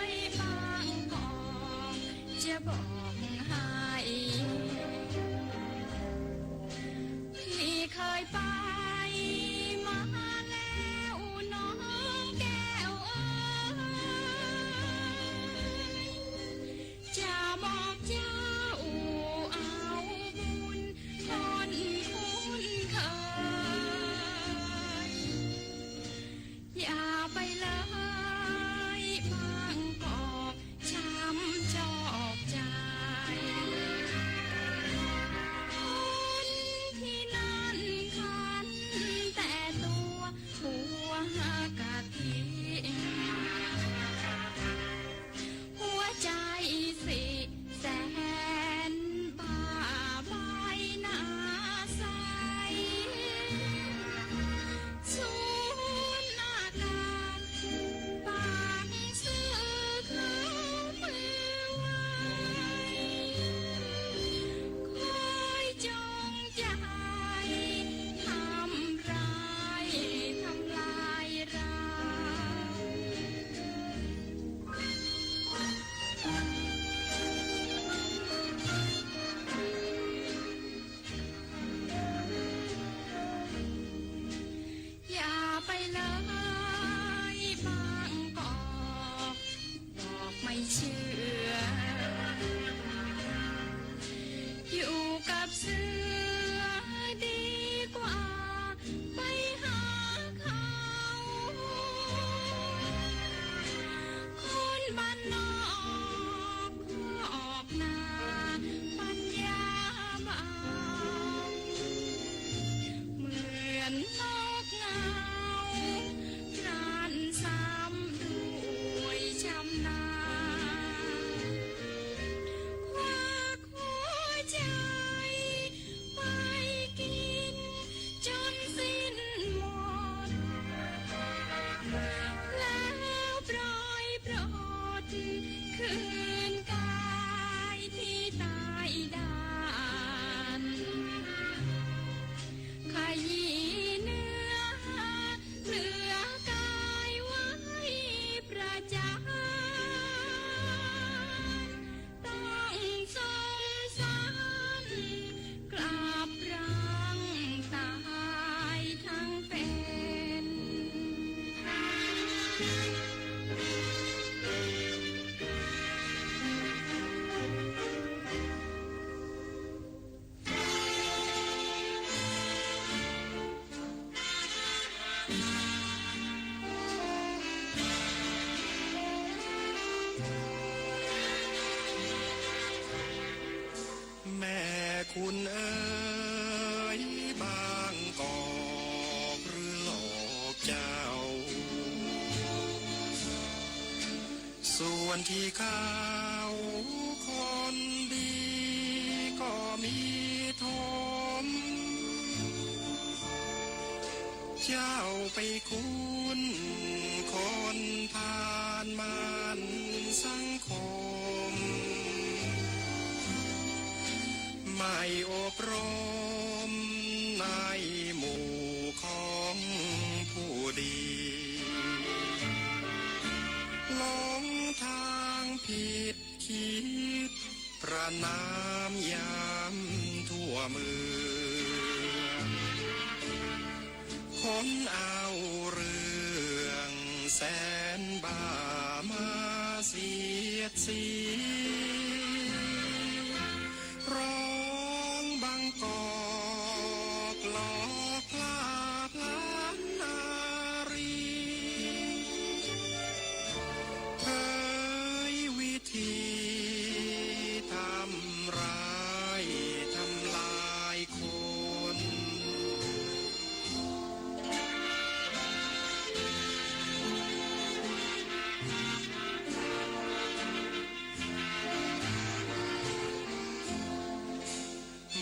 ยบางกอก จะบอกให้ พี่เคยไปมาแล้วน้องแก้วเอ๋ย จะบอกเจ้าเอาบุญคนคุ้นเคย อย่าไปเลยบางกอก ช้ำจอกใจ คุณเอ๋ย บางกอกหรือหลอกเจ้า ส่วนตี้เขาคนดีก็มีถม เจ้าไปคุ้นคนผ่านม่านสังคม ไม่อบรมในหมู่ของผู้ดี หลงทางผิดคิด ประณามยามทั่วเมือง คนเอาเรื่องแสนบ้ามาเสียดสี ร้องบางกอกหลอกพลาดพลั้งนารี เผยวิธีทำร้ายทำลายคน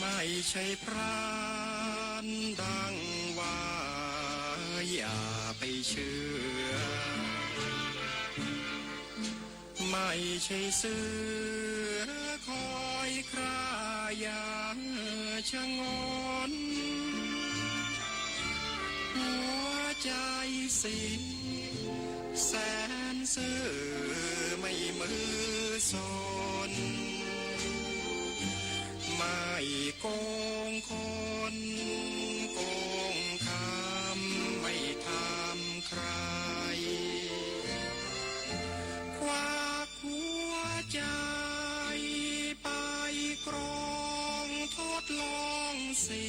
ไม่ใช่พรานดังว่า อย่าไปเชื่อ ไม่ใช่เสือคอยคร่าอย่างชะงน หัวใจสิงแสนซื่อไม่มือซน ไม่โกงคน โกงคำไม่ทำใคร ควักหัวใจไปกรองทดลองสิ